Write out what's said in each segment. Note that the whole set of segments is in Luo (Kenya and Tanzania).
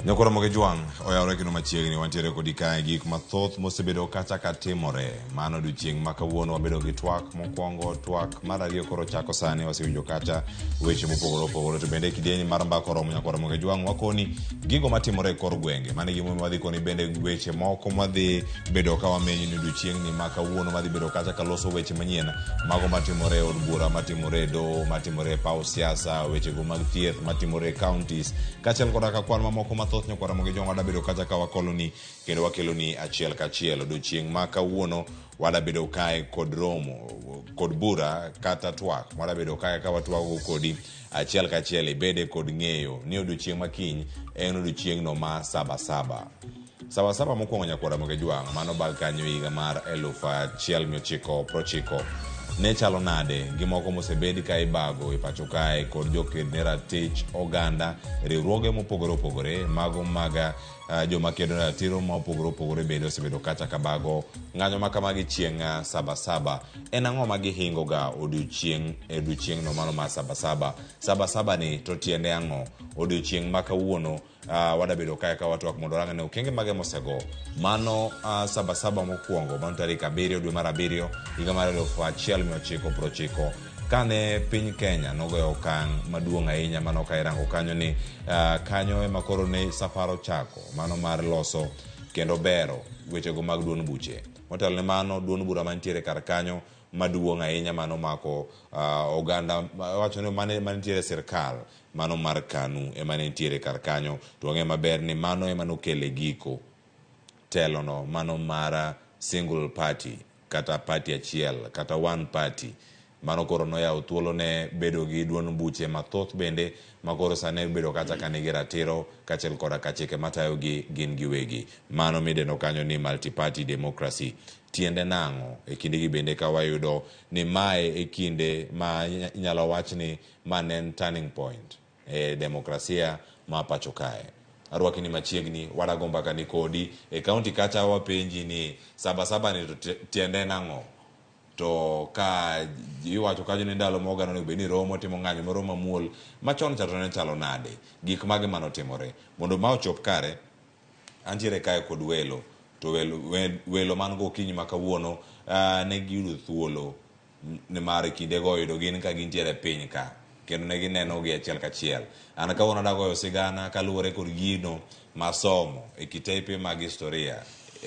Nyakoro Mogejwang' oyawore kendo machiegni wantiere kodi kae gik mathoth mosebedo kacha ka timore. Mano odiochieng' ma kawuono wabedo gi twak mokwongo, twak mar ariyo koro chako sani wasewinjo kacha weche mopogore opogore. To bende kidieny mar mbaka oromo Nyakwar Mogejwang' wakoni gigo matimore e kor gwenge. Mano e gimomiyo wadhi koni bende weche moko mwadhi bedo ka wamenyo ni odiochieng'ni ma kawuono madhi bedo kacha ka loso weche manyien mago matimore e od bura, matimore e doho, matimore e paw siasa, wechego mag thieth, matimore e counties kaachiel koda ka kwan mamoko mathoth Nyakwar Ramogi Jwang' wadabedo kacha ka wakoloni kendo wakeloni achiel kachiel. Odiochieng' ma kawuono wadabedo kae kod romo kod bura kata twak wadabedo kae ka watwago kodi achiel kachiel ibede kod ng'eyo ni odiochieng' ma kiny en odiochieng'no ma sabasaba. Sabasaba mokwongo Nyakwar Ramogi Jwang' mano bag kanyo higa mar 1990 ne chalo nade gi moko mosebed ka ibago e pacho kae kod joked ne ratich oganda riwruoge mopogore opogore mago mag joma kedo ne ratiro ma opogore opogore bende osebedo kacha ka bago ng'anyo ma kamagi chieng' sabasaba. En ang'o ma gihingo ga odiochieng' e odiochieng'no mano mar sabasaba? Sabasaba ni to tiende ang'o? Odiochieng' ma kawuono wadabedo kae ka watwak mondo warang ne okenge mage mosego mano sabasaba mokwongo mano tarik 7 dwe mar 7 higa mar 1990 kane piny Kenya nogoyo okang' maduong' ahinya mano ka irango kanyo ni kanyo ema koro ne safar ochako mano mar loso kendo bero wechego mag duond buche. Motelo ne mano duond bura mantiere kar kanyo maduong' ahinya mano mako oganda wacho ni mane mantiere e sirkal mano mar KANU ema ne nitiere kar kanyo to wang'eyo maber ni mano ema nokele giko telono mano mar single party kata party achiel kata one party mano koro noyawo thuolo ne bedo gi duond buche mathoth bende ma koro sani bedo kacha ka nigi ratiro kaachiel koda ka chike matayogi gin giwegi. Mano midendo kanyo ni multi-party democracy. Tiende nang'o? E kindegi bende ka wayudo ni mae e kinde ma inyalo wach ni ma ne en turning point e demokrasia ma pacho kae. Arwaki ni machiegni, wadago mbaka ni kodi e kaunti kacha wapenji ni saba saba ni to tiende en ang'o? To ka iwacho kanyo ni ndalo ma oganda onego bed ni romo timo ng'anyo moro mamuol machon cha to ne chalo nade? Gik mage manotimore? Mondo ma ochop kare, antiere kae kod welo to welo, welo man go okinyi ma kawuono ne giyudo thuolo nimar kindego oyudo gin ka gintiere e piny ka kendo ne gineno gi achiel kachiel. An kawuono adagoyo sigana kaluwore kod gino masomo e kitepe mag historia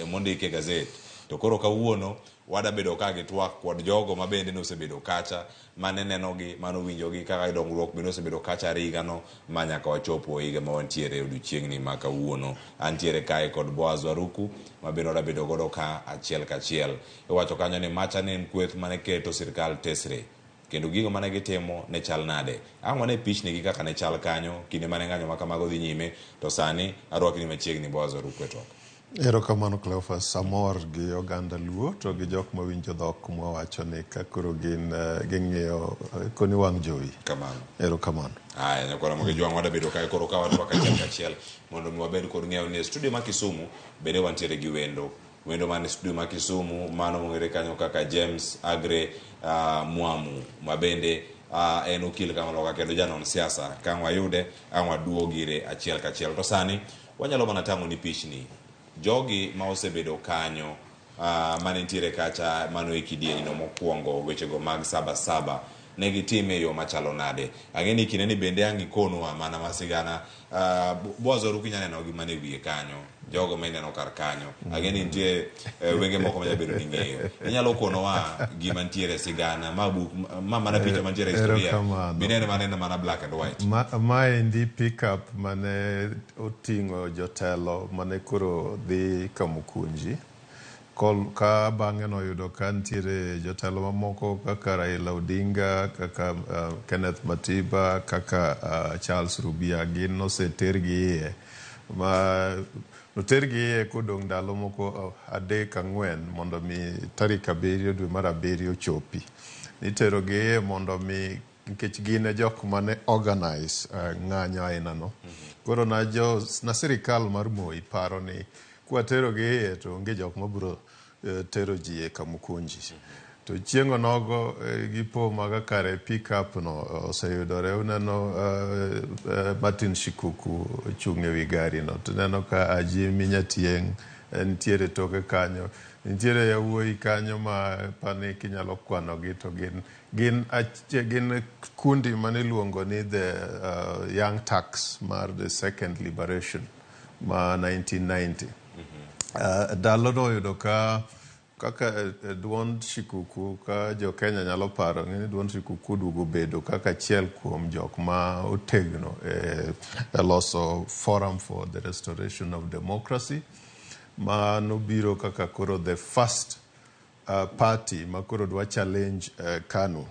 mondik e gazet. To koro kawuono wadabedo ka gi twak kod jogo ma bende nosebedo kacha mane nenogi, mane owinjogi kaka dongruok bende osebedo kacha are higano ma nyaka wachopo higa ma wantiere e odiochieng'ni ma kawuono. Antiere kae kod Boaz Waruku ma bende wadabedo godo ka achiel kachiel. Iwacho kanyo ni macha ne en kweth mane keto sirkal tesre kendo gigo mane gitimo ne chal nade. Ang' wane pichni gi kaka ne chal kanyo kinde mane ng'anyo ma kamago dhi nyime to sani arwakni machiegni Boaz Waruku e twak. Erokamano Cleophas, amor gi oganda Luo to gi jok mawinjo dhok mwawacho ni ka koro gin ging'iyo koni wang' jowi. Kamano. Erokamano. Aya, nyakwara Ramogi Jwang' wadabedo kae koro ka watwak achiel kachiel mondo mi wabed kod ng'eyo ni e studio ma Kisumu bende wantiere gi wendo. Wendo man e studio ma Kisumu mano mong'ere kanyo kaka James Agre Mwamu ma bende en okil kamaloka kendo janon siasa. Ka ang' wayude, ang' waduog ire achiel kachiel. To sani wanyalo mana tang'o ni pichni jogi ma osebedo kanyo mane nitiere kacha mano e kidieny no mokwongo wechego mag saba saba ne gitime e yo machalo nade. Ang'e ni kinde ni bende ang' ikonwa mana ma sigana Boaz Oruku inya neno gi mana e wiye kanyo jogo ma ineno kar kanyo. Ang'e ni nitie wenge moko manya bedo ni ng'eyo. Inyalo konowa gima nitiere sigana ma buk ma mana picha mantiere e historia binene mana mana black and white. Maendi pickup mane oting'o jotelo mane koro dhi Kamukunji. Ka bang'e noyudo ka nitiere jotelo mamoko kaka Raila Odinga, kaka Kenneth Matiba, kaka Charles Rubia, gin nosetergi iye. Ma notergi iye kodong' ndalo moko 3 4 mondo mi tarik 7 dwe mar 7 ochopi. Niterogi iye mondo mi nikech gin e jok mane organize ng'anyo aina no. Koro na jo na sirikal mar Moi paro ni kwaterogi iye to onge jok mabiro tero ji e Kamukunji. To chieng' onogo gipo maga kare pick up no oseyudore. Uneno Martin Shikuku ochung' ewi gari no. To ineno ka Ajimi Nyatieng' nitiere toke kanyo. Nitiere yawuoyi kanyo ma pani kinyalo kwanogi to gin gin gin kundi mane iluongo ni the Young Turks mar the second liberation ma 1990. Ndalo no oyudo ka kaka duond Shikuku ka jo Kenya nyalo paro ng'e ni duond Shikuku oduogo bedo kaka achiel kuom jok ma otegno e loso Forum for the Restoration of Democracy ma nobiro kaka koro the first party ma koro dwa challenge KANU.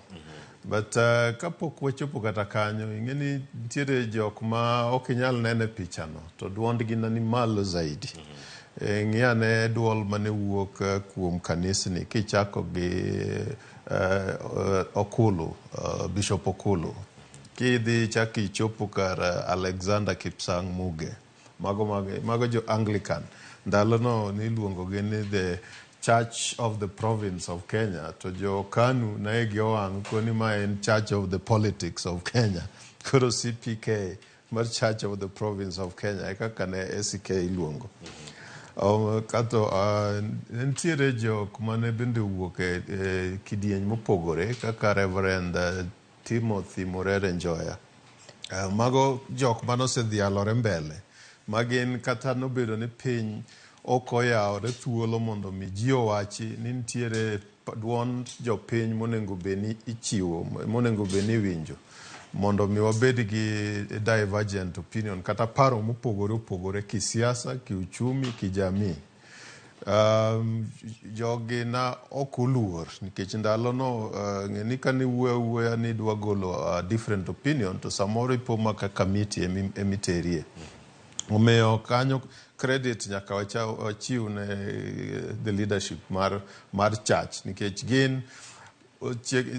But kapok wachopo kata kanyo, ing'e ni nitiere jok ma ok inyal neno e pichano to duondgi ni malo zaidi. Ng'i ane duol mane wuok kuom kanisni kichako gi Okulu, Bishop Okulu. Kidhi chak ichopo kar Alexander Kipsang Muge. Mago, mago jo Anglican. Ndalono niluongo gi ni the Church of the Province of Kenya. To jo KANU ne igi owang' koni ma en Church of the Politics of Kenya. Koro CPK mar Church of the Province of Kenya e kaka ne ACK iluongo. Kato nitiere jok mane bende owuok e kidieny mopogore kaka Reverend Timothy Murere Njoya. Mago jok mane osedhialore mbele ma gin kata nobedo ni piny ok oyawore thuolo mondo mi ji owachi ni nitiere duond jopiny monego bed ni ichiwo, monego bed ni iwinjo mondo mi wabed gi divergent opinion kata paro mopogore opogore kisiasa, kiuchumi, kijamii. Jogi na ok oluor nikech ndalono ng'e ni kane iwuoyo awuoya ni idwa golo different opinion to samoro ipo maka kamiti emiterie. Omiyo kanyo credit nyaka wachiw ne the leadership mar church nikech gin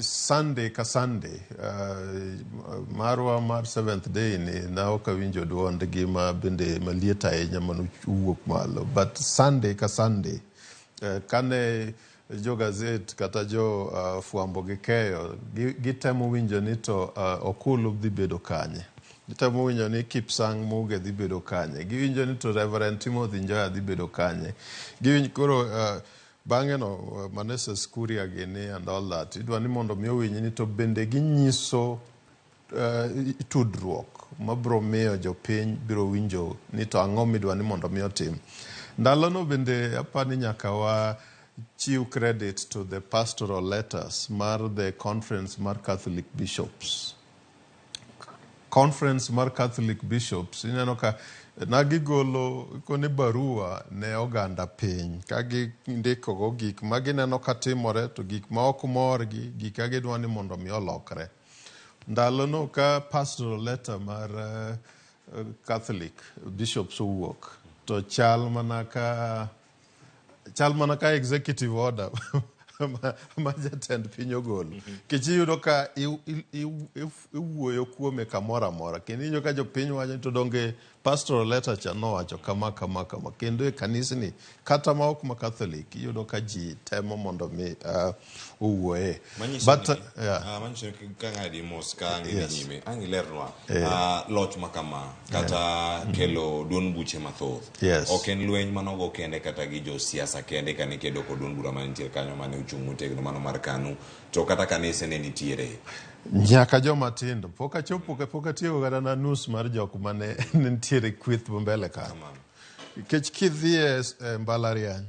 Sunday ka Sunday marwa mar Seventh Day ni na ok awinjo duondgi ma bende maliet ahinya manowuok malo, but Sunday ka Sunday kane jo gazet kata jo fwambo gi keyo gitemo winjo ni to Okulu dhi bedo kanye, gitemo winjo ni Kipsang Muge dhi bedo kanye, giwinjo ni to Reverend Timothy Njoya dhi bedo kanye, giwinjo koro bang'e no Manasseh Kuria gini and all that idwa ni mondo mi owinj ni to bende ginyiso tudruok mabiro miyo jopiny biro winjo ni to ang'o midwa ni mondo mi otim. Ndalono bende apani nyaka wa chiw credit to the pastoral letters mar the conference mar Catholic Bishops. Conference mar Catholic Bishops ineno ka nagigolo kone barua ne oganda piny ka gindiko go gik ma gineno ka timore to gik ma ok morgi, gik ka gidwa ni mondo mi olokre. Ndalono ka pastoral letter mar Catholic Bishops owuok to chal mana ka executive order ma jatend piny ogolo. Nikech iyudo ka iwuoyo kuome kamoro amora kendo iwinjo ka jopiny wacho ni to donge pastoral letter cha nowacho kama kama kama kendo e kanisni kata ma ok ma Catholic iyudo ka ji temo mondo mi owuoye. Manyiso But ni, yeah. Manyiso ni ka ng'adi mos ka ang' idhi nyime ang' ilernwa loch ma kama kata kelo duond buche mathoth ok en lweny manogo kende kata gi josiasa kende kane kedo kod duond bura manitiere kanyo mane ochung' motegno mano mar KANU to kata kanise ne nitiere. Nyaka joma tindo pok achopo pok atieko kata na nus mar jok mane nitiere kweth mbele kanyo. Nikech kidhi e mbalariany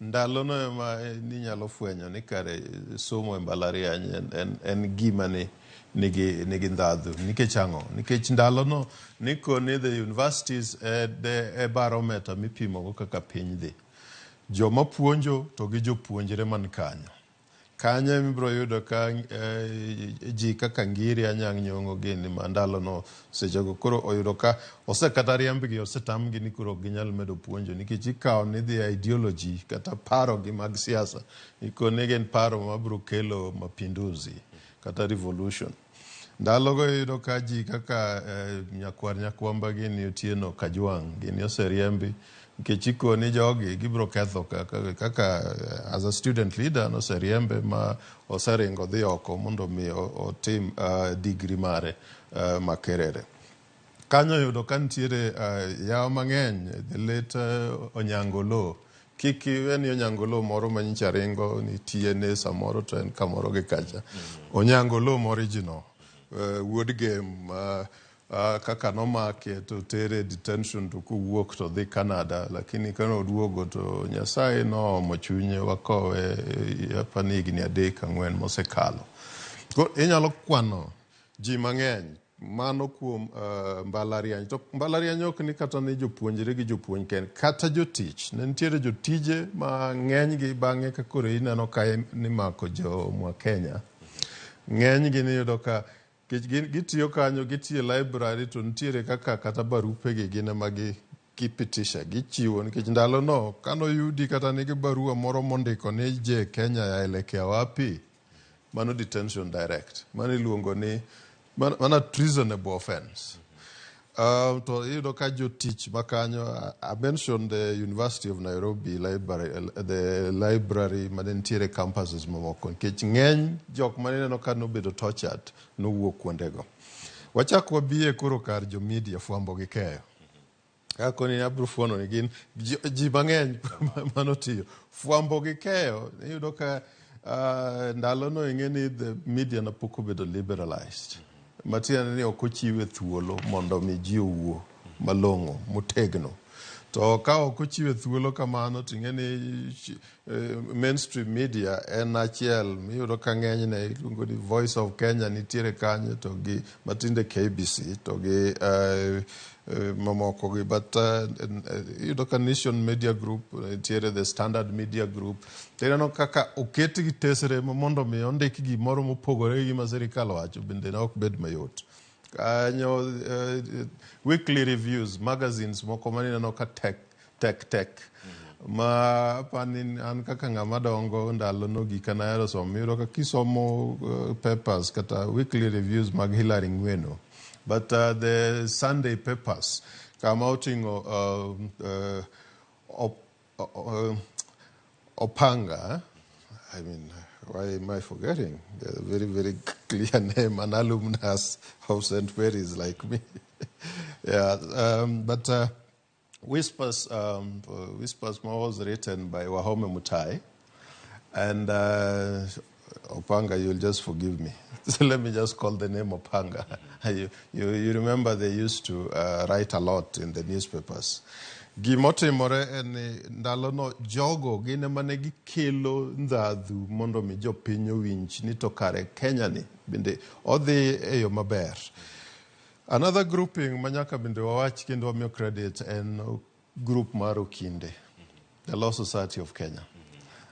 ndalono ema ninyalo fwenyo ni kare somo e mbalariany en gima ni nigi ndhadhu. Nikech ang'o? Nikech ndalono nikoni the universities e barometer mipimo go kaka piny dhi. Joma puonjo to gi jopuonjre man kanyo. Kanyo ema ibiro yudo ka ji kaka Ngiri Anyang' Nyong'o gini ma ndalono sechego koro oyudo ka osekata riembgi osetamgi ni koro ok ginyal medo puonjo nikech ikawo ni the ideology kata paro gi mag siasa ikoni gin paro mabiro kelo mapinduzi kata revolution. Ndalogo iyudo ka ji kaka nyakwar Nyakwamba gini Otieno Kajwang' gini oseriembi. Nikech ikoni jogi gibiro ketho kaka, kaka as a student leader noseriembe ma oseringo dhi oko mondo mi otim degree mare Makerere. Kanyo oyudo ka nitiere yawa mang'eny, the late Onyango Oloo. Kik iwe ni Onyango Oloo moro ma nyicha ringo ni TNA samoro to en kamoro gi kacha. Onyango Oloo ma original, wuod Gem, kaka nomake to tere detention to kowuok to dhi Canada, lakini kane oduogo to Nyasaye noomo chunye wakowe apani higni 3 4 mosekalo. Koro inyalo kwano ji mang'eny mano kuom mbalariany. To mbalariany ok ni kata ni jopuonjre gi jopuonj kende, kata jotich. Ne nitiere jotije ma ng'enygi bang'e ka koro ineno ka nimako jo mwa Kenya. Ng'enygi niyudo ka nikech gin gitiyo kanyo, gitiyo e library to nitiere kaka kata barupegi gin ema gipitisha, gichiwo nikech ndalono kanoyudi kata nigi barua moro mondiko ni je Kenya yaelekea wapi, mano detention direct. Mano iluongo ni mano treasonable offense. To iyudo ka jotich makanyo, I mentioned the University of Nairobi library, the library mane nitiere campuses mamoko, nikech ng'eny jok mane ineno ka nobedo tortured nowuok kuondego. Wachak wabiye koro kar jo media, fwambo gi keyo. Kaka ni abiro fuono ni gin ji mang'eny manotiyo. Fwambo gi keyo, iyudo ka ndalono ing'e ni the media ne pok obedo liberalized. Matiende ni ok ochiwe thuolo mondo mi ji owuo malong'o, motegno. To ka ok ochiwe thuolo kamano to ing'e ni mainstream media en achiel miyudo ka ng'enyne iluongo ni Voice of Kenya nitiere kanyo to gi matinde KBC to gi mamoko gi, but iyudo ka Nation Media Group nitiere, the Standard Media Group. Ineno kaka oketgi tesre mondo mi ondik gimoro mopogore gi gima sirikal owacho bende ne ok bed mayot. Kanyo weekly reviews, magazines moko manineno ka tek tek tek ma apani an kaka ng'ama dongo ndalono gika nahero somo, iyudo ka kisomo papers kata weekly reviews mag Hilary Ng'weno, but the Sunday papers kama oting'o Opanga, I mean, why am I forgetting? A very, very clear name, an alumnus of St. Mary's like me. Yeah, but Whispers was written by Wahome Mutai. And Opanga, you'll just forgive me. So let me just call the name Opanga. You remember they used to write a lot in the newspapers. Gimotimore en ni ndalono jogo gin ema ne gikelo ndhadhu mondo mi jopiny owinj ni to kare Kenya ni bende odhi e yo maber. Another grouping ma nyaka bende wawach kendo wamiyo credit en group mar Okinde, the Law Society of Kenya.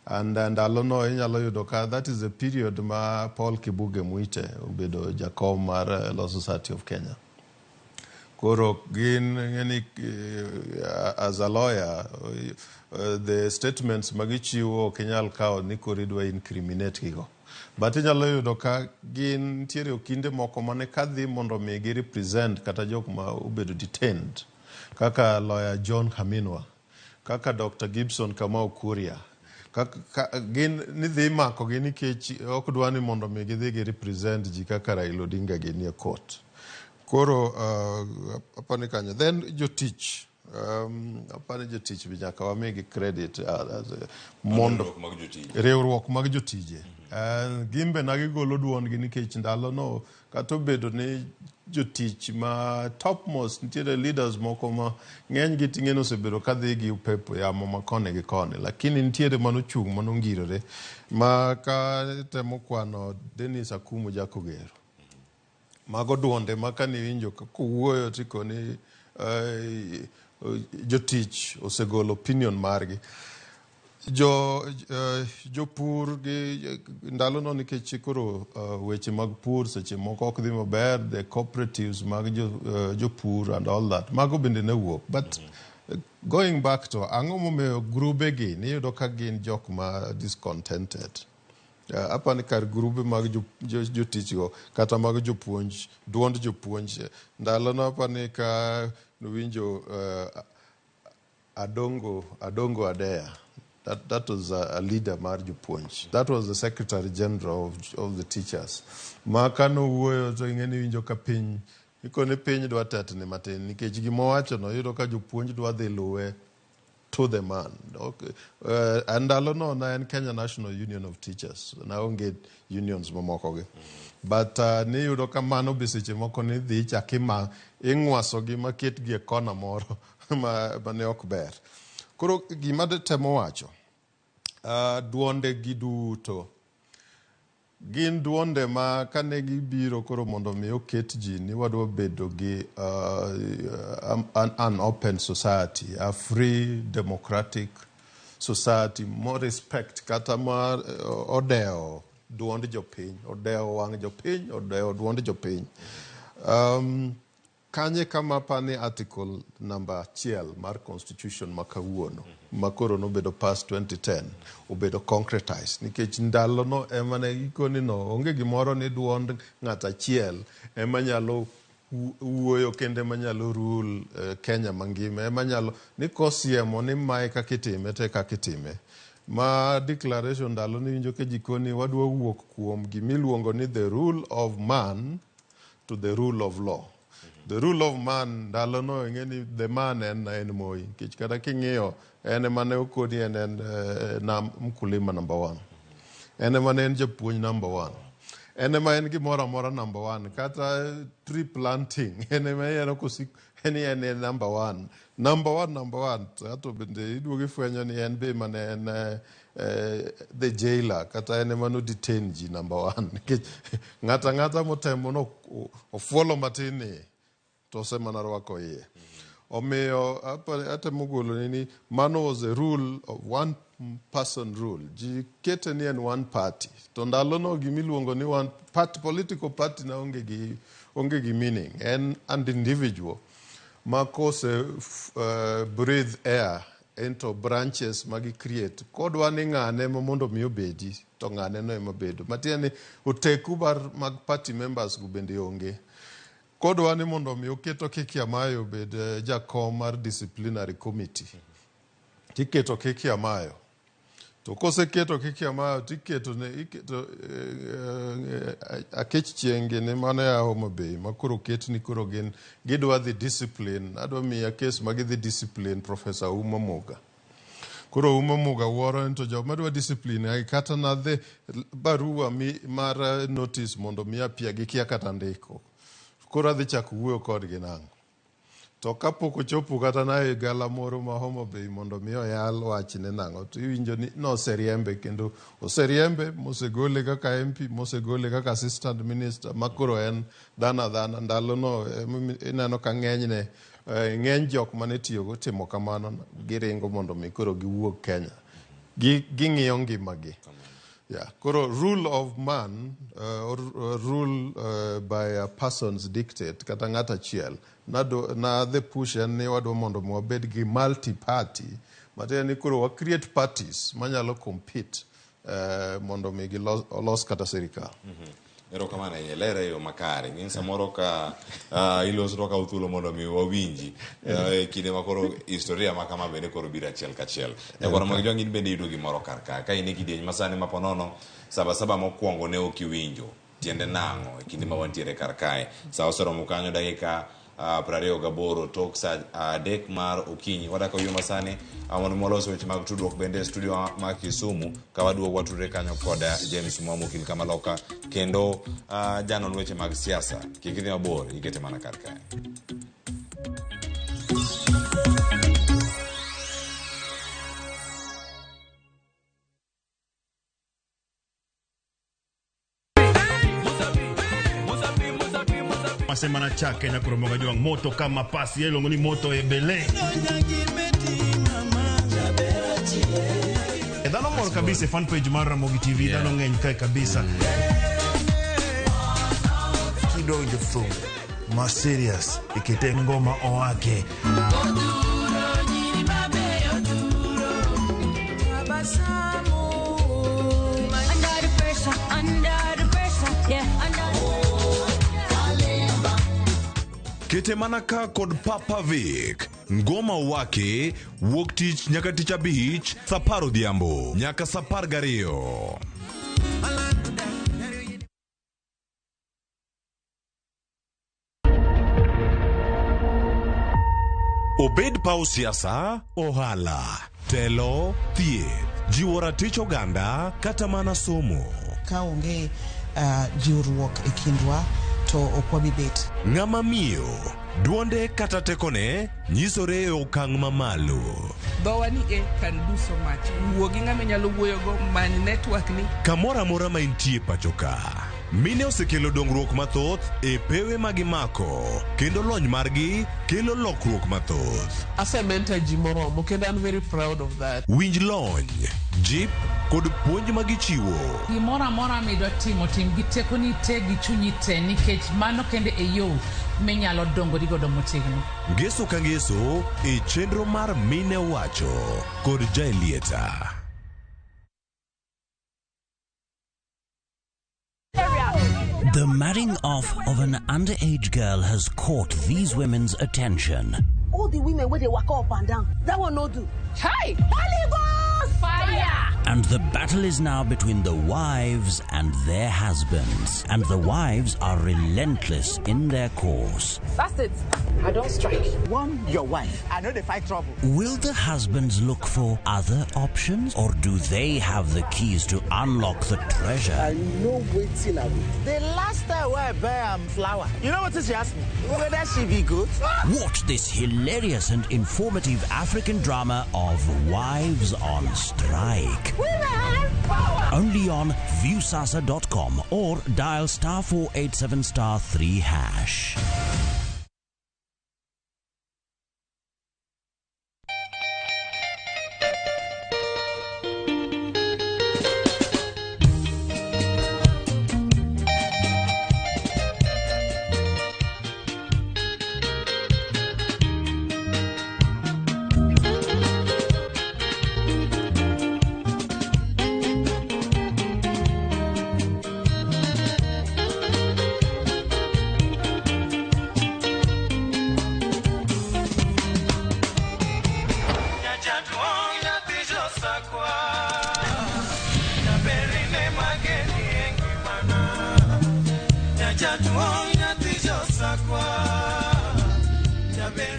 And ndalono inyalo yudo ka that is the period ma Paul Kibuge Muite obedo jakom mar Law Society of Kenya. Koro gin ng'eni as a lawyer, the statements magichiwo ok inyal kawo ni koro idwa incriminate gigo. But inyalo yudo ka gin nitiere okinde moko mane kadhi mondo mi gi represent kata jok ma obedo detained kaka lawyer John Khaminwa, kaka Dr. Gibson Kamau Kuria. Kaka, ka, gin nidhi makogi nikech ok dwa ni mondo mi gidhi gi represent ji kaka Raila Odinga gini e court. Koro apani kanyo. Then jotich, apani jotich be nyaka wamigi credit mondo Riwruok mag jotije. Riwruok mag jotije. Gin be na gigolo duondgi nikech ndalono kata obedo ni jotich ma topmost nitiere leaders moko ma ng'enygi ting'eni osebedo kadhi gi upepo yamo ma koni gi koni, lakini nitiere manochung' manongirore ma ka temo kwano Dennis Akumu Jakogero. Mago duonde ma kaniwinjo kowuoyo tikoni jotich osegolo opinion margi. Jo jopur gi ndalono nikech koro weche mag pur seche moko ok dhi maber, the cooperatives mag jopur and all that, mago bende ne wuok. But going back to ang'o momiyo grube gi niyudo ka gin jok ma discontented, apani kar grube mag jotich go kata mag jopuonj, duond jopuonj ndalono apani ka nuwinjo Adongo, Adongo Adeya. That was a leader mar jopuonj. That was the Secretary General of the teachers. Ma kanowuoyo to ing'e ni iwinjo ka piny, ikoni piny dwa tetni matin nikech gima owachono iyudo ka jopuonj dwa dhi luwe to the man. Okay. Ndalono ne en Kenya National Union of Teachers, naonge unions mamoko gi. But niyudo ka mano be seche moko ni dhi ichak ima ing'wasogi maketgi e kona moro ma ne ok ber. Koro gima temo wacho, duonde gi duto gin duonde ma kane gibiro koro mondo mi oket ji ni wadwa bedo gi an open society, a free democratic society mo respect kata ma odewo duond jopiny, odewo wang' jopiny, odewo duond jopiny. Kanye kama apani article namba 1 mar constitution ma kawuono ma koro nobedo pass 2010 obedo concretized nikech ndalono ema ne gikoni no onge gimoro ni duond ng'at achiel ema nyalo wuoyo kendo ema nyalo rule Kenya mangima, ema nyalo ni kosiemo ni mae kaka itime to e kaka itime. Ma declaration ndalo ni winjo ka jikoni wadwa wuok kuom gimiluongo ni the rule of man to the rule of law. The rule of man ndalono ing'e ni the man en Moi nikech kata king'iyo en ema ne okoni en en mkulima number 1. En ema ne en japuonj number 1. En ema en gimoro amora number 1. Kata tree planting en ema en okosik en en number 1. Number 1, number 1. Ato bende iduogo ifwenyo ni en be ema ne en the jailer kata en ema no detain ji number 1. Nikech ng'ato ang'ata motemo no ofuolo matin ni to osemana rwako iye. Omiyo atemo golo ni mano was a rule of one person rule. Ji kete ni en one party. To ndalono gimiluongo ni one party, political party na onge gi meaning. En an individual ma kose breathe air into branches magi create. Kodwa ni ng'ane ma mondo mi obedi to ng'ane no ema bedo. Matiende ni oteku mag party members go bende onge. Kodwa ni mondo mi oketo Kiki Amayo obed jakom mar disciplinary committee. Tiketo Kiki Amayo. To koseketo Kiki Amayo tiketo ne iketo Akech Chieng' gini mano ya Homa Bay ma koro ket ni koro gin gidwa dhi discipline. Adwa miya case ma gidhi discipline Professor Uma Muga. Koro Uma Muga wuoro ni to joma dwa discipline ai kata nadhi barua mi mar notice mondo mi apia gikia kata ndiko. Koro adhi chako wuoyo kodgi nang'o? To kapok ochopo kata na e gala moro ma Homa Bay mondo mi oyal wachne nang'o, to iwinjo ni noseriembe kendo oseriembe mosegole kaka MP, mosegole kaka assistant minister, ma koro en dhano adhana. Ndalono ineno ka ng'enyne ng'eny jok mane tiyogo timo kamano, giringo mondo mi koro giwuog Kenya. Ging'iyo ngimagi. Yeah. Koro rule of man or rule by a person's dictate kata ng'at achiel na the push en ni wadwa mondo wabed gi multi party matiende ni koro wa create parties manyalo compete mondo mi gilos kata sirikal. Erokamano ahinya, lere e yo makare. Ng'e samoro ka iloso to wakawo thuolo mondo mi wawinji e kinde ma koro historia ma kama bende koro biro achiel kachiel. Nyakwar mag jwang' in bende iyudo gimoro kar ka. Ka in e kidieny masani ma ponono 77 mokwongo ne ok iwinjo. Tiende nang'o e kinde ma wantiere kar kae. Sa oseromo kanyo dakika 28 tok sa 3 mar okinyi. Wadak e yo masani mondo walos weche mag tudruok bende e studio ma Kisumu ka waduogo watudre kanyo kod James Mwamu okil Kamaloka kendo janon weche mag siasa. Kik idhi mabor, ikete mana kar kae. Masema na chake na kuromoga jwang moto kama pasi yelongo ni moto ebele. Dhano mor kabisa fan page mar Ramogi TV, dhano ng'eny kae kabisa. Kidonjo thum ma serious ikete ngoma oake. Kete mana ka kod Papa Vic. Ngoma Wake wuok tich nyaka tich abich saa apar odhiambo nyaka saa apar gariyo. Obed paw siasa, ohala, telo, thieth, jiwo ratich oganda kata mana somo. Ka onge uh, jiwruok e kindwa to ok wabi bet. Ng'ama miyo, duonde kata tekone nyisore e okang' mamalo. Dhowa ni e can do so much. Wuo gi ng'ama inyalo wuoyogo, many network ni. Kamoro amora ma intie pacho ka, mine osekelo dongruok mathoth e pewe ma gimako kendo lony margi kelo lokruok mathoth. Ase mentor ji moromo kendo an very proud of that. Winj lony, jip kod puonj ma gichiwo. Gimoro amora midwa timo, tim gi tekoni te gi chunyi te nikech mano kende e yo minyalo dongori godo motegno. Ngeso ka ngeso e chenro mar Mine Wacho kod Jaelieta. The marrying off of an underage girl has caught these women's attention. All the women where they walk up and down, that one no do. Hi! Holy Ghost! Fire! And the battle is now between the wives and their husbands. And the wives are relentless in their course. That's it. I don't strike. Warn your wife. I know they fight trouble. Will the husbands look for other options, or do they have the keys to unlock the treasure? I know waiting I will. The last time where I buy flour, you know what she asked me? Whether she be good? Watch this hilarious and informative African drama of Wives on Strike. Women power! Only on viewsasa.com or dial star 487 star 3 hash.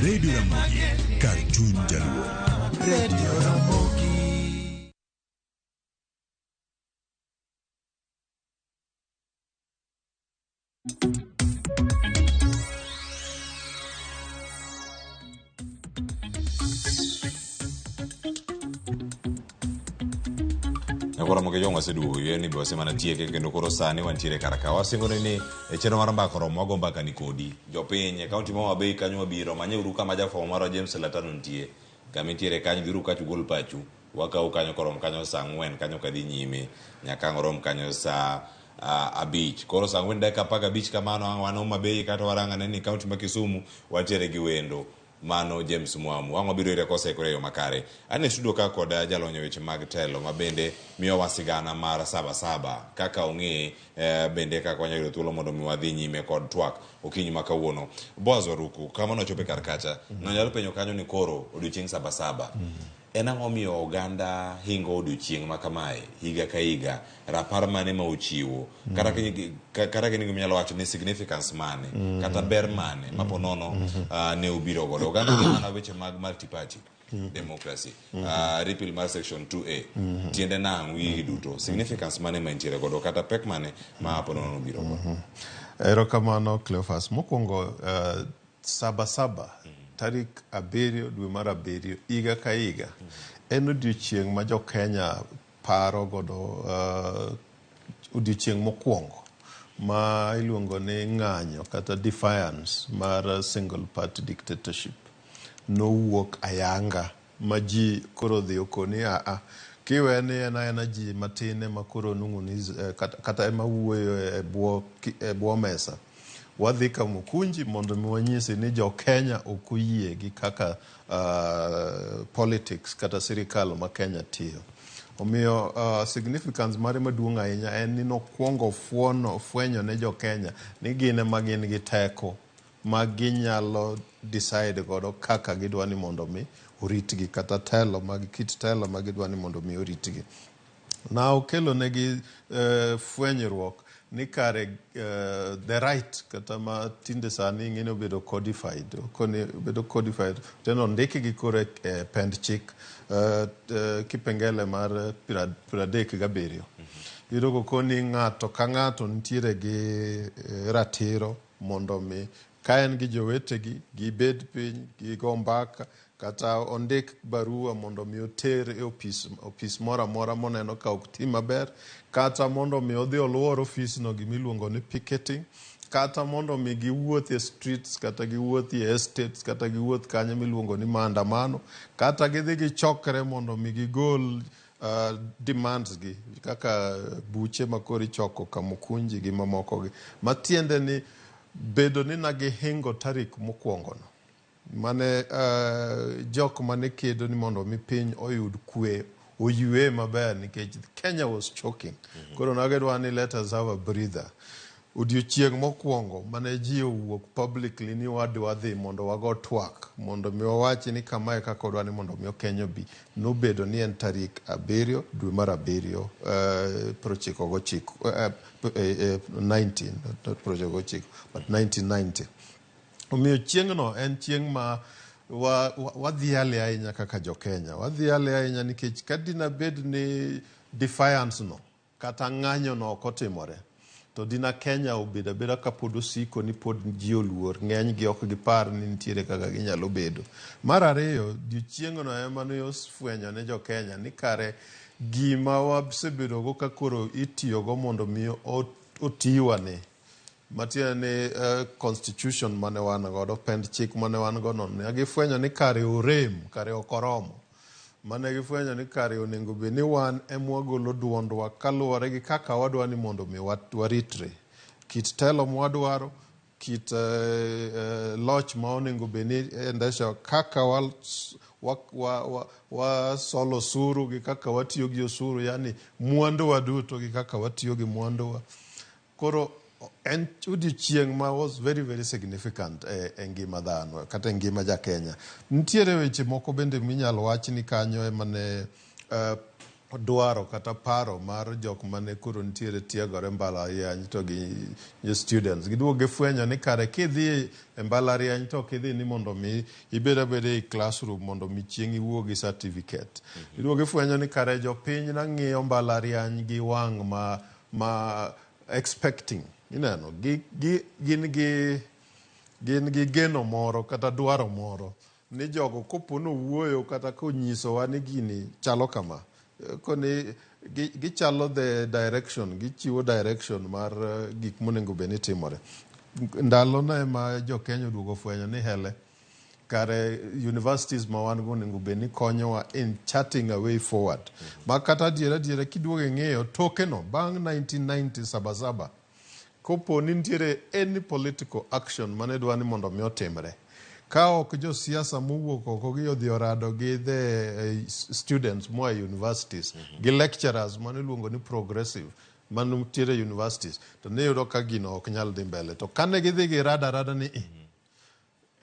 Radio Ramogi, kar chuny jaluo. Radio Ramogi. Nyakoro Ramogi Ojwang' waseduogo yie ni be wasemana tieke kendo koro sani wantiere kar ka. Wasingoni ni e chenro mar mbaka oromo wago mbaka ni kodi. Jopiny e kaunti ma Homa Bay kanyo wabiro manyeuru kama jafwambo marwa James Latano nitie. Kama intiere kanyo dhiuru kacha ugol pachu. Wakau kanyo koromo kanyo saa ang'wen kanyo kadhi nyime nyaka ang' orom kanyo saa abich. Koro saa ang'wen dakika apar gabich kamano ang' wan Homa Bay kata warang' ane ni kaunti ma Kisumu wantiere gi wendo mano James Mwamu. Ang' wabiro ire kosekore e yo makare. An e studio ka kod jalony e weche mag telo ma bende miyowa sigana mar saba saba kaka ong'e bende kaka wanyalo yudo thuolo mondo mi wadhi nyime kod twak okinyi ma kawuono. Boaz Waruku, kama nochopo e kar kacha, ng'ato nyalo penjo kanyo ni koro odiochieng' saba saba. En ang'o miyo oganda hingo odiochieng' ma kamae higa ka higa? Rapar mane ma ochiwo? Kata kata gini minyalo wacho ni significance mane? Kata ber mane ma po nono ne obiro godo? Oganda ng'e mana weche mag multi-party democracy. Repeal mar section 2A. Tiende nang'o gigi duto? Significance mane ma intiere godo? Kata pek mane ma po nono obiro godo? Erokamano Cleophas. Mokwongo saba saba tarik 7 dwe mar 7 higa ka higa en odiochieng' ma jo Kenya paro godo odiochieng' mokwongo ma iluongo ni ng'anyo kata defiance mar single party dictatorship nowuok ayanga ma ji koro odhi okoni aa kiwe ni en aena ji matin ema koro nung'uniz kata ema wuoyo e bwo mesa wadhi Kamukunji mondo mi wanyisi ni jo Kenya ok oyie gi kaka politics kata sirikal ma Kenya tiyo. Omiyo significance mare maduong' ahinya en ni nokwongo fwenyo ne jo Kenya ni gin ema gin gi teko ma ginyalo decide godo kaka gidwa ni mondo mi oritgi kata telo mag kit telo ma gidwa ni mondo mi oritgi. Na okelo negi fwenyruok ni kare the right kata ma tinde sani ing'eni obedo codified, okoni obedo codified teno ondikgi koro e pend chik kipengele mar 37. Iyudo kokoni ng'ato ka ng'ato nitiere gi ratiro mondo mi ka en gi jowetegi gibed piny gigo mbaka kata ondik barua mondo mi oter e opis moro amora moneno ka ok ti maber, kata mondo mi odhi oluor ofisno gimiluongo ni picketing, kata mondo mi giwuoth e streets kata giwuoth e estates kata giwuoth kanyo miluongo ni maandamano, kata gidhi gichokre mondo mi gigol demands gi kaka buche makoro ichoko Kamukunji gi mamoko gi. Matiende ni bedo ni nagihingo tarik mokwongo no mane jok mane kedo ni mondo mi piny oyud kwe oyue maber nikech Kenya was choking. Koro nagidwa ni let us have a breather. Odiochieng' mokwongo mane ji owuok publicly ni wadwa dhi mondo wago twak mondo mi wawachi ni kamae kaka wadwa ni mondo mi Kenya obi nobedo ni en tarik 7 dwe mar 7 99 19 not 99 but 1990. Omiyo chieng'no en chieng' ma wadhiale ahinya kaka jo-Kenya. Wadhiale ahinya nikech ka dina bed ni defiance no kata ng'anyo no ok otimore, to dina Kenya obedo abeda kapod osiko ni pod ji oluor, ng'eny gi ok gipar ni nitiere kaka ginyalo bedo. Mar ariyo, odiochieng'no ema ne ofwenyo ne jo-Kenya ni kare gima wasebedo go ka koro itiyogo mondo mi otiwa ni matiende ni constitution mane wan godo, pend chik mane wan godo no, ne gifwenyo ni kare orem, kare ok oromo. Mane gifwenyo ni kare onego bed ni wan ema wagolo duondwa kaluwore gi kaka wadwa ni mondo mi waritre. Kit telo mwadwaro, kit loch ma onego bed ni endesha, kaka wasolo osuru gi kaka watiyo gi osuru, yani mwanduwa duto gi kaka watiyo gi mwanduwa. Koro en odiochieng' ma was very very significant e ngima dhano kata e ngima ja Kenya. Nitiere weche moko bende minyalo wach ni kanyo ema ne dwaro kata paro mar jok mane koro nitiere tiegore mbalariany to gi students. Giduogo gifwenyo ni kare kidhi e mbalariany to ok idhi ni mondo mi ibed abeda e classroom mondo mi chieng' iwuog gi certificate. Giduogo gifwenyo ni kare jopiny nang'iyo mbalariany gi wang' ma expecting, ineno, gin gi geno moro kata dwaro moro ni jogo kopo nowuoyo kata konyisowa ni gini chalo kama, koni gichalo the direction, gichiwo direction mar gik monego bed ni timore. Ndalo no ema jo Kenya oduogo fwenyo ni hele kare universities ma wan go onego bed ni konyowa in charting a way forward. Ma kata adiera kiduogo ing'iyo toke no bang' 1990 sabasaba kopo ni nitiere any political action mane dwa ni mondo mi otimre, ka ok josiasa mowuok oko gi odhi orado gi the students moa e universities gi lecturers mane iluongo ni progressive manitiere universities, to niyudo ka gino ok nyal dhi mbele. To kane gidhi girado arada ni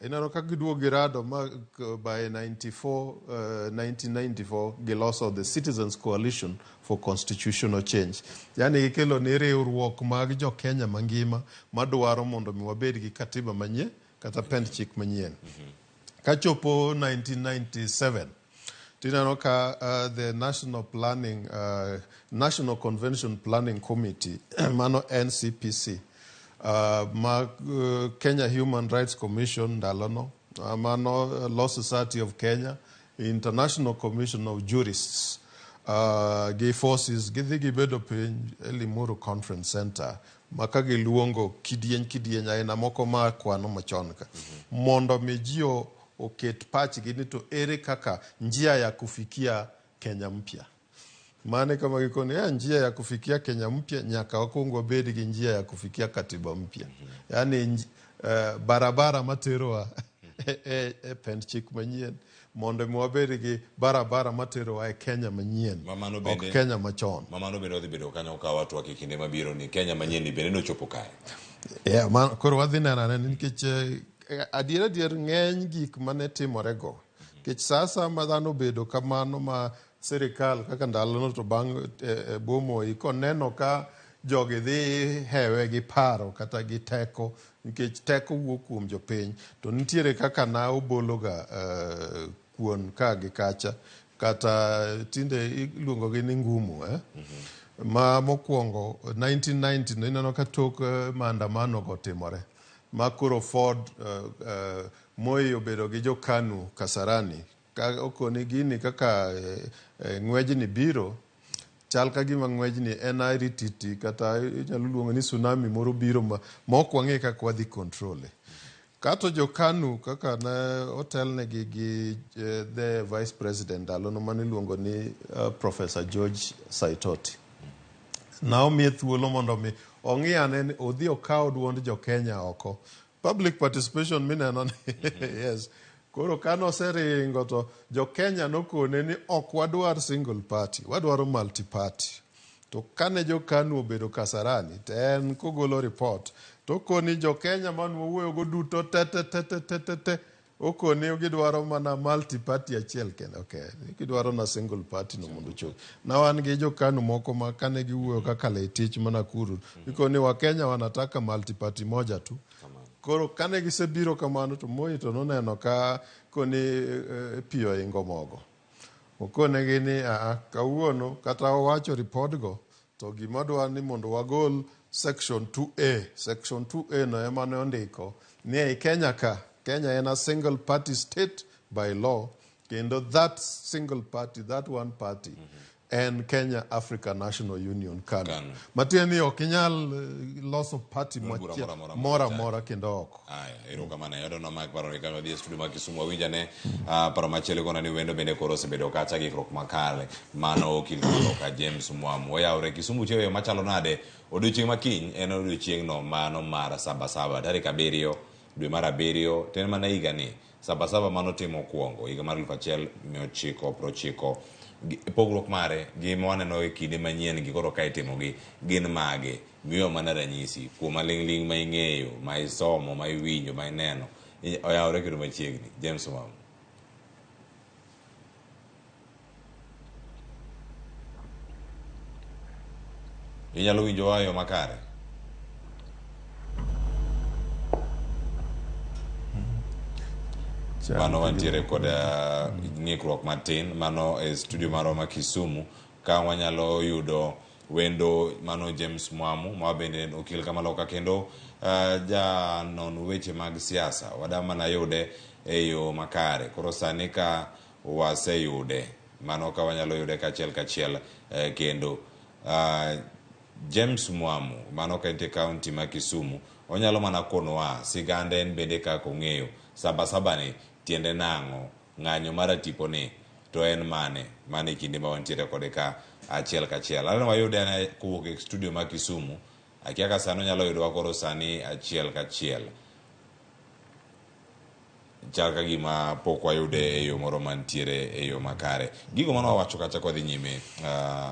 ineno ka giduogo girado ma by 1994 giloso the Citizens Coalition for Constitutional Change. Yani gikelo ni riwruok mag jo Kenya mangima madwaro mondo mi wabed gi katiba manyien kata pend chik manyien. Kachopo 1997 tineno ka the National Planning National Convention Planning Committee mano NCPC ma Kenya Human Rights Commission ndalono mano Law Society of Kenya, International Commission of Jurists gi forces gidhi gibedo piny e Limuru Conference Center ma ka giluongo kidieny kidieny aina moko ma kwano machon ka mondo mi ji oket pachgi ni to ere kaka njia ya kufikia Kenya mpya. Mane kama gikoni ya njia ya kufikia Kenya mpya nyaka wakwong wabed gi njia ya kufikia katiba mpya. Yani barabara materowa e pend chik manyien mondo mi wabed gi barabara materowa e Kenya manyien, ok Kenya machon. Mamano bende odhi bedo kanyo ka watwak e kinde mabiro ni Kenya manyien ni bende nochopo kae. Yeah, koro wadhi neno ane nikech Adier adier ng'eny gik mane timore go. Nikech sa asaya ma dhano obedo kamano ma sirikal kaka ndalono to bang' e bwo Moi koneno ka jogi dhi hewe gi paro kata gi teko nikech teko wuok kuom jopiny to nitiere kaka na obologa kuon ka gi kacha kata tinde iluongo gi ni ngumu eh? Ma mokwongo 1990 no ineno ka tok maandamano go timore ma koro Ford Moi obedo gi jo KANU Kasarani ka okoni gini kaka ng'wejni biro chal ka gima ng'wejni en airititi kata inyalo luongo ni tsunami moro biro ma ok wang'e kaka wadhi control e. Kato jo KANU kaka ne otelnegi gi the vice president ndalono mane iluongo ni Professor George Saitoti. Na omiye thuolo mondo mi ong'i ane ni odhi okaw duond jo Kenya oko. Public participation mineno ni yes. Koro kane oseringo to jo Kenya nokone ni ok wadwar single party, wadwaro multi party. To kane jo KANU obedo Kasarani to en kogolo report to okoni jo Kenya mane wawuoyogo duto te te te te te te te okoni gidwaro mana multi party achiel kende. Okay, gidwaro na single party no mondo ochop. Na wan gi jo KANU moko ma kane giwuoyo kaka Leitich ma Nakuru, gikoni wa Kenya wanataka multi party moja tu. Koro kane gisebiro kamano to Moi to noneno ka koni pi oingo mogo. Okonegi ni aa, kawuono kata owacho ripod go to gima dwa ni mondo wagol section 2A. Section 2A no ema ne ondiko ni ei Kenya ka, Kenya en a single party state by law kendo that single party, that one party en Kenya Africa National Union KANU. KANU. Matiende ni ok inyal loso party Duond bura machielo moro amora moro mochaki. amora kendo oko. Aya, erokamano ahinya. Wadwa mak paro ni kaka wadhi e studio ma Kisumu wawinj ane paro machielo kona ni wendo bende koro osebedo kacha gi ikruok makare. Mano okil maloka James Mwamu. Oyawre Kisumu tiyo e yo machalo nade? Odiochieng' ma kiny en odiochieng'no mano mar Sabasaba tarik 7 dwe mar 7 to en mana higani. Sabasaba mano timo okwongo higa mar 1990. Pogruok mare gi ma waneno e kinde manyien gi koro ka itimogi gin mage? Miwa mana ranyisi kuom maling'ling' ma ing'eyo, ma isomo, ma iwinjo, ma ineno. Oyawore kendo machiegni. James Mwamu. Inyalo winjowa e yo makare? Mano wantiere kod ng'ikruok matin mano e studio marwa ma Kisumu ka wanyalo yudo wendo mano James Mwamu ma bende en okil kamaloka kendo janon weche mag siasa wadwa mana yude e yo makare. Koro sani ka waseyude mano ka wanyalo yude kachiel kachiel kendo James Mwamu mano ka entie county ma Kisumu onyalo mana konowa sigande en bende kaka ong'eyo Sabasaba ni tiende nang'o, ng'anyo mar atipo ni to en mane, mano e kinde ma wantiere kode ka achiel kachiel. Aneno wayude ane kowuok e studio ma Kisumu, akia ka sani onyalo yudowa koro sani achiel kachiel. Chal ka gima pok wayude e yo moro mantiere e yo makare. Gigo mane wawacho kacha kwa dhi nyime,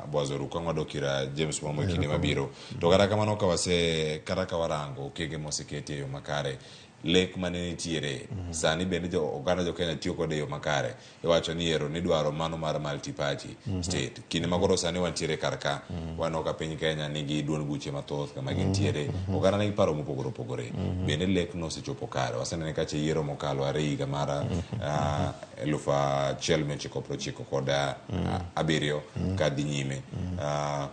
Boaz Oruko, ang' wadok ir James Mwamu e kinde mabiro. To kata kamano ka wase, kata ka warango okenge moseketi e yo makare, lek mane nitiere sani bende jo oganda jo Kenya tiyo kode e yo makare. Iwacho ni ero nidwaro mano mar multi party state. Kinde ma koro sani wantiere kar ka, waneno ka piny Kenya nigi duond buche mathoth kama gintiere. Oganda nigi paro mopogore opogore. Bende lek no osechopo kare. Wasenene kacha yiero mokalo are higa mar 1997 kadhi nyime.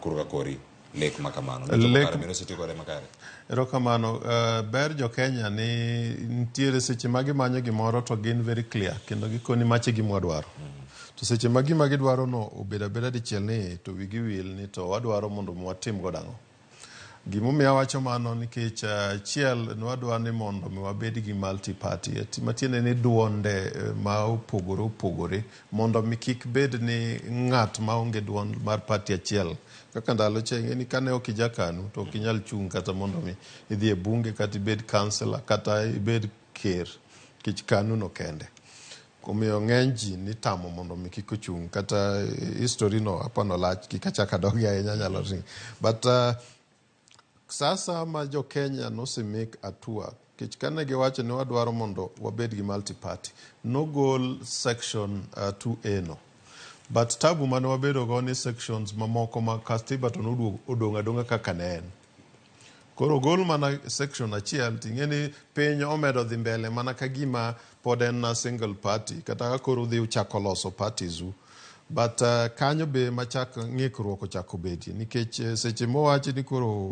Koro ka kori lek ma kamano. Nochopo kare bende oseti kode makare. Erokamano. Ber jo Kenya ni nitiere seche ma gimanyo gimoro to gin very clear kendo gikoni mache gima wadwaro. To seche ma gima gidwaro no obedo abeda dichiel ni to wigi wil ni to wadwaro mondo mi watim godo ang'o. Gimomiyo awacho mano nikech achiel nwadwa ni mondo mi wabed gi multi party matiende ni duonde ma opogore opogore mondo mi kik bed ni ng'at maonge duond mar party achiel kaka ndalo cha ing'e ni kane ok ija KANU to ok inyal chung' kata mondo mi idhi e bunge kata ibed councillor kata ibed ker nikech KANU no kende. Omiyo ng'eny ji nitamo mondo mi kik ochung' kata history no apano lach kik achak adogi ahinya nyalo ring. But sasa ma jo Kenya nose make hatua Nikech kane giwacho ni wadwaro mondo wabed gi multi party, nogol section 2A no. But tabu mane wabedo go ni sections mamoko mag katiba to noduogo odong' adong'a kaka ne en. Koro ogol mana section achiel to ing'e ni piny omedo dhi mbele mana ka gima pod en na single party kata ka koro udhi uchako loso parties u. But kanyo be machak ng'ikruok ochako bedie nikech seche mowachi ni koro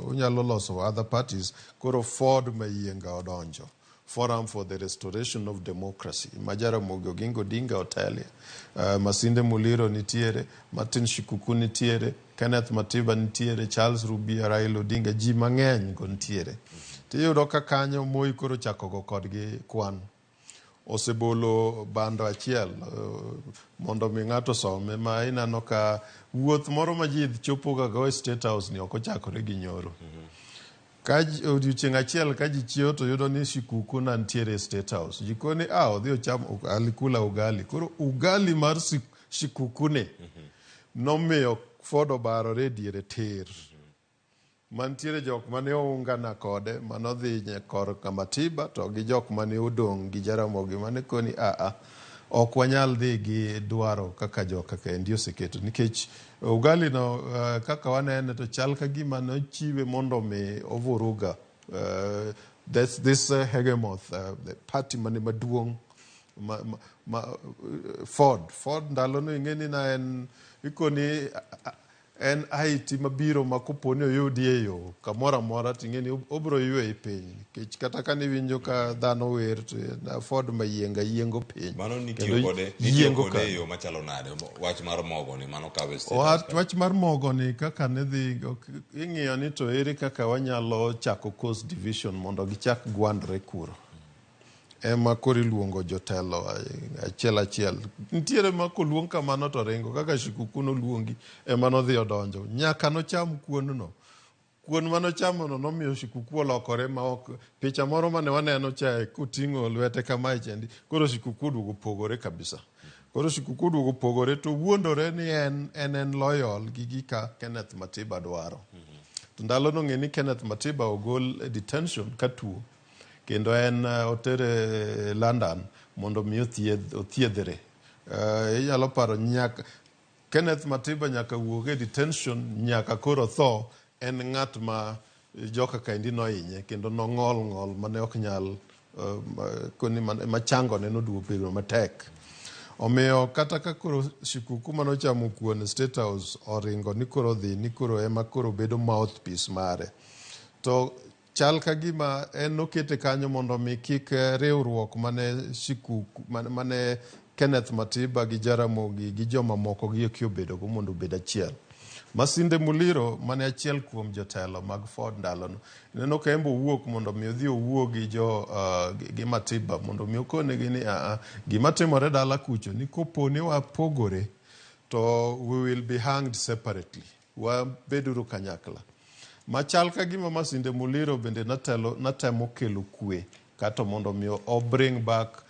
unyalo loso other parties koro Ford Mayienga odonjo. Forum for the Restoration of Democracy ma Jaramogi Oginga Odinga otelie. Masinde Muliro nitiere, Martin Shikuku nitiere, Kenneth Matiba nitiere, Charles Rubia, Raila Odinga, ji mang'eny go nitiere. Tiyudo ka kanyo Moi koro ochako go kodgi kwan. Osebolo bando achiel mondo mi ng'ato osome ma ineno ka wuoth moro ma ji chopo ga go e State House ni ok ochakore gi nyoro. Ka odiochieng' achiel ka ji chiewo to yudo ni Shikuku na nitiere e State House. Ji koni a odhi ocham alikula ugali. Koro ugali mar Shikuku ni nomiyo Ford obarore e diere tir. Mantiere jok mane oungana kode manodhi korka Matiba to gi jok mane odong' gi Jaramogi mane koni a a ok wanyal dhi gi dwaro kaka joka kaendi oseketo nikech ugali no kaka wanene to chal ka gima nochiwe mondo mi ovuruga this hegemoth the party mane maduong' ma Ford ndalono ing'e ni na en ikoni en IT mabiro ma kopo ni oyudi e yo kamoro amora to ing'e ni obiro yweyi piny nikech kata ka niwinjo ka dhano wer to Ford Mayienga yiengo piny. Mano nitiyo kode nitiyo kode e yo machalo nade wach mar mogo ni mano kawe State House? Wach mar mogo ni kaka ne dhi ing'iyo ni to ere kaka wanyalo chako cause division mondo gichak gwandre kuro. Ema koro iluongo jotelo achiel achiel. Nitiere ma koluong kamano to ringo kaka Shikuku noluongi ema nodhi odonjo. Nyaka nocham kuon no. Kuon manochamo no nomiyo Shikuku olokore ma ok picha moro mane waneno cha koting'o lwete kamae chendi. Koro Shikuku oduogo pogore kabisa. Koro Shikuku oduogo pogore to wuondore ni en loyal gi gika Kenneth Matiba dwaro. To ndalo no ng'e ni Kenneth Matiba ogol e detention ka tuo. Kendo en otere London mondo mi othiedhre. Inyalo paro nyaka Kenneth Matiba nyaka wuog e detention nyaka koro tho en ng'at ma joka kaendi nohinye kendo nong'ol ng'ol mane ok nyal koni machango ne noduogo bedo matek. Omiyo kata ka koro Shikuku manochamo kuon e State House oringo ni koro dhi ni koro ema koro bedo mouthpiece mare. To chal ka gima en nokete kanyo mondo mi kik riwruok mane Shikuku mane Kenneth Matiba gi Jaramogi gi joma moko gi eki obedogo mondo obed achiel. Masinde Muliro mane achiel kuom jotelo mag Ford ndalono ineno ka en be owuok mondo mi odhi owuo gi jo gi Matiba mondo mi okonegi ni a gima timore dala kucho ni kopo ni wapogore to we will be hanged separately. Wabeduru kanyakla. Machal ka gima Masinde Muliro bende natemo kelo kwe kato mondo mi o bring back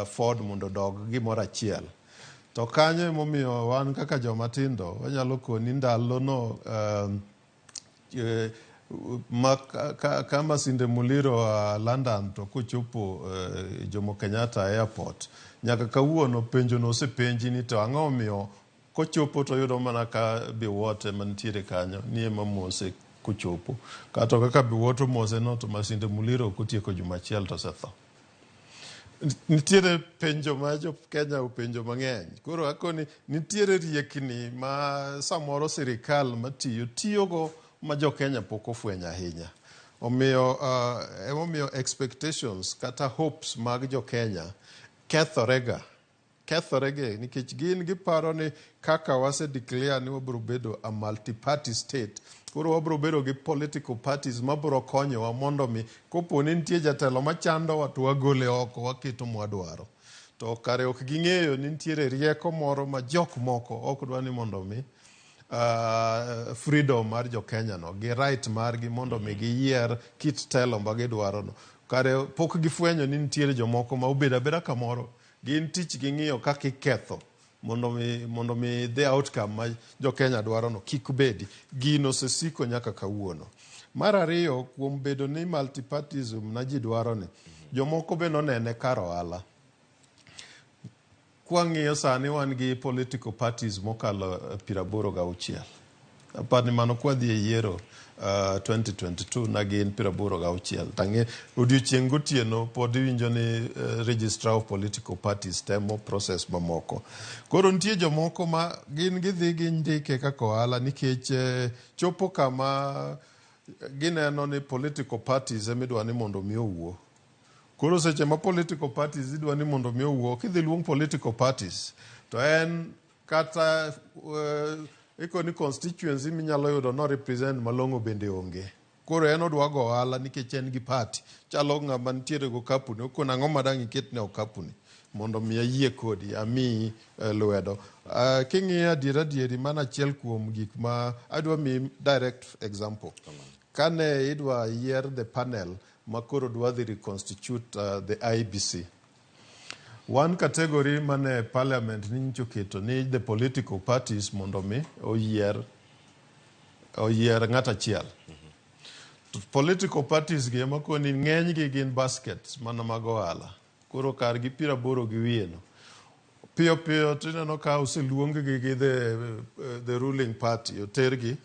Ford mondo odog gimoro achiel. To kanyo emomiyo wan kaka joma tindo wanyalo koni ndalono ka Masinde Muliro London to kochopo Jomo Kenyatta Airport nyaka kawuono penjo no osepenji ni to ang'o omiyo kochopo to yudo mana ka Biwott ema nitiere kanyo ni ema mose kochopo. Kato kaka Biwott omose no to Masinde Muliro ok otieko juma achiel to osetho. Nitiere penjo ma jo Kenya openjo mang'eny. Koro akoni nitiere riekni ma samoro sirikal matiyo tiyogo ma jo Kenya pok ofwenyo ahinya. Omiyo emomiyo expectations kata hopes mag jo Kenya kethorega. Kethorege nikech gin giparo ni kaka wase declare ni wabiro bedo a multi-party state, koro wabiro bedo gi political parties mabiro konyowa mondo mi kopo ni nitie jatelo machandowa to wagole oko waketo mwadwaro. To kare ok ging'eyo ni nitiere rieko moro ma jok moko ok dwa ni mondo mi freedom mar jo Kenya no gi right margi mondo mi giyier kit telo ma gidwaro no. Kare pok gifwenyo ni nitiere jomoko ma obedo abeda kamoro gin tich ging'iyo kaka iketho mondo mi the outcome ma jo Kenya dwaro no kik bedi. Gino osesiko nyaka kawuono. Mar ariyo, kuom bedo ni multipartyism na ji dwaro ni, jomoko be nonene kar ohala. Kwang'iyo sani wan gi political parties mokalo 86. Apar ni mano kwadhi e yiero 2022 na gin 86. Tang'e odiochieng' gotieno pod iwinjo ni registrar of political parties temo process mamoko. Koro nitie jomoko ma gin gidhi gindike kaka ohala nikech chopo kama gineno ni political parties emidwa ni mondo mi owuo. Koro seche ma political parties idwa ni mondo mi owuo, kidhi luong political parties to en kata ikoni constituency minyalo yudo no represent malong'o bende onge. Koro en odwa go ohala nikech en gi party. Chalo ng'ama nitiere go kapuni, okoni ang'o ma dang' iketne okapuni mondo mi ayie kodi, amiyi lwedo. King'iyo adier adieri, mano achiel kuom gik ma adwa miyi direct example. Kane idwa yier the panel ma koro dwa dhi reconstitute the IEBC. One category mane parliament ninyicho keto ni the political parties mondo mi oyier ng'at achiel. To political parties gi ema koni ng'eny gi gin baskets mana mag ohala. Koro kar gi 80 gi wiye no. Piyo piyo tineno ka oseluong gi gi the ruling party otergi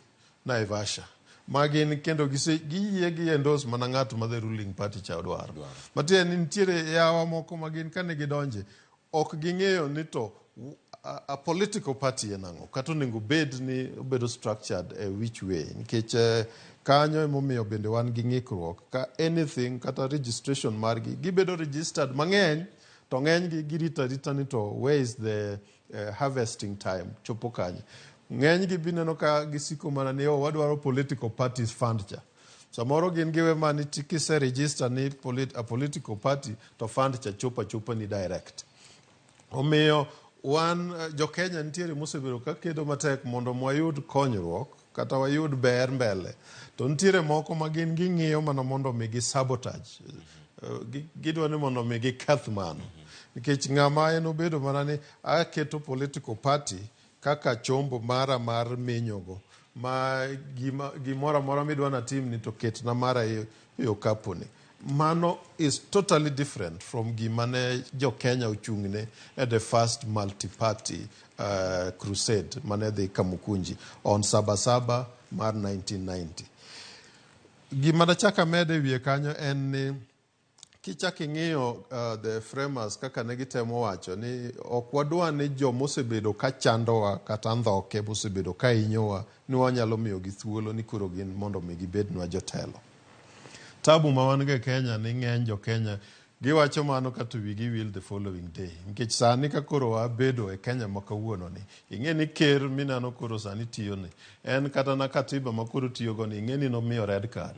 Naivasha. Ma gin kendo giyie gi endorse mana ng'at ma the ruling party cha dwaro. Matiende ni nitiere yawa moko ma gin kane gidonje ok ging'eyo ni to a political party en ang'o kata onego bed ni obedo structured e which way nikech kanyo emomiyo bende wan gi ng'ikruok ka anything kata registration margi gibedo registered mang'eny to ng'enygi girito arita ni to where is the harvesting time chopo kanye. Ng'enygi bineno ka gisiko mana ni oh, wadwaro political parties fund cha. Samoro gin giwe mani kise register ni a political party to fund cha chopo achopa ni direct. Omiyo wan jo Kenya nitiere mosebedo ka kedo matek mondo wayud konyruok kata wayud ber mbele. To nitiere moko ma gin ging'iyo mana mondo mi gi sabotage. Gidwa ni mondo mi giketh mano. Nikech ng'ama en obedo mana ni aketo political party kaka chombo mara mar menyogo ma gimoro amora midwa natim ni to ketna mara e okapuni. Mano is totally different from gima ne jo Kenya ochung'ne at the first multi-party crusade mane dhi Kamukunji on Sabasaba mar 1990. Gima dachak amed e wiye kanyo en ni kichak ing'iyo the framers kaka ne gitemo wacho ni ok wadwa ni jomosebedo ka chandowa kata ndhoke mosebedo ka hinyowa ni wanyalo miyogi thuolo ni koro gin mondo mi gibednwa jotelo. Tabu ma wan go e Kenya ni ng'eny jo Kenya giwacho mano kata wigi wil the following day. Nikech sani ka koro wabedo e Kenya ma kawuono ni, ing'e ni ker mineno koro sani tiyo ni, en kata na katiba ma koro tiyo go ni, ing'e ni nomiyo red card.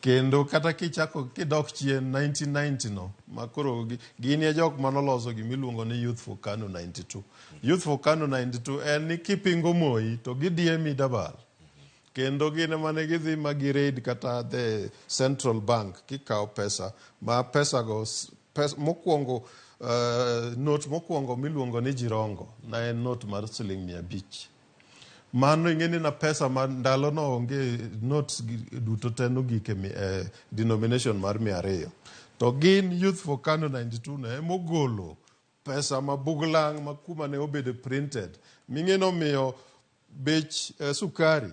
Kendo kata kichako kidok chien 1990 no, ma koro gin e jok manoloso gimiluongo ni Youth for KANU 92. Youth for KANU 92 en ni kipingo Moi to gidiemi dabal. Kendo gin ema ne gidhi ma gi raid kata the central bank kikawo pesa ma pesa go mokwongo note mokwongo miluongo ni Jirongo na en note mar siling 500. Mano ing'e ni na pesa ma ndalo no onge notes duto te nogik e denomination mar 200. To gin Youth for KANU 92 no emogolo pesa ma buglang' ma kuma ne obedo printed. Ming'e nomiyo bech sukari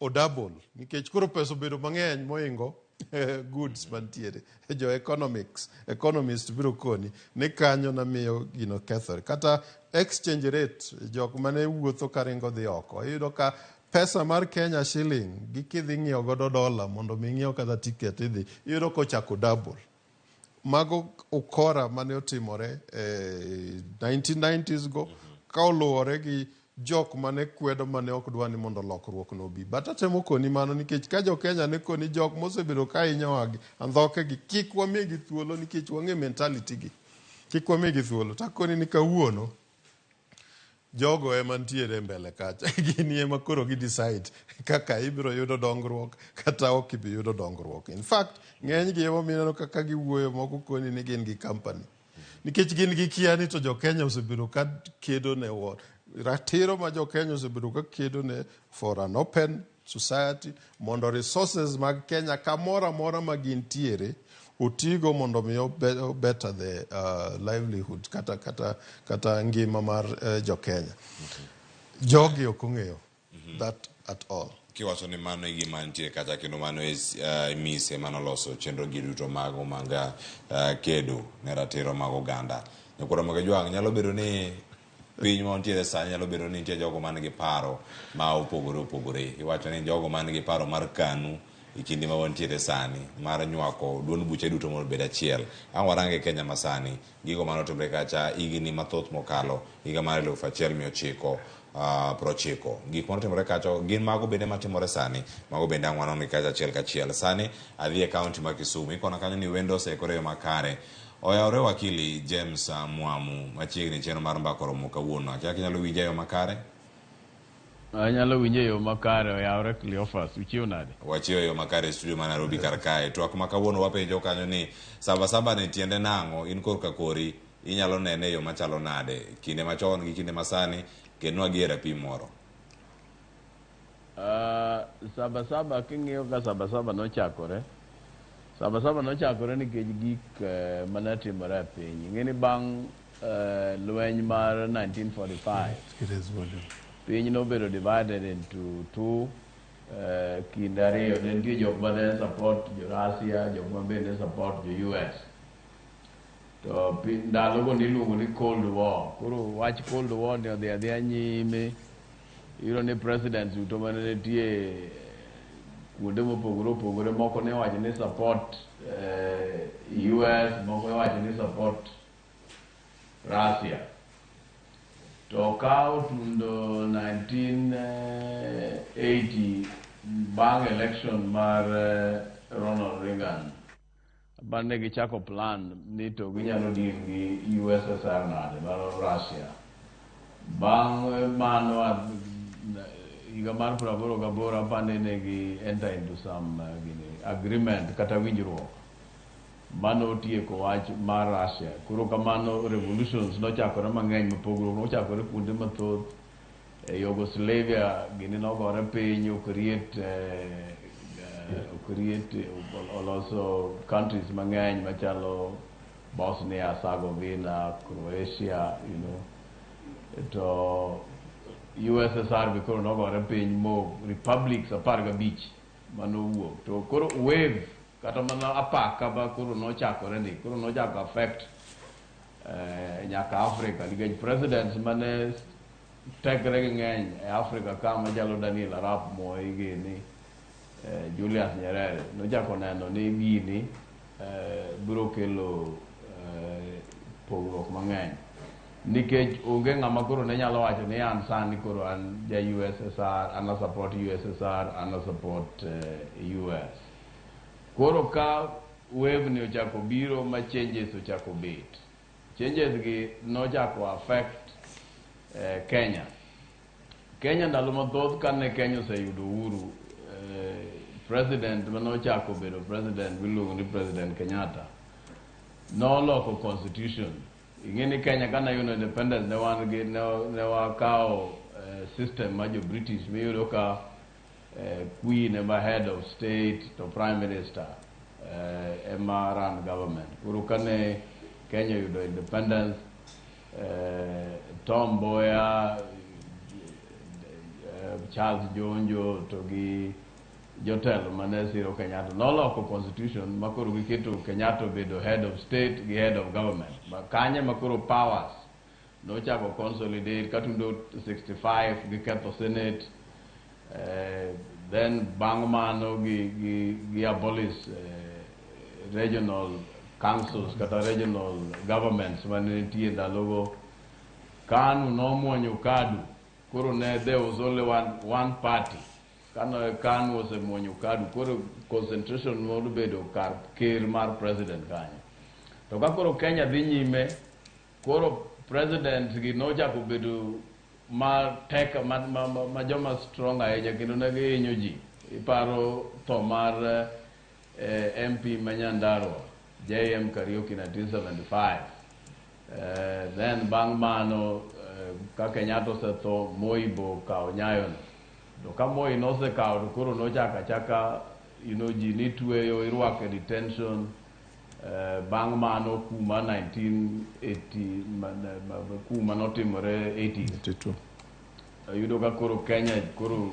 o double nikech koro pesa obedo mang'eny moingo goods mantiere. Jo economist biro koni ni kanyo namiyo gino kethore. Kata exchange rate jok mane wuotho karingo dhi oko iyudo ka pesa mar Kenya shilling gi kidhi ng'iewo godo dola mondo mi ing'iew kata ticket idhi iyudo kochako double. Mago ukora mane otimore 1990s go ka oluwore gi jok mane kwedo mane ok dwa ni mondo lokruok no obi. But atemo koni mano nikech ka jo Kenya ne koni jok mosebedo ka hinyowa gi andhoke gi kik wamigi thuolo nikech wang'e mentality gi. Kik wamigi thuolo. Takoni ni kawuono jogo ema ntiere mbele kacha. Gin ema koro gi decide kaka ibiro yudo dongruok kata ok ibi yudo dongruok. In fact, ng'eny gi ema mineno kaka giwuoyo moko koni ni gin gi company. Nikech gin gi kia ni to jo Kenya osebedo ka kedo ne ratiro ma jo Kenya osebedo ka kedo ne for an open society mondo resources mag Kenya kamoro amora ma gintiere otigo mondo mi better the livelihood kata ngima mar jo Kenya. Jogi ok ong'eyo that at all. Kiwacho ni mano e gima nitie kacha kendo mano e mise manoloso chenro gi duto mago mag kedo ne ratiro mag oganda. Nyakwar Ramogi Jwang' nyalo bedo ni piny ma wantiere sani nyalo bedo ni nitie jogo man gi paro ma opogore opogore. Iwacho ni jogo man gi paro mar KANU e kinde ma wantiere sani mar nywako duond buche duto mondo obed achiel. Ang' warange Kenya masani, gigo manotimre kacha higni mathoth mokalo, higa mar 1990. Gik manotimore kacha gin mago bende matimore sani, mago bende ang' wanon kacha achiel kachiel. Sani adhi e kaunti ma Kisumu, ikona kanyo ni wendo oseikore e yo makare. Oyawore wakili James Mwamu machiegni chenro mar mbaka oromo kawuono. Akia kinyalo winja e yo makare? Anyalo winjo e yo makare, oyawore Cleophas, uchiew nade? Wachiew e yo makare e studio ma Nairobi kar kae. Twak ma kawuono wapenjo kanyo ni saba saba ni tiende nang'o? In korka kori inyalo nene e yo machalo nade? Kinde machon gi kinde masani, ketnwa gi e rapim moro. Saba saba king'iyo ka saba saba nochakore. Saba saba nochakore nikech gik mane timore e piny. Ing'e ni bang' lweny mar 1945 piny nobedo divided into two kinde ariyo. Ne nitie jok mane support jo Russia, jok ma bende support jo US. To ndalogo niluongo ni Cold War. Koro wach Cold War ni odhi adhiya nyime. Iyudo ni presidents duto mane nitie kuonde mopogore opogore, moko ne wacho ni support US, moko ne wacho ni support Russia. To ka otundo 1980 bang' election mar Ronald Reagan, bang' gichako plan ni to ginyalo deal gi USSR nade, mar Russia. Bang' mano higa mar 88 apani ne gi enter into some gini, agreement kata winjruok mano otieko wach mar Russia. Koro kamano revolutions nochakore mang'eny mopogore, nochakore kuonde mathoth. E Yugoslavia gini nogore piny, o create oloso countries mang'eny machalo Bosnia, Herzegovina, Croatia, you know. To USSR be koro nogore piny mo republics 15 manowuok. To koro wave kata mana apaka ba koro nochakore ni, koro nochako affect nyaka Africa nikech presidents mane tekre gi ng'eny e Africa ka machalo Daniel Arap Moi gini, Julius Nyerere nochako neno ni gini biro kelo pogruok mang'eny. Nikech onge ng'ama koro ne nyalo wacho ni an sani koro an ja USSR, an a support USSR, an a support US. Koro ka wave ni ochako biro ma changes ochako bet. Changes gi nochako affect Kenya. Kenya ndalo mathoth kane Kenya oseyudo uhuru, president manochako bedo president miluongo ni President Kenyatta noloko constitution. Ing'e ni Kenya kane yudo independence ne wan gi ne wakawo system ma jo British miyudo ka Queen ema head of state to prime minister ema run government. Koro kane Kenya oyudo independence, Tom Mboya, Charles Njonjo to gi jotelo mane siro Kenyatta noloko constitution ma koro giketo Kenyatta obedo head of state gi head of government. Ma kanye ma koro powers nochako consolidate katundo 65 giketho Senate, then bang' mano gi abolish regional councils kata regional governments mane nitie ndalogo. KANU nomuonyo KADU, koro ne there was only one party. Kane KANU osemuonyo KADU, koro concentration nobedo kar ker mar president kanyo. To ka koro Kenya dhi nyime, koro president gi nochako bedo ma tek ma joma strong ahinya kendo ne gihinyo ji. Iparo tho mar MP ma Nyandarua, JM Kariuki 1975. Then bang' mano ka Kenyatta osetho, Moi bo okawo nyayono. To ka Moi nosekawo to koro nochako achaka ji nitweyo, irwako e detention. Bang' mano kuma 1980 kuma notimore 80s 82. Yudo ka koro Kenya koro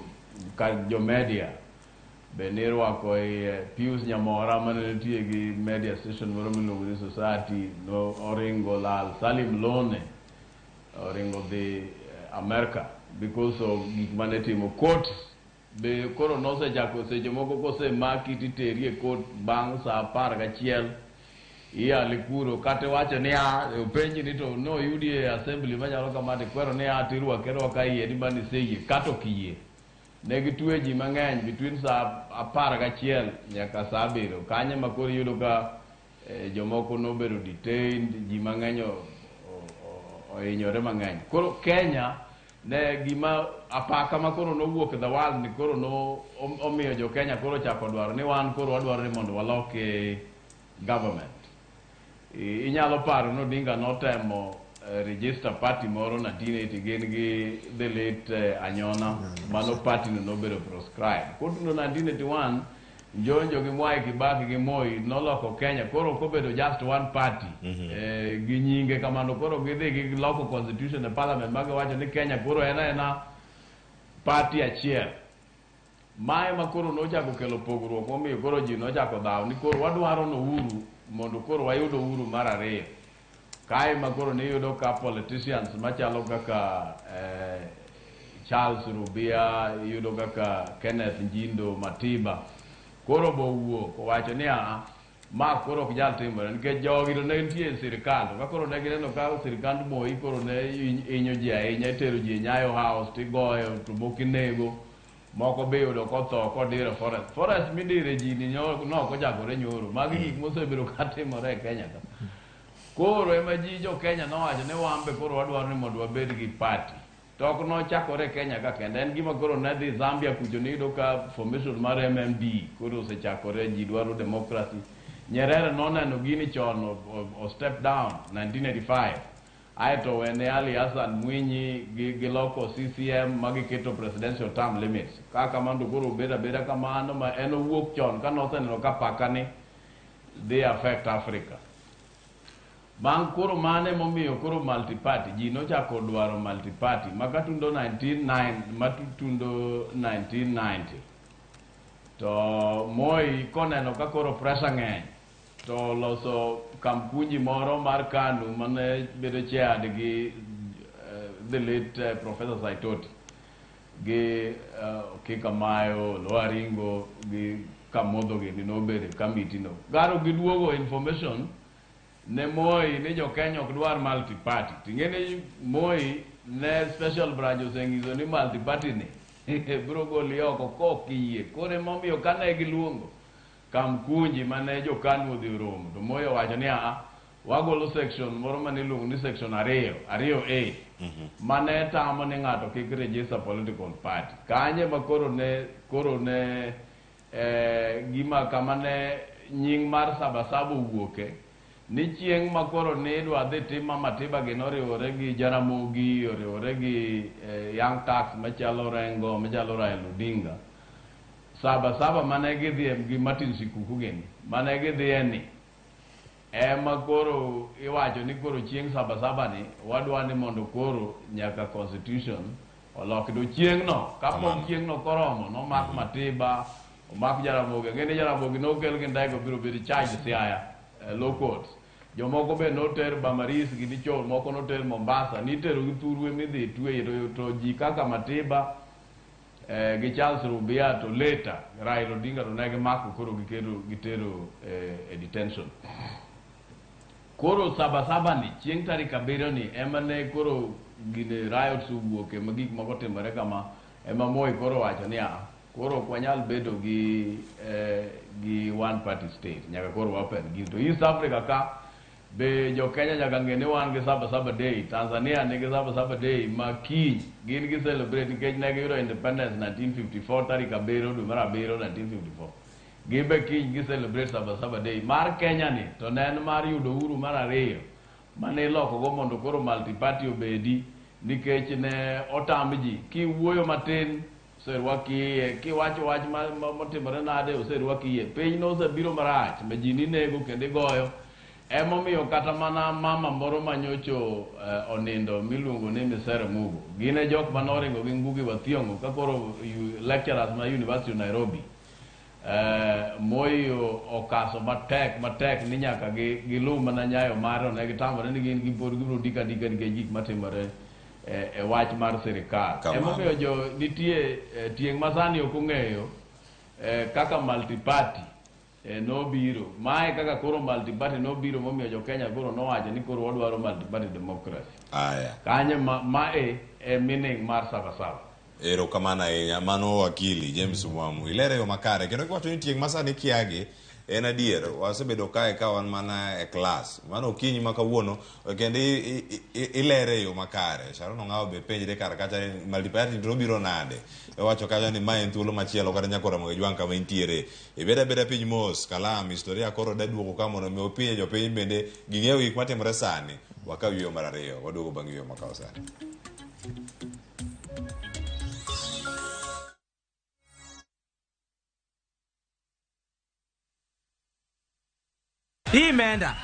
ka jo media be nirwako iye. Pius Nyamora mane nitie gi media station moro miluongo ni Society no oringo lal. Salim Lone oringo dhi America because of gik mane timo. Court be koro nosechako seche moko kosemaki titeri e court bang' sa 11 iyale kuro, kata iwacho niya openji ni to noyudi e assembly machalo kama, tikwero niya tirwake arwaka iye ni mane iseyie kata ok iyie. Ne gitwe ji mang'eny between sa 11 nyaka sa 7 kanyo ma koro iyudo ka jomoko nobedo detained, ji mang'eny ohinyore mang'eny. Koro Kenya ne gima apaka ma koro nowuok the world ni koro no omiyo jo Kenya koro chako dwaro ni wan koro wadwaro ni mondo walok government. Inyalo paro ni Odinga notemo register party moro 1980 gin gi the late Anyona, mano party no nobedo proscribed. Kotundo 1981 Njonjo gi Mwai Kibaki gi Moi noloko Kenya koro ok obedo just one party gi nyinge kamano. Koro gidhi giloko constitution e parliament ma giwacho ni Kenya koro en aena party achiel. Mae ma koro nochako kelo pogruok momiyo koro ji nochako dhaw ni koro wadwaro no uhuru mondo koro wayud uhuru mar ariyo. Kae ma koro niyudo ka politicians machalo kaka Charles Rubia, iyudo kaka Kenneth Njindo Matiba koro bowuok owacho ni aa ma koro ok nyal timore nikech jogi to ne nitie e sirikal, to ka koro ne gineno ka sirikand Moi koro ne hinyo ji ahinya, itero ji e Nyayo House tigoyo to moko inego, moko be iyudo kotho kodir e forest. Forest midire ji ni nok ochakore nyoro. Magi gik mosebedo katimore e Kenya ka. Koro ema ji jo Kenya nowacho ni wan be koro wadwaro ni mondo wabed gi party. To ok nochakore e Kenya ka kende, en gima koro ne dhi Zambia kucho niyudo ka formation mar MMD koro osechakore, ji dwaro democracy. Nyerere noneno gini chon o step down 1985. Aeto wene Ali Hassan Mwinyi giloko CCM ma giketo presidential term limits. Ka kamano to koro obedo abeda kamano ma en owuok chon ka noseneno ka paka ni dhi affect Africa. Bang' koro mane momiyo koro multi-party, ji nochako dwaro multi-party ma katundo 1990 matundo 1990 to Moi koneno ka koro pressure ng'eny to loso kamkunji moro mar KANU mane bedo chaired gi the late Professor Saitoti gi Kika Mayo, Loaringo gi Kamodho gini nobedo e committee no. Garo giduogo information ne Moi ni jo Kenya ok dwar multi party. Ting'e ni Moi ne special branch oseng'iso ni multi party ni biro goli oko kok iyie. Koro emomiyo kane giluongo Kamkunji mane jo KANU odhi oromo to Moi owacho ni aa wagolo section moro mane iluongo ni section 2 2A mane tamo ni ng'ato kik register political party. Kanye ma koro ne gima kama ne nying mar Sabasaba owuoke ni chieng' ma koro ni idwa dhi tim ma Matiba gi noriwore gi Jaramogi, oriwore gi Young Turks machalo Rengo, machalo Raila Odinga. Sabasaba mane gidhie gi Martin Shikuku gini, mane gidhie ni ema koro iwacho ni koro chieng' Sabasaba ni wadwa ni mondo koro nyaka constitution oloki. To chieng' no kapok chieng' no koromo nomak Matiba, omak Jaramogi. Ang'e ni Jaramogi nokel gi ndege obiro bedo charged Siaya law courts. Jomoko be noter Bamaris gi Dichol, moko noter Mombasa, nitero gi thurwe midhi tweye to ji kaka Matiba gi Charles Rubia to later Raila Odinga to ne gimako koro giketo gitero e detention. Koro Sabasaba ni chieng' tarik 7 ni ema ne koro gine riots owuoke ma gik moko timore kama ema Moi koro wacho ni a koro ok wanyal bedo gi one party state, nyaka koro wapen gini. To East Africa ka be jo Kenya nyaka ng'e ni wan gi Sabasaba Day, Tanzania nigi Sabasaba Day ma kiny gin gi celebrate nikech ne giyudo independence 1954 tarik 7 dwe mar 7 1954. Gin be kiny gi celebrate Sabasaba Day. Mar Kenya ni to ne en mar yudo uhuru mar ariyo mane iloko go mondo koro multi party obedi nikech ne otam ji kiwuoyo matin. Oserwaki iye, kiwacho wach motimore nade oserwaki iye. Piny nosebiro marach ma ji ninego kendo igoyo. Emomiyo kata mana mama moro manyocho onindo miluongo ni Misere Mugo. Gin e jok manoringo gi Ngugi wa Thiong'o ka koro lecturers ma University of Nairobi. Moi okaso matek matek ni nyaka giluw mana nyayo mare ne gitamore ni gin gipod gibiro dika dika nikech gik matimore e wach mar sirikal. Emomiyo jo nitie tieng' masani ok ong'eyo kaka multiparty nobiro. Mae kaka koro multiparty nobiro momiyo jo Kenya koro nowacho ni koro wadwaro multiparty democracy. Aya. Kanyo mae e meaning mar Saba Saba. Erokamano ahinya. Mano wakili James Mwamu. Ilere yo makare. Kendo kiwacho ni tieng' masani kiagi, en adier. Wasebedo kae ka wan mana e klas. Mano okinyi ma kawuono, kendo ilere yo makare. Sharon Ong'awo be penjre kar kacha ni multiparty to obiro nade. Owacho kacha ni mae en thuolo machielo kata nyakora Ramogi Jwang' kama intiere. Ibed abeda piny mos, kalam, historia koro daduogo ka mondo mi openje jopiny bende ging'eyo gik matimore sani. Wakaw yueyo mar ariyo, waduogo bang' yueyo makawo sani. Hii imeenda,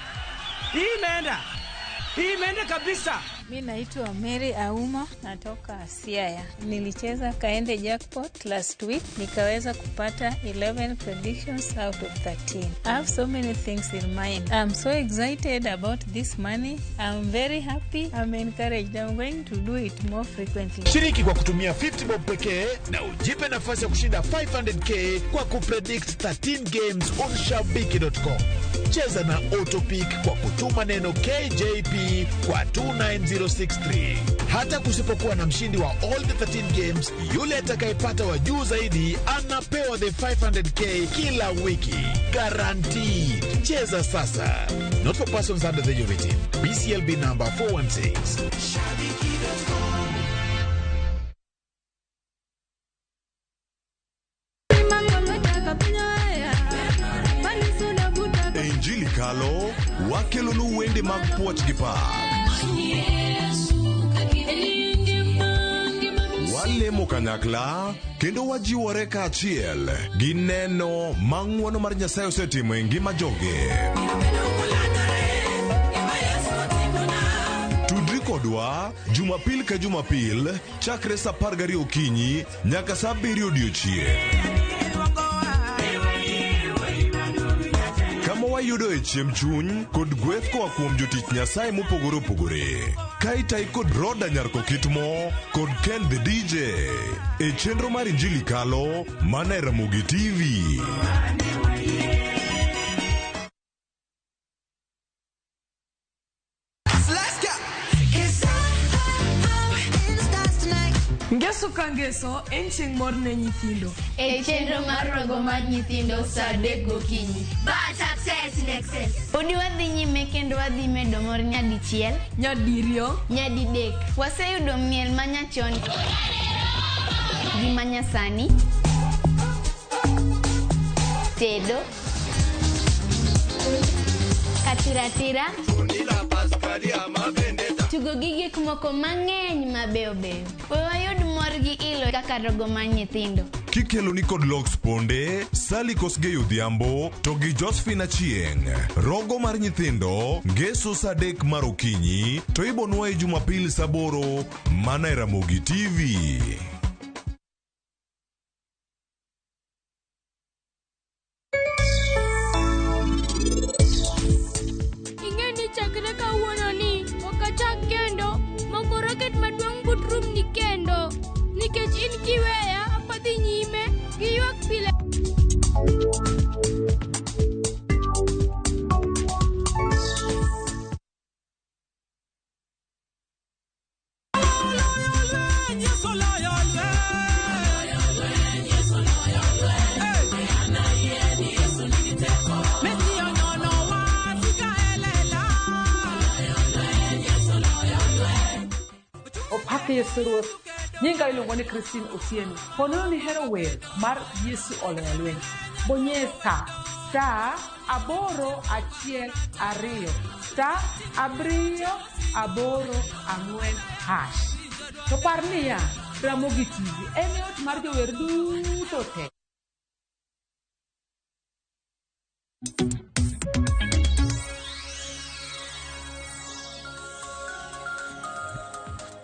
hii imeenda, hii imeenda kabisa. Mi naitwa Mary Auma, natoka Siaya. Nilicheza Kaende Jackpot last week, nikaweza kupata 11 predictions out of 13. I have so many things in mind. I'm so excited about this money. I'm very happy. I'm encouraged. I'm going to do it more frequently. Shiriki kwa kutumia 50 bob pekee na ujipe nafasi ya kushinda 500K kwa kupredict 13 games on shabiki.com. Cheza na Autopick kwa kutuma neno KJP kwa 29063. Hata kusipokuwa na mshindi wa all the 13 games, yule atakayepata wa juu zaidi anapewa the 500K kila wiki. Guaranteed. Cheza sasa. Not for persons under the age of 18. BCLB number 416. E Injili Kalo, wakelonu wende mag puoch gi pak. Walemo kanyakla kendo wajiwore kaachiel gi neno ma ng'wono mar Nyasaye osetimo e ngima joge. Tudri kodwa Jumapil ka Jumapil chakre sa 12 okinyi nyaka sa 7 odiochieng'. Kama wayudoe chiemb chuny kod gweth koa kuom jotich Nyasaye mopogore opogore. Ka itai kod Roda Nyar Kokitmo kod Ken the DJ e chenro mar Injili Kalo mana e Ramogi TV. Let's go. Ngeso ka ngeso en chieng' mor ne nyithindo. E chenro mar rogo mar nyithindo sa 3 gokinyi. But success in excess. Podi wadhi nyime kendo wadhi medo mor nyadichiel, nyadiriyo, nyadidek. Waseyudo miel manyachon gi manyasani, tedo, katiratira, tugo gi gik moko mang'eny mabeyo beyo. We wayud mor gi ilo kaka rogo mar nyithindo. Kikeloni kod Lox Ponde, Sally Kosgei Odhiambo to gi Josephine Achieng'. Rogo mar nyithindo, ngeso sa 3 mar okinyi to ibonwa e Jumapil sa 8 mana e Ramogi TV. Ing'e ni chakre kawuono ni ok achak kendo moko raket maduong' but room ni kendo nikech in kiweya apadhi nyime gi ywak pile. Opak Yesu Ruoth. Nyinga iluongo ni Christine Otieno. Ponono ni hero wer mar Yesu oloyo lweny. Bonyesa *812 *784#. To par niya, Ramogi TV en e ot mar jower duto te.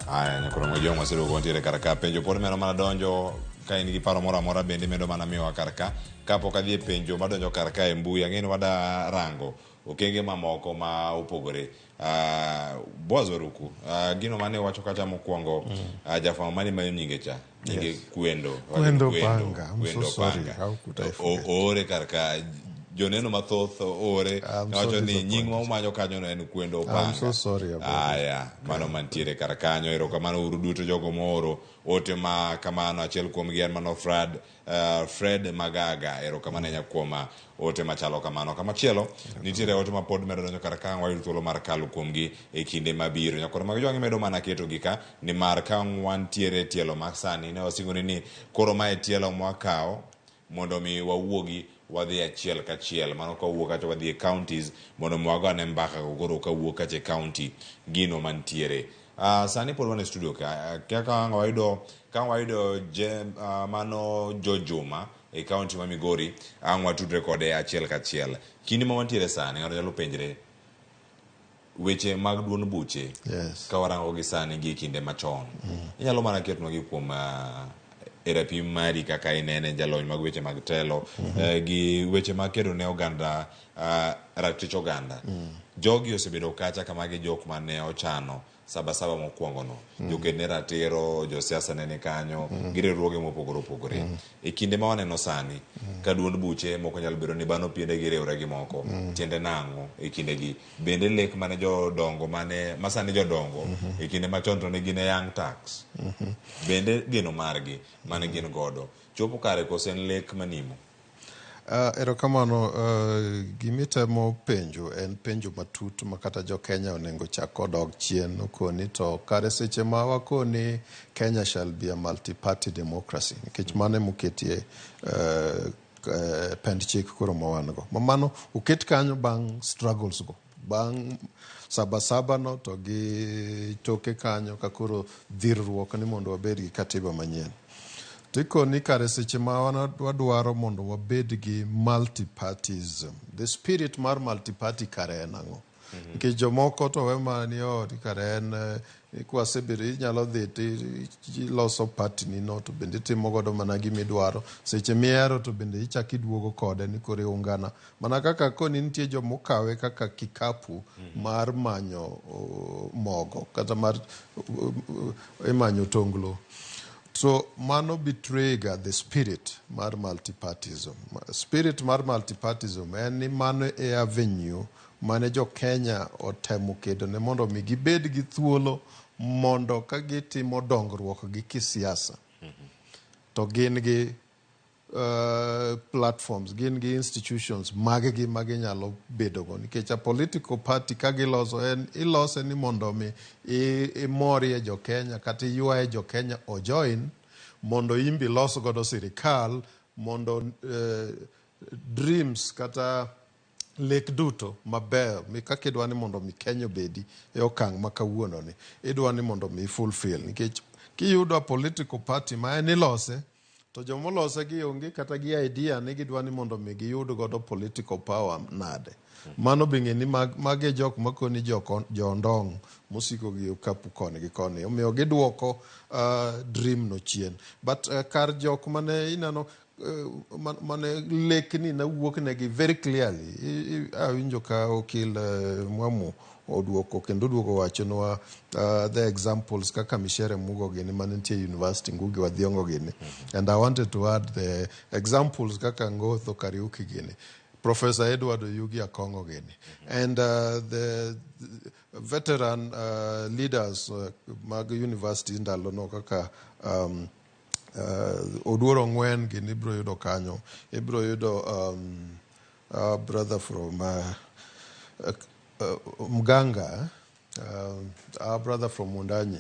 Aya, nyakoro Jong waseduogo wantiere kar ka. Penjo pod medo mana donjo ka in gi paro moro amora bende medo mana miyowa kar ka. Kapok adhi e penjo madonjo kar ka e mbui, ang'e ni wada rango okenge mamoko ma opogore. Boaz Oruku, gino mane wacho kacha mokwongo, jafwambo mane manyo nyinge cha, nyinge Yes. Kwendo. Kwendo Kwendo, Panga. I'm Kwendo so sorry. Panga. How could I forget? Oore kar ka joneno mathoth oore I'm so wacho ni nying disappointed. ma umanyo kanyo no en Kwendo I'm Panga. so sorry about it. Aya, mano mantiere kar kanyo. Erokamano uru duto jogo mooro ote ma kamano. Achiel kuomgi en mano Fred Magaga. Erokamano ahinya kuom ote machalo kamano. Kamachielo nitiere ote ma pod medo donjo kar ka, wayud thuolo mar kalo kuomgi e kinde mabiro. Nyakoro mag jwang' imedo mana ketogi ka, nimar ka wantiere e tielo ma sani ne wasingoni ni koro mae tielo mwakawo mondo mi wawuogi wadhi achiel kachiel. Mano ka wawuok kacha wadhi e counties mondo mi wago ane mbaka go koro kawuok kacha e county gino mantiere. Sani pod wan e studio ka. Kaka ang' wayudo, ka wayudo je, mano Jo Juma e county ma Migori, ang' watudre kode achiel kachiel. Kinde ma wantiere sani, ng'ato nyalo penjre weche mag duond buche. Yes. Ka warango gi sani gi kinde machon. Inyalo mana ketnwa gi kuom e rapim mari kaka inene jalony mag weche mag telo, gi weche mag kedo ne oganda, ratich oganda. Jogi osebedo kacha kama gi jok mane ochano sabasaba mokwongo no. Joked ne ratiro, josiasa ne ni kanyo, gi riwruoge mopogore opogore. E kinde ma waneno sani, ka duond buche moko nyalo bedo ni bano piende gi riwre gi moko, tiende nang'o e kinde gi? Bende lek mane jodongo mane, ma sani jodongo, e kinde machon to ne gin e young tax. Bende geno margi mane gin godo, chopo kare koso en lek manimo? Erokamano, gimitemo penjo en penjo matut ma kata jo Kenya onego chak odog chien okoni to kare seche ma wakoni Kenya shall be a multi-party democracy nikech mano emoketie pend chik koro ma wan go. Ma mano oket kanyo bang' struggles go. Bang' sabasaba no to gi toke kanyo ka koro dhirruok ni mondo wabed gi katiba manyien. Tikoni kare seche ma wadwaro mondo wabed gi multi-partyism. The spirit mar multi-party kare en ang'o? Nikech jomoko to we mana ni oh, kare en kwasebedo inyalo dhi tiloso party ni no to bende itimo godo mana gimidwaro. Seche mihero to bende ichak iduogo kode ni koro iungana. Mana kaka koni nitie jomokawe kaka kikapu mar manyo mogo kata mar imanyo tonglo. So mano betray ga the spirit mar multipartyism. Spirit mar multipartyism en ni mano e avenue mane jo Kenya otemo kedo ne mondo mi gibed gi thuolo mondo ka gitimo dongruok gi kisiasa to gin gi platforms, gin gi institutions mag gi ma ginyalo bedogo. Nikech a political party ka giloso en ilose ni mondo mi imorie jo Kenya kata iywaye jo Kenya o join mondo imbi los godo sirikal mondo dreams kata lek duto mabeyo mi kaka idwa ni mondo mi Kenya obedi e okang' ma kawuono ni idwa ni mondo mi fulfill. Nikech kiyudo a political party ma en ilose to jomolose gi onge kata gi idea ni gidwa ni mondo mi giyud godo political power nade. Mano be ng'e ni magi e jok makoni jondong' mosiko gi okapu koni gi koni. Omiyo giduoko dream no chien. But kar jok mane ineno mane lekni nawuok negi very clearly. Awinjo ka okil Mwamu oduoko kendo oduogo wachonwa the examples kaka Micere Mugo gini mane nitie university Ngugi wa Thiong'o gini. And I wanted to add the examples kaka Ngotho Kariuki gini, Professor Edward Oyugi Akong'o gini, and the veteran leaders mag university ndalo no kaka Oduor Ong'wen gini ibro yudo kanyo, ibro yudo brother from Mganga, our brother from Wundanyi.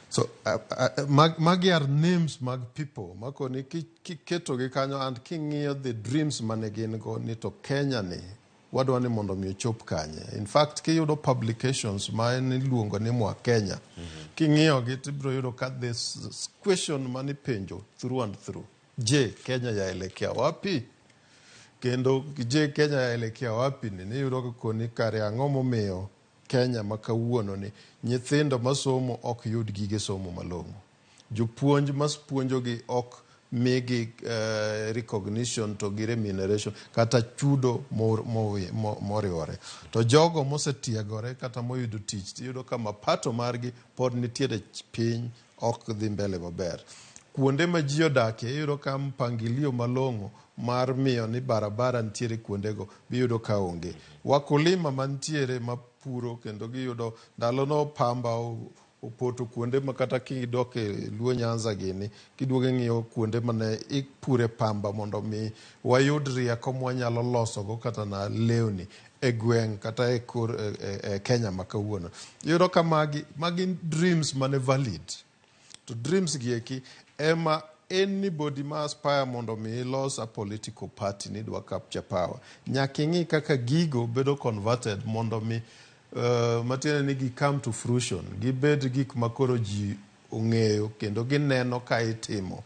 So magi are names mag people makoni kiketogi kanyo and king'iyo the dreams mane gin go ni to Kenya ni wadwa ni mondo mi ochop kanye. In fact kiyudo publications ma en iluongo ni Mwa Kenya. King'iyogi to ibiro yudo ka this question manipenjo through and through. Je, Kenya yaelekea wapi? Kendo je, Kenya yaelekea wapi ni niyudo ka koni kare ang'o momiyo Kenya ma kawuono ni nyithindo masomo ok yud gige somo malong'o. Jopuonj mapuonjogi ok migi recognition to gi remuneration kata chudo moriwore. To jogo mosetiegore kata moyudo tich tiyudo ka mapato margi pod nitiere piny ok dhi mbele maber. Kuonde ma ji odakie iyudo ka mpangilio malong'o mar miyo ni barabara nitiere kuondego biyudo ka onge. Wakulima mantiere mapuro kendo giyudo ndalono pamba opoto kuonde ma kata kidok e Luo Nyanza gini kiduogo ing'iyo kuonde mane ipure pamba mondo mi wayud rieko mwanyalo losogo kata na lewni e gweng' kata e kor e Kenya ma kawuono. Iyudo ka magi dreams mane valid. To dreams gi eki ema anybody ma aspire mondo mi ilos a political party ni dwa capture power. Nyaka ing'i kaka gigo bedo converted mondo mi matiende ni gi come to fruition. Gibed gik ma koro ji ong'eyo kendo gineno ka itimo.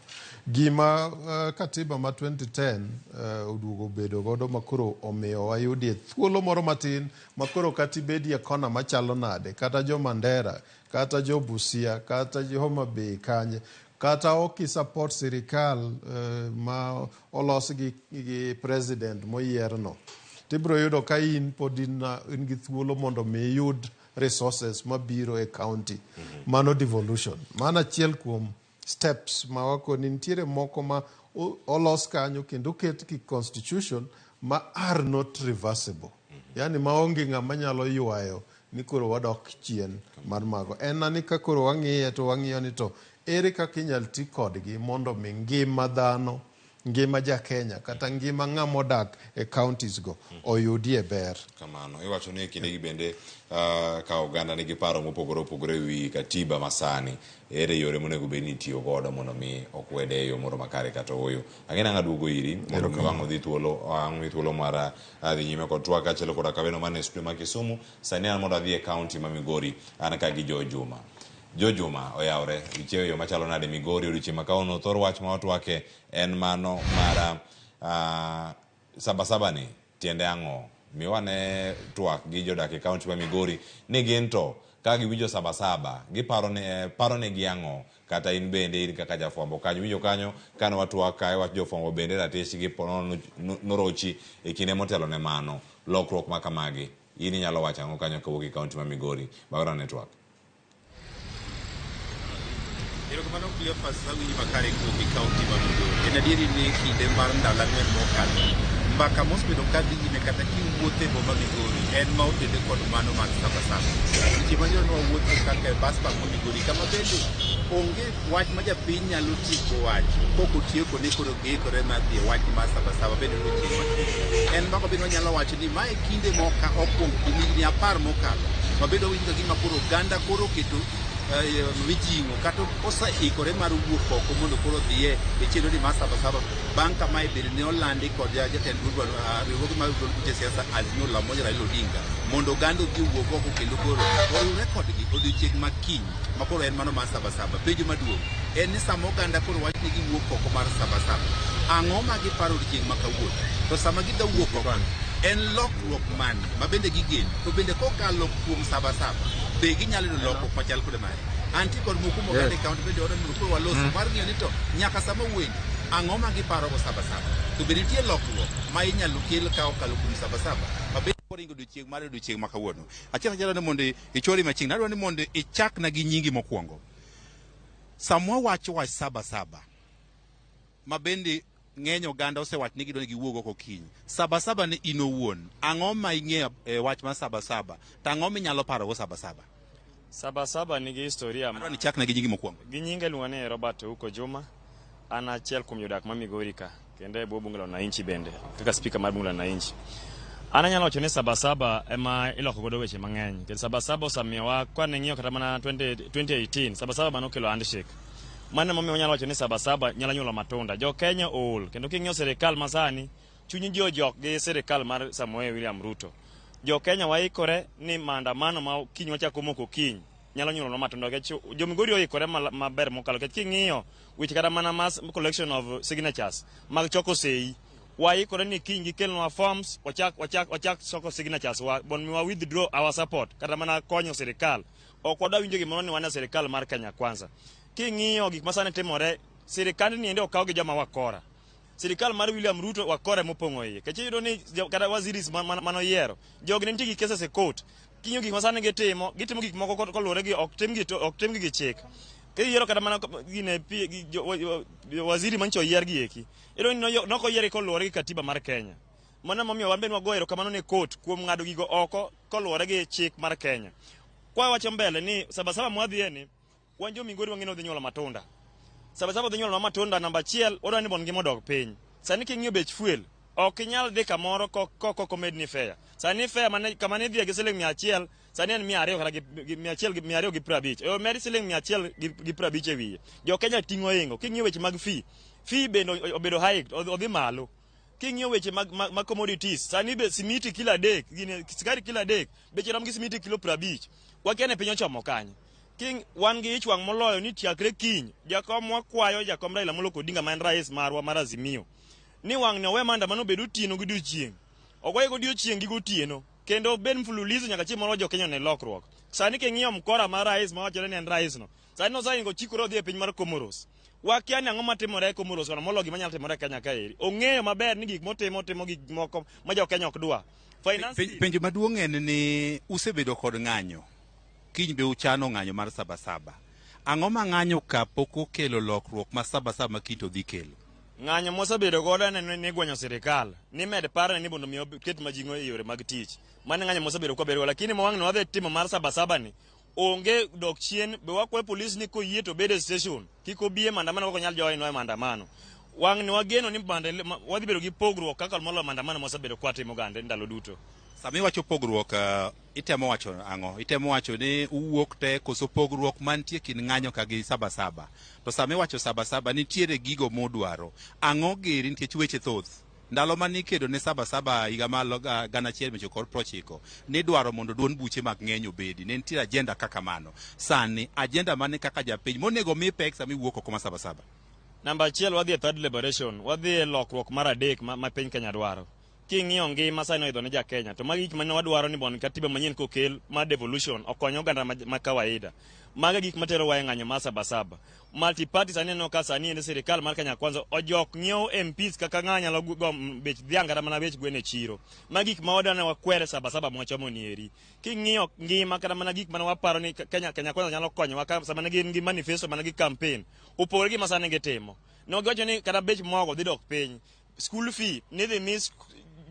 Gima katiba ma 2010 oduogo bedo godo ma koro omiyo wayudie thuolo moro matin ma koro kata ibedie kona machalo nade, kata jo Mandera, kata jo Busia, kata jo Homa Bay kanye, kata ok i support sirikal ma olos gi president moyierno, tibiro yudo ka in pod in gi thuolo mondo mi iyud resources mabiro e county. Mano devolution. Mano achiel kuom steps ma wakoni nitiere moko ma olos kanyo kendo oket ki constitution ma are not reversible. Yani maonge ng'ama nyalo ywayo ni koro wadok chien mar mago. En ni ka koro wang'iye to wang'iyo ni to ere kaka inyal ti kodgi mondo mi ngima dhano, ngima ja Kenya kata ngima ng'ama odak e counties go oyudie ber. Kamano. Iwacho ni e kindegi bende ka oganda nigi paro mopogore opogore ewi katiba masani, ere yore monego bed ni itiyo godo mondo mi okwede e yo moro makare kata ooyo. Ang'e nang'a duogo iri mondo mi wang' odhi thuolo, ang' mi thuolo mar dhi nyime kod twak kaachiel koda kaweno man e studio ma Kisumu. Sani an mondo adhi e county ma Migori, an ka gi Joe Juma. Joe Juma oyawre, ichiewo e yo machalo nade Migori odiochieng' ma kawuono? Thor wach ma watwake en mano mar Sabasaba ni tiende ang'o? Miwa ne twak gi jodak e county ma Migori ni gin to ka giwinjo Sabasaba giparo ne paro ne gi ang'o? Kata in bende in kaka jafwambo kanyo winjo kanyo kane watwak kae wach jofwambo bende ratichgi norochi e kinde motelo ne mano lokruok ma kamagi in inyalo wacho ang'o kanyo kawuok e county ma Migori? Bagora ne twak. Erokamano Cleophas, awinji makare kuom e kaunti ma Migori. En adieri ni kinde mar ndalo 4 mokalo, mbaka mosebedo ka dhi nyime kata kiwuotho e boma Migori en ma otende kod mano mar Sabasaba. Seche ma nyoro nwawuotho kaka e bus park ma Migori kama bende onge wach ma japiny nyalo tieko wacho kok otieko ni koro giikore mar dhi e wach mar Sabasaba bende odiochieng' ma en mbaka bende wanyalo wacho ni mae kinde moka okuongo kuom higni 10 mokalo wabedo winjo ka gima koro oganda koro oketo mijing'o kata oseikore mar wuok oko mondo koro odhiye e chenro ni mar Sabasaba bang' ka mae bende ne olandi kod jatend riwruoge mag duond buche siasa Azimio la Umoja Raila Odinga mondo oganda odhi owuog oko kendo koro oriwre kodgi odiochieng' ma kiny ma koro en mano mar Sabasaba. Penjo maduong' en ni sama oganda koro wach ni giwuok oko mar Sabasaba, ang'o ma giparo odiochieng' ma kawuono? To sama gidwa wuok oko en lokruok mane ma bende gigeno? To bende kokalo kuom Sabasaba be ginyalo yudo lokruok machal kode mae? Antie kod moko kuom oganda e kaunti bende wadwa ni mondo koro walosi mar ng'iyo ni to nyaka sama wuoyeni ang'o ma giparogo Sabasaba? To be nitie lokruok ma inyalo kel ka okalo kuom Sabasaba ma bende oringo odiochieng' mar odiochieng' ma kawuono? Achiel kachiel adwa ni mondo ichwori machiegni, adwa ni mondo ichakna gi nyingi mokwongo. Sama wawacho wach Sabasaba ma bende ng'eny oganda osewacho ni gidwa ni giwuog oko kiny. Sabasaba ni in owuon, ang'o ma ing'eyo e wach mar Sabasaba? To ang'o minyalo parogo Sabasaba? Sabasaba nigi historia. Adwa ni ichakna gi nyingi mokwongo. Gi nyinga iluonga ni Robert Ouko Juma. An achiel kuom jodak ma Migori ka, kendo e bwo bunge la wananchi bende, kaka speaker mar bunge la wananchi. An anyalo wacho ni Sabasaba ema iloko godo weche mang'eny. Kendo Sabasaba osemiyowa, kane ng'iyo kata mana 2018, Sabasaba mane okelo handshake. Mano emomiyo wanyalo wacho ni Sabasaba nyalo nyuolo matunda. Jo Kenya ool, kendo king'iyo sirikal masani, chuny ji ojok gi sirikal mar Samoei William Ruto. Jo Kenya waikore ni maandamano ma kiny wachako moko kiny. nyalo nyuolonwa matunda nikech jo Migori oikore maber mokalo nikech king'iyo weche kata mana mass collection of signatures mag choko sei waikore ni kiny gikelnwa forms wachak wachak wachak choko signatures wa mondo mi wa withdraw our support kata mana konyo sirikal ok wadwa winjo gimoro ni wan e sirikal mar Kenya Kwanza king'iyo gik masani timore sirikand ni endi okaw gi joma wakora sirikal mar William Ruto wakora mopong'o iye nikech iyudo ni kata waziris manoyiero jogi ne nitie gi cases e court king'iyo gik masani gitimo gitimo gik moko koluwore gi ok timgi ok timgi gi chik kiyiero kata mana gine waziri mancho oyier gi eki iyudo ni nok oyier koluwore gi katiba mar Kenya mano emomiyo wan bende wagoyo erokamano ne court kuom ng'ado gigo oko koluwore gi chik mar Kenya kwa wacho mbele ni sabasaba mwadhiye ni wan jo Migori wang'e ni odhi nyuolo matunda sabasaba odhi nyuolo matunda namba achiel wadwa ni mondo ngima odog piny sani king'iyo bech fuel ok inyal dhi kamoro kok omedni fare sani fare mane kama ne idhiye gi siling 100 sani en 200 kata gi 100 gi 250 omed siling 150 e wiye jo Kenya ting'o ingo king'iyo weche mag fee fee bende obedo high odhi malo king'iyo weche mag, mag, mag commodities sani be simiti kilo 3 gine sukari kilo 3 beche rom gi simiti kilo 50 wakia ni piny ochomo kanye King, wan gi ich wang' moloyo ni chakre kiny jakom wakwayo jakom Raila Amolo Odinga ma en rais marwa mar Azimio ni wang' ni owe maandamano obed otieno gi odiochieng' ogoye godiochieng' gi gotieno kendo obed mfululizo nyaka chieng' moro jo Kenya one lokruok sani king'iyo mkora mar rais mawachore ni en rais no sani noseingo chikore odhi e piny mar Comoros wakia ni ang'o matimore e Comoros kono moloyo gima nyalo timore e Kenya kaeri ong'eyo maber ni gik motimo timo gik moko ma jo Kenya ok dwa finance Penjo maduong' en ni usebedo kod ng'anyo kiny be uchano ng'anyo mar sabasaba ang'o ma ng'anyo ka pok okelo lokruok ma sabasaba ma kiny to dhi kelo ng'anyo mosebedo godo en ni gwenyo sirikal ni med parne ni mondo mi oket majing'o e yore mag tich mano e ng'anyo mosebedo kwabedo go lakini ma wang'ni wadhi timo mar sabasaba ni onge dok chien be wakwayo polis ni koyie to obed e station kik obi e maandamano kok onyal joinwa e maandamano wang'ni wageno ni wadhi bedo gi pogruok kaka moloyo maandamano mosebedo kwatimo gande ndalo duto Sama iwacho pogruok itemo wacho ang'o? Itemo wacho ni uwuok te koso pogruok mantie kind ng'anyo ka gi sabasaba. To sama iwacho sabasaba nitiere gigo mudwaro. Ang'o giri nikech weche thoth. Ndalo mane ikedo ne sabasaba higa mar 1990 nidwaro mondo duond buche mag ng'eny obedi. Ne nitiere agenda kaka mano. Sani agenda mane kaka japiny monego mi pek sama iwuok oko ma sabasaba? Namba achiel wadhi e third liberation, wadhi e lokruok mar adek ma piny Kenya dwaro. King'iyo ngima sani oidho ne ja Kenya to magi gik mane wadwaro ni mondo katiba manyien kokel mar devolution okony oganda ma kawaida. Mago e gik materowa e ng'anyo mar sabasaba. Multi party sani aneno ka sani endi sirikal mar Kenya Kwanza ojok ng'iewo MPs kaka ng'a nyalo go bech dhiang' kata mana bech gwen e chiro. Magi gik ma wadwa ni wakwere sabasaba mwachomo ni eri. King'iyo ngima kata mana gik mane waparo ni Kenya, Kenya Kwanza nyalo konyowa ka sama ne gin gi manifesto mana gi campaign opogore gi ma sani gitimo. Ne giwacho ni kata bech mogo dhi dok piny, school fee nidhi mi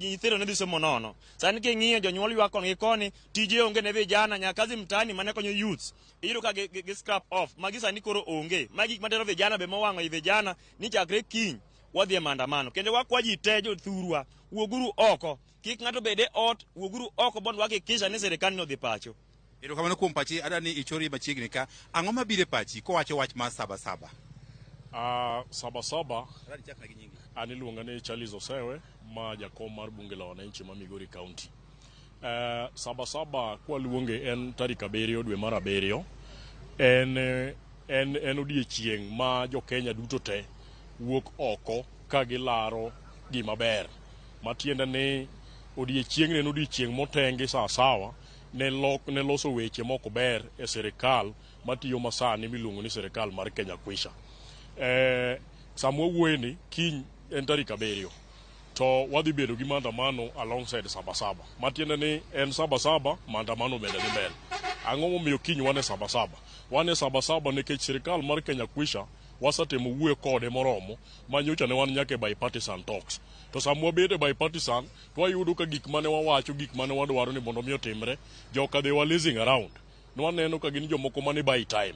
nyithindo ne dhi somo nono. Sani king'iyo jonyuol ywak koni gi koni, tije onge ne vijana, nyaka kazi mtaani mane konyo youths. Iyudo ka gi scrap off. Magi sani koro onge. Magi gik matero vijana be mowang'o i vijana ni chakre kiny wadhi e maandamano. Kendo wakwa ji te jothurwa, wuoguru oko. Kik ng'ato bed e ot, wuoguru oko mondo wahakikisha ni sirikal ni odhi pacho. Erokamano kuom pachi, adwa ni ichori machiegni ka. Ang'o mabiro e pachi kowacho wach mar sabasaba? Sabasaba an iluonga ni Charles Osewe ma jakom mar bunge la wananchi ma Migori County. Sabasaba kwaluonge en tarik 7 dwe mar 7 en odiechieng' ma jo Kenya duto te wuok oko ka gilaro gima ber. Matiende ni odiechieng'ni en odiechieng' motengi sawasawa ne loso weche mok ber e sirikal matiyo masani miluongo ni sirikal mar Kenya Kwisha. Sama wawuoye ni kiny en tarik 7 to wadhi bedo gi maandamano alongside sabasaba. Matiende ni en sabasaba, maandamano bende dhi mbele. Ang'o momiyo kiny wan e sabasaba? Wan e sabasaba nikech sirikal mar Kenya Kwisha wasetemo wuoyo kode moromo ma nyocha ne wan nyaka e bipartisan talks. To sama wabet e bipartisan to wayudo ka gik mane wawacho, gik mane wadwaro ni mondo mi otimre, joka they were lazing around. Nwaneno ka gin jomoko mane buy time.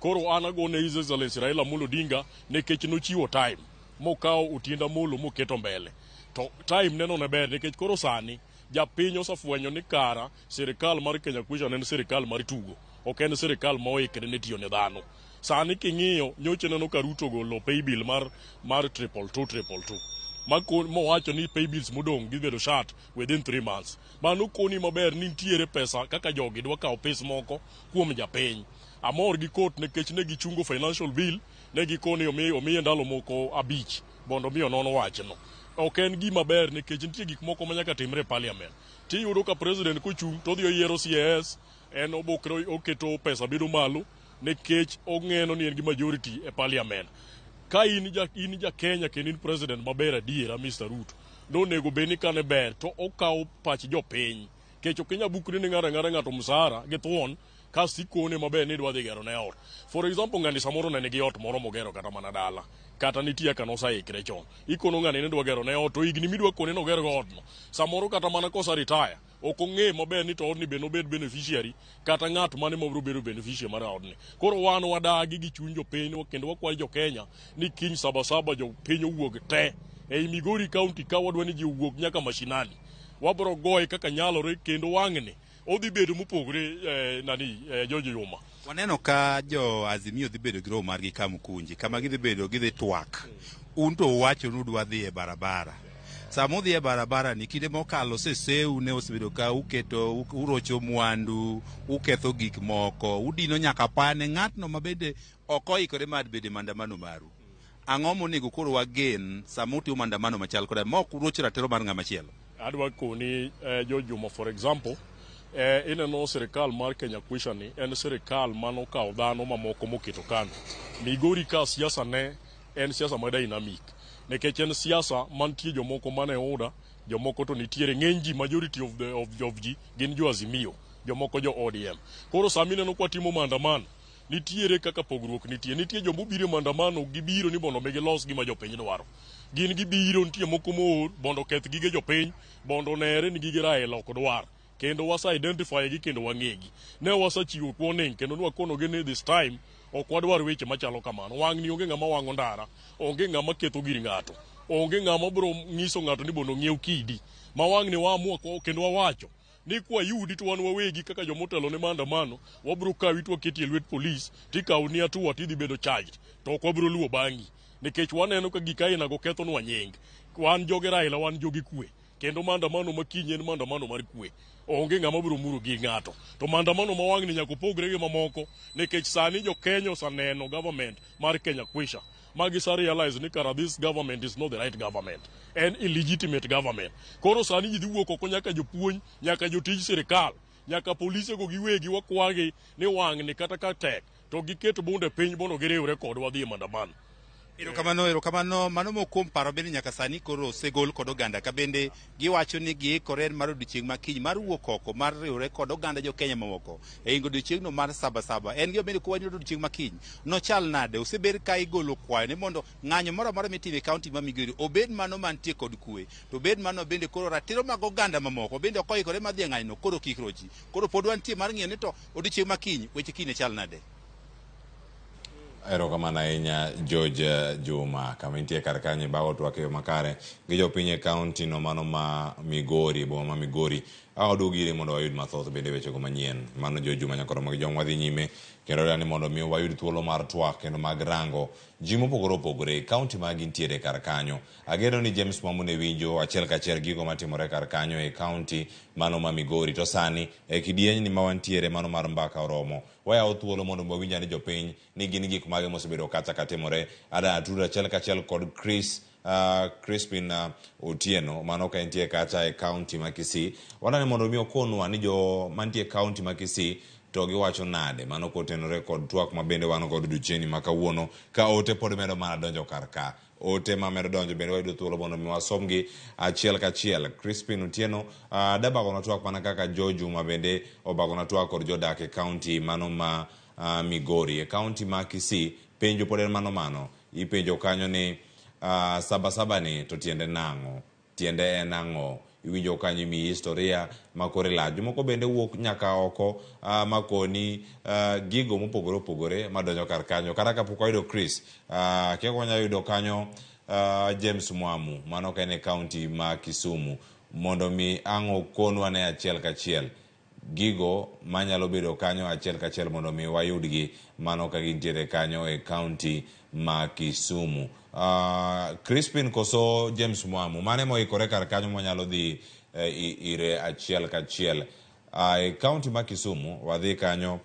Koro an agone His Excellency Raila Amolo Odinga nikech nochiwo time mokawo Otiende Amolo moketo mbele. To time neno ne ber nikech koro sani japiny osefwenyo ni kara sirikal mar Kenya Kwisha ne en sirikal mar tugo, ok en sirikal ma oikre ne tiyo ne dhano. Sani king'iyo nyocha neno ka Ruto ogolo pay bill mar 222 222. ma mowacho ni pay bills modong' dhi bedo shut within 3 months. Mano koni maber ni nitiere pesa kaka jogi dwa kawo pes moko kuom japiny. Amor gi court nikech ne gichungo financial bill, ne gikoni omiye ndalo moko abich mondo mi onon wachno. Ok en gima ber nikech nitie gik moko ma nyaka timre e parliament. Tiyudo ka president kochung' to odhi oyiero CAS, en obukre oketo pesa bedo malo nikech ong'eno ni en gi majority e parliament. Ka in ja, in ja Kenya kendo in president maber adiera Mr. Ruto, nonego bed ni kane ber to okawo pach jopiny. Kech ok inyal bukri ni ng'ato ang'ata ng'ato msara gi thuon kasto ikone maber ni idwa dhi gero ne ot. For example, ng'ani samoro ne nigi ot moro mogero kata mana dala kata nitie kaka noseikre chon. Ikono ng'ani ni idwa gero ne ot to higni midwa kone ni oger go odno samoro kata mana kose retire ok ong'e maber ni to odni be nobed beneficiary kata ng'at mane mabiro bedo beneficiary mar odni. Koro wan wadagi gi chuny jopiny kendo wakwayo jo Kenya ni kiny sabasaba jopiny owuog te. Ei Migori County ka wadwa ni ji owuog nyaka mashinani. Wabiro goye kaka nyalore kendo wang'ni odhi bedo mopogore nani George Yuma. Waneno ka jo Azimio dhi bedo gi romo margi Kamukunji, kama gidhi bedo gidhi twak. Un to uwacho ni udwa dhi e barabara. Sama udhi e barabara ni kinde mokalo seseu ne osebedo ka uketo urocho mwandu, uketho gik moko, udino nyaka pane ng'atno ma bende ok oikore mar bedo e maandamano maru. Ang'o monego koro wagen sama utimo maandamano machal koda ma ok uroch ratiro mar ng'ama chielo? Adwa koni George Juma for example, ineno sirikal mar Kenya Kwisha ni en sirikal manokawo dhano mamoko moketo kando. Migori ka siasa ne en siasa ma dynamic nikech en siasa mantie jomoko mane UDA, jomoko to nitiere ng'eny ji majority of, the, of ji gin jo Azimio, jomoko jo ODM. Koro sama ineno kwa timo maandamano nitiere kaka pogruok nitie. Nitie joma obiro e maandamano gibiro ni mondo mi gilos gima jopiny dwaro. Gin gibiro nitie moko moor mondo oketh gige jopiny mondo onere ni gige Raila ok dwar. Kendo wase identify gi kendo wang'egi. Ne wasechiwo warning kendo nwakonogi ni this time ok wadwar weche machalo kamano. Wang'ni onge ng'ama wang'o ndara, onge ng'ama ketho gir ng'ato, onge ng'ama biro nyiso ng'ato ni mondo ong'iew kidi. Ma wang'ni waamua kendo wawacho ni kwayudi to wan wawegi kaka jomotelo ne maandamano wabiro kawi to waketi e lwet polis tikawoni hatua tidhi bedo charged to ok wabiro luwo bang'i nikech waneno ka gik ainago kethonwa nying. Wan joge Raila wan joge kwe kendo maandamano ma kiny en maandamano mar kwe. Onge ng'ama biro muro gi ng'ato. To maandamano ma wang'ni nyaka opogre gi mamoko nikech sani jo Kenya oseneno government mar Kenya Kwisha ma gisa realize ni kara this government is not the right government. En illegitimate government. Koro sani ji dhi wuok oko nyaka jopuonj, nyaka jotij sirikal, nyaka polise go giwegi wakwagi ni wang'ni kata ka tek to giket bunde piny mondo giriwre kodwa dhi e maandamano. Erokamano, erokamano. Mano moko kuom paro bende nyaka sani koro osegol kod oganda ka bende giwacho ni giikore mar odiochieng' ma kiny mar wuok oko mar riwre kod oganda jo Kenya mamoko e ingo odiochieng'no mar Saba Saba. En gima bende kowacho ni odiochieng' ma kiny nochal nade? Osebed ka igolo kwayo ni mondo ng'anyo moro amora mitimo e kaunti ma Migori obed mano mantie kod kwe, to obed mano bende koro ratiro mag oganda mamoko bende ok oikore madhi e ng'anyono koro kik rochi. Koro pod wantie mar ng'iyo ni to odiochieng' ma kiny weche kiny ne chal nade? Erokamano ahinya George Juma kama intie kar kanyo ibago twak e yo makare gi jopiny e kaunti no mano ma Migori, boma ma Migori. Awaduog ire mondo wayud mathoth bende wechego manyien. Mano George Juma Nyakoro mag Jong wadhi nyime kendo ni mondo mi wayud thuolo mar twak kendo mag rango ji mopogore opogore e kaunti ma gintiere kar kanyo. Ageno ni James Mwamu ne winjo achiel kachiel gigo matimore kar kanyo e kaunti mano ma Migori. To sani e kidienyni ma wantiere mano mar mbaka oromo. Wayawo thuolo mondo wawinj ane jopiny ni gin gik mage mosebedo kacha katimore. Ada atudo achiel kachiel kod Chris Crispin Otieno mano ka entie kacha e kaunti ma Kisii. Wadwani mondo mi okonwa ni jo mantie e kaunti ma Kisii to giwacho nade mano kotenore kod twak ma bende wan godo odiochieng'ni ma kawuono ka ote pod medo mana donjo kar ka. Ote ma medo donjo bende wayudo thuolo mondo mi wasomgi achiel kachiel. Crispin Otieno dabagona twak mana kaka Jo Juma bende obagona twak kod jodak e kaunti mano ma Migori. E kaunti ma Kisii penjo pod en mano mano. Ipenjo kanyo ni Saba Saba ni to tiende nang'o? Tiende en ang'o? Iwinjo kanyo imiyi historia ma kore lach. Jomoko bende wuok nyaka oko makoni gigo mopogore opogore madonjo kar kanyo. Kata kapok wayudo Chris, kia wanyalo yudo kanyo James Mwamu, mano ka en e kaunti ma Kisumu, mondo mi ang' okonwa ne achiel kachiel gigo manyalo bedo kanyo achiel kachiel mondo mi wayudgi mano ka gintiere kanyo e kaunti ma Kisumu. Crispin koso James Mwamu, mane moikore kar kanyo mwanyalo dhi ire achiel kachiel. E kaunti ma Kisumu, wadhi kanyo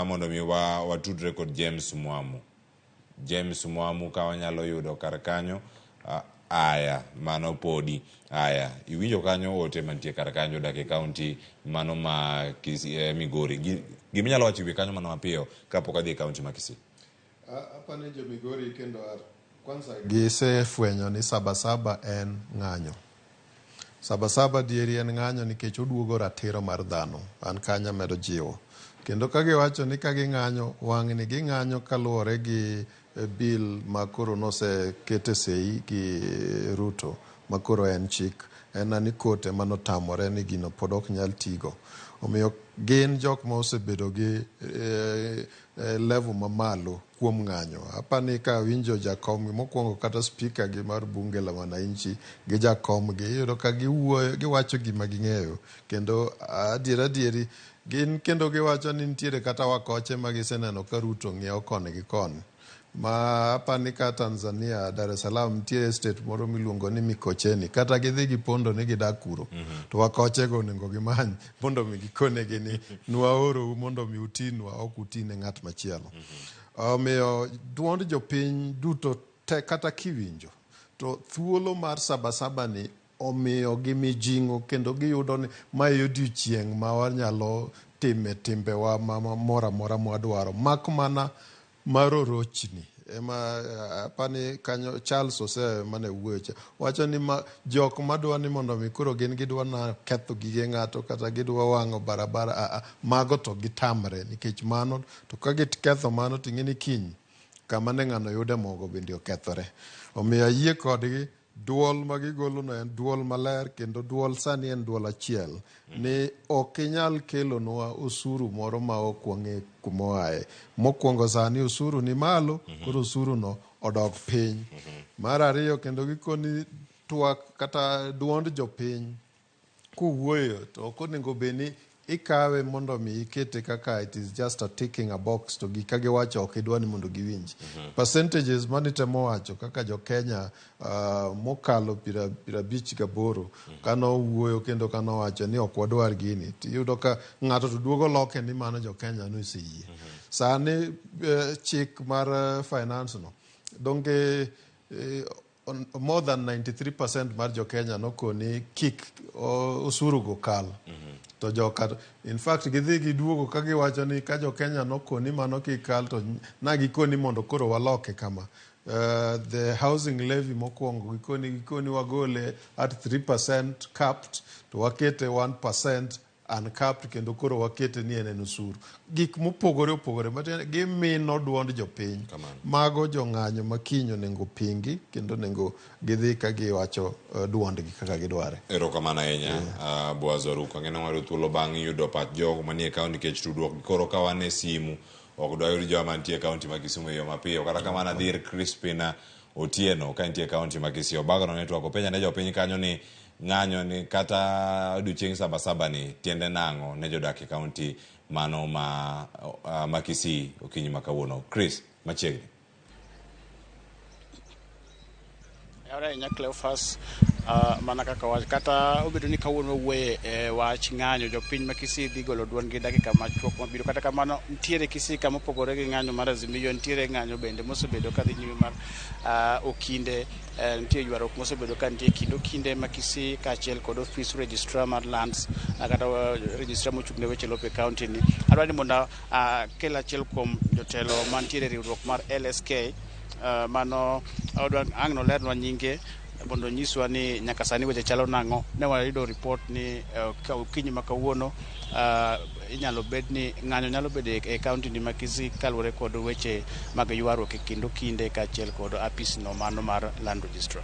mondo mi watudre kod James Mwamu. James Mwamu ka wanyalo yudo kar kanyo. Aya, mano podi. Aya, iwinjo kanyo ote mantie kar kanyo dak e kaunti mano ma Migori. Giminyalo wacho ewi kanyo mano mapiyo kapok adhi e kaunti ma Kisii. Apani jo Migori kendo kwanza gisefwenyo ni Sabasaba en ng'anyo. Sabasaba dieri en ng'anyo nikech oduogo ratiro mar dhano. An kanyo amedo jiwo. Kendo ka giwacho ni ka ging'anyo, wang'ni ging'anyo kaluwore gi bill ma koro nosekete sei gi Ruto, ma koro en chik. En ni court ema notamore ni gino pod ok nyal tigo. Omiyo gin jok ma osebedo gi level mamalo kuom ng'anyo. Apani ka awinjo jakom mokwongo kata speaker gi mar bunge la wananchi gi jakom gi, iyudo ka giwuoyo, giwacho gima ging'eyo. Kendo adier adieri, gin kendo giwacho ni nitiere kata wakoche ma giseneno ka Ruto ng'iewo koni gi koni. Ma apani ka Tanzania, Dar es Salaam nitiere state moro miluongo ni Mikocheni. Kata gidhi gipondo ni gidak kuro. To wakoche go onego gimany mondo mi gikonegi ni nwaorou mondo mi utinwa, ok utine ng'at machielo. Omiyo duond jopiny duto te kata kiwinjo to thuolo mar Sabasaba ni omiyo gi mijing'o kendo giyudo ni mae odiochieng' ma wanyalo time timbewa ma moro amora mwadwaro. Mak mana mar orochni ema apani kanyo Charles Ose mane wuoyo cha wacho ni ma jok madwa ni mondo mi koro gin gidwa na ketho gige ng'ato kata gidwa wang'o barabara mago to gitamre nikech mano to ka giketho mano to ing'e ni kiny kama ne ng'ano yude mogo bende okethore. Omiyo ayie kodgi duol ma gigolo no en duol maler kendo duol sani en duol achiel ni ok inyal kelonwa osuru moro ma ok wang'e kuma oaye. Mokwongo sani osuru ni malo, koro osuru no odok piny. Mar ariyo kendo gikoni twak kata duond jopiny kowuoyo to ok onego bed ni ikawe mondo mi ikete kaka it is just a ticking a box to gik ka giwacho ok idwa ni mondo giwinj. Percentages manitemo wacho kaka jo Kenya mokalo 58 kanowuoyo kendo kanowacho ni ok wadwar gini, tiyudo ka ng'ato to duogo loke ni mano jo Kenya noseyie. Sani chik mar finance no donge more than 93% mar jo Kenya nokoni kik osuru go kal. To joka in fact gidhi giduogo ka giwacho ni ka jo Kenya nokoni mano kik kal to na gikoni mondo koro waloke kama. The housing levy mokwongo gikoni wagole at 3% capped to wakete 1% uncapped kendo koro wakete ni en osuru. Gik mopogore opogore matiende gimino duond jopiny. Mago jong'anyo ma kiny onego pingi kendo onego gidhi ka giwacho duondgi kaka gidware. Erokamano ahinya, Boaz Oruko. Ang'e ni wayudo thuolo bang' yudo pach jogo manie kaunti nikech tudruok koro ka wan e simu ok dwayud joma mantie e kaunti ma Kisumu e yo mapiyo. Kata kamano adhi ir Crispin Otieno ka entie e kaunti ma Kisii. Obagono network openja ne jopiny kanyo ni ng'anyo ni kata odiochieng' Sabasaba ni tiende nang'o ne jodak e kaunti mano ma Kisii okinyi ma kawuono. Chris, machiegni. Yawre ahinya Cleophas, mana kaka wach kata obedo ni kawuono wawuoye e wach ng'anyo jopiny ma Kisii dhi golo duondgi dakika machuok mabiro. Kata kamano nitiere Kisii kama opogore gi ng'anyo mar Azimio, nitiere ng'anyo bende mosebedo kadhi nyime mar okinde. Nitie ywaruok mosebedo ka nitie kind okinde ma Kisii kaachiel kod ofis registrar mar lands kata registrar mochung' ne weche lope e county ni. Adwa ni mondo akel achiel kuom jotelo mantiere e riwruok mar LSK, mano odwa ang' nolernwa nyinge mondo onyiswa ni nyaka sani weche chalo nang'o. Ne wayudo report ni okinyi ma kawuono inyalo bed ni ng'anyo nyalo bedo e county ni ma Kisii kaluwore kod weche mag ywaruok e kind okinde kaachiel kod apis no mano mar land registrar.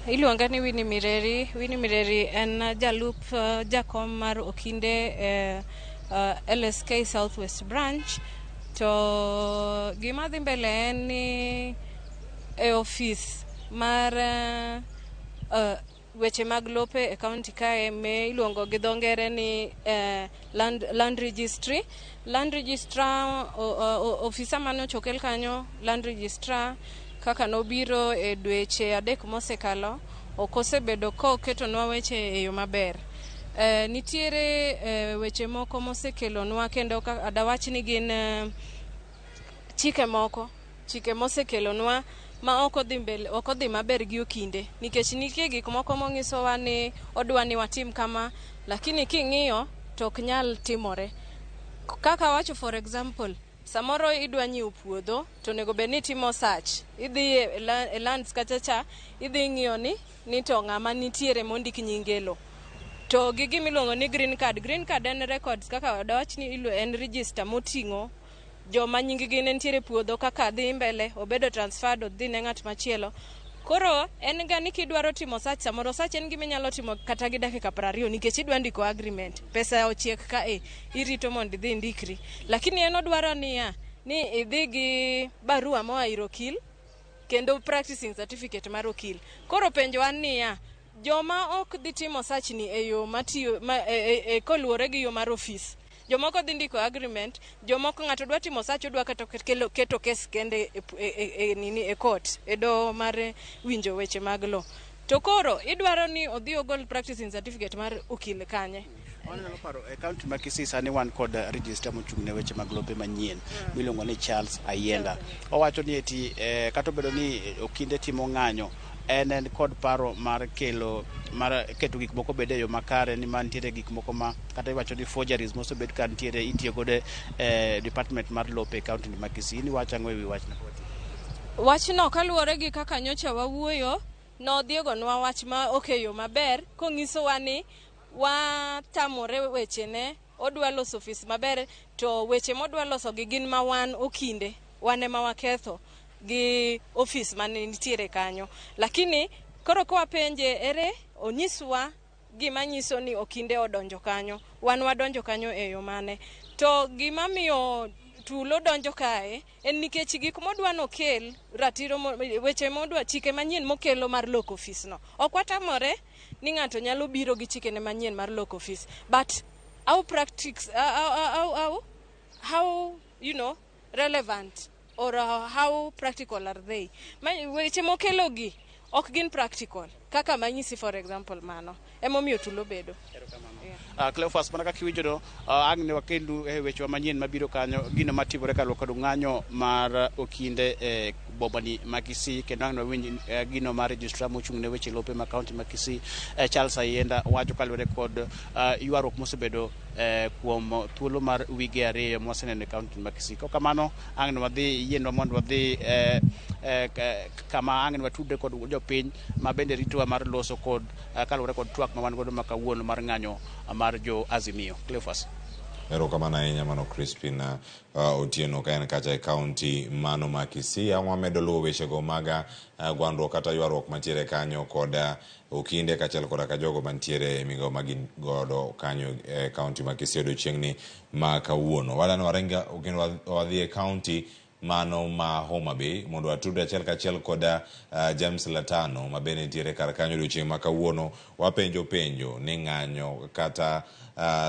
Iluonga ni Winnie Mireri. Winnie Mireri en jalup jakom mar okinde LSK Southwest Branch. To gima dhi mbele en ni e ofis mar weche mag lope e kaunti kae me iluongo gi dho ngere ni land registry. Land registrar, ofisa mane ochokel kanyo, land registrar, kaka nobiro e dweche 3 mosekalo, ok osebedo koketonwa weche e yo maber. Nitiere weche moko mosekelonwa kendo adawach ni gin chike moko, chike mosekelonwa ma ok odhi mbele, ok odhi maber gi okinde, nikech nitie gik moko monyisowa ni odwa ni watim kama, lakini king'iyo to ok nyal timore. Kaka wacho, for example, samoro idwa nyiewo puodho to onego bed ni itimo search, idhi e lands kacha cha, idhi ng'iyo ni to ng'ama nitiere mondik nyinge lo. To gi gima iluongo ni green card, green card en records, kaka dawach ni en register moting'o joma nying gi ne nitiere puodho, kaka dhi mbele obedo transferred odhi ne ng'at machielo. Koro en ga ni kidwaro timo search, samoro search en gima inyalo timo kata gi dakika 20, nikech idwa ndiko agreement, pesa ochiek ka e irito mondo idhi indikri. Lakini en odwaro niya ni idhi gi barua moa ir okil kendo practicing certificate mar okil. Koro penjo wan niya, joma ok dhi timo search ni e yo matiyo ma, e koluwore gi yo mar ofis, jomoko dhi ndiko agreement, jomoko ng'ato dwa timo search, odwa kata keto kes kende e nini e court, e doho mar winjo weche mag lowo. To koro idwaro ni odhi ogol practicing certificate mar okil kanye? Wanyalo paro e kaunti ma Kisii sani wan kod register mochung' ne weche mag lope manyien miluongo ni Charles Ayienda. Owacho ni eti kata obedo ni okinde timo ng'anyo, en kod paro mar kelo mar keto gik moko obed e yo makare, ni ma nitiere gik moko ma kata iwacho ni forgeries mosebed ka nitiere itiyo godo e department mar lope e kaunti ma Kisii. Ni wacho ang'o ewi wachno? Wachno kaluwore gi kaka nyocha wawuoyo, nodhiegonwa wach ma ok e yo maber, kong'isowa ni watamore wechene, odwa loso ofis maber, to weche modwa loso gi gin ma wan okinde, wan ema waketho gi ofis mane nitiere kanyo. Lakini koro kwapenje ere onyiswa gima nyiso ni okinde odonjo kanyo, wan wadonjo kanyo e yo mane. To gima miyo tulo donjo kae en nikech gik modwa nokel ratiro, weche modwa, chike manyien mokelo mar loko ofis no. Ok watamore ni ng'ato nyalo biro gi chikene manyien mar loko ofis, but how practice, how you know relevant or how practical are they? Weche mokelo gi ok gin practical kaka manyisi, for example, mano emomiyo tulo bedo. Cleophas, mana kaka iwinjo ang' ne wakendu e wechewa manyien mabiro kanyo, gino matimore kaluwore kod ng'anyo mar okinde e bomani ma Kisii, kendo ang' ne wawinj gino mar registrar mochung' ne weche lope ma kaunti ma Kisii, Charles Ayienda wacho kaluwore kod ywaruok mosebedo kuom thuolo mar wige 2 mwaseneno e kaunti ma Kisii. Kokamano ang' ne wadhi yienwa mondo wadhi kama ang' ne watudre kod jopiny ma bende ritowa mar loso kod kaluwore kod twak ma wan godo ma kawuono mar ng'anyo mar jo Azimio. Cleophas. Erokamano ahinya mano Crispin Otieno ka en kacha e kaunti mano ma Kisii. Ang' wamedo luwo wechego mag gwandruok kata ywaruok mantiere kanyo kod okinde kaachiel koda ka jogo mantiere e migawo ma gin godo kanyo e kaunti ma Kisii odiochieng'ni ma kawuono. Wadwani waring kendo wadhi e kaunti mano ma Homa Bay mondo watudre achiel kachiel kod James Latano ma bende nitiere kar kanyo odiochieng' ma kawuono. Wapenjo penjo ni ng'anyo kata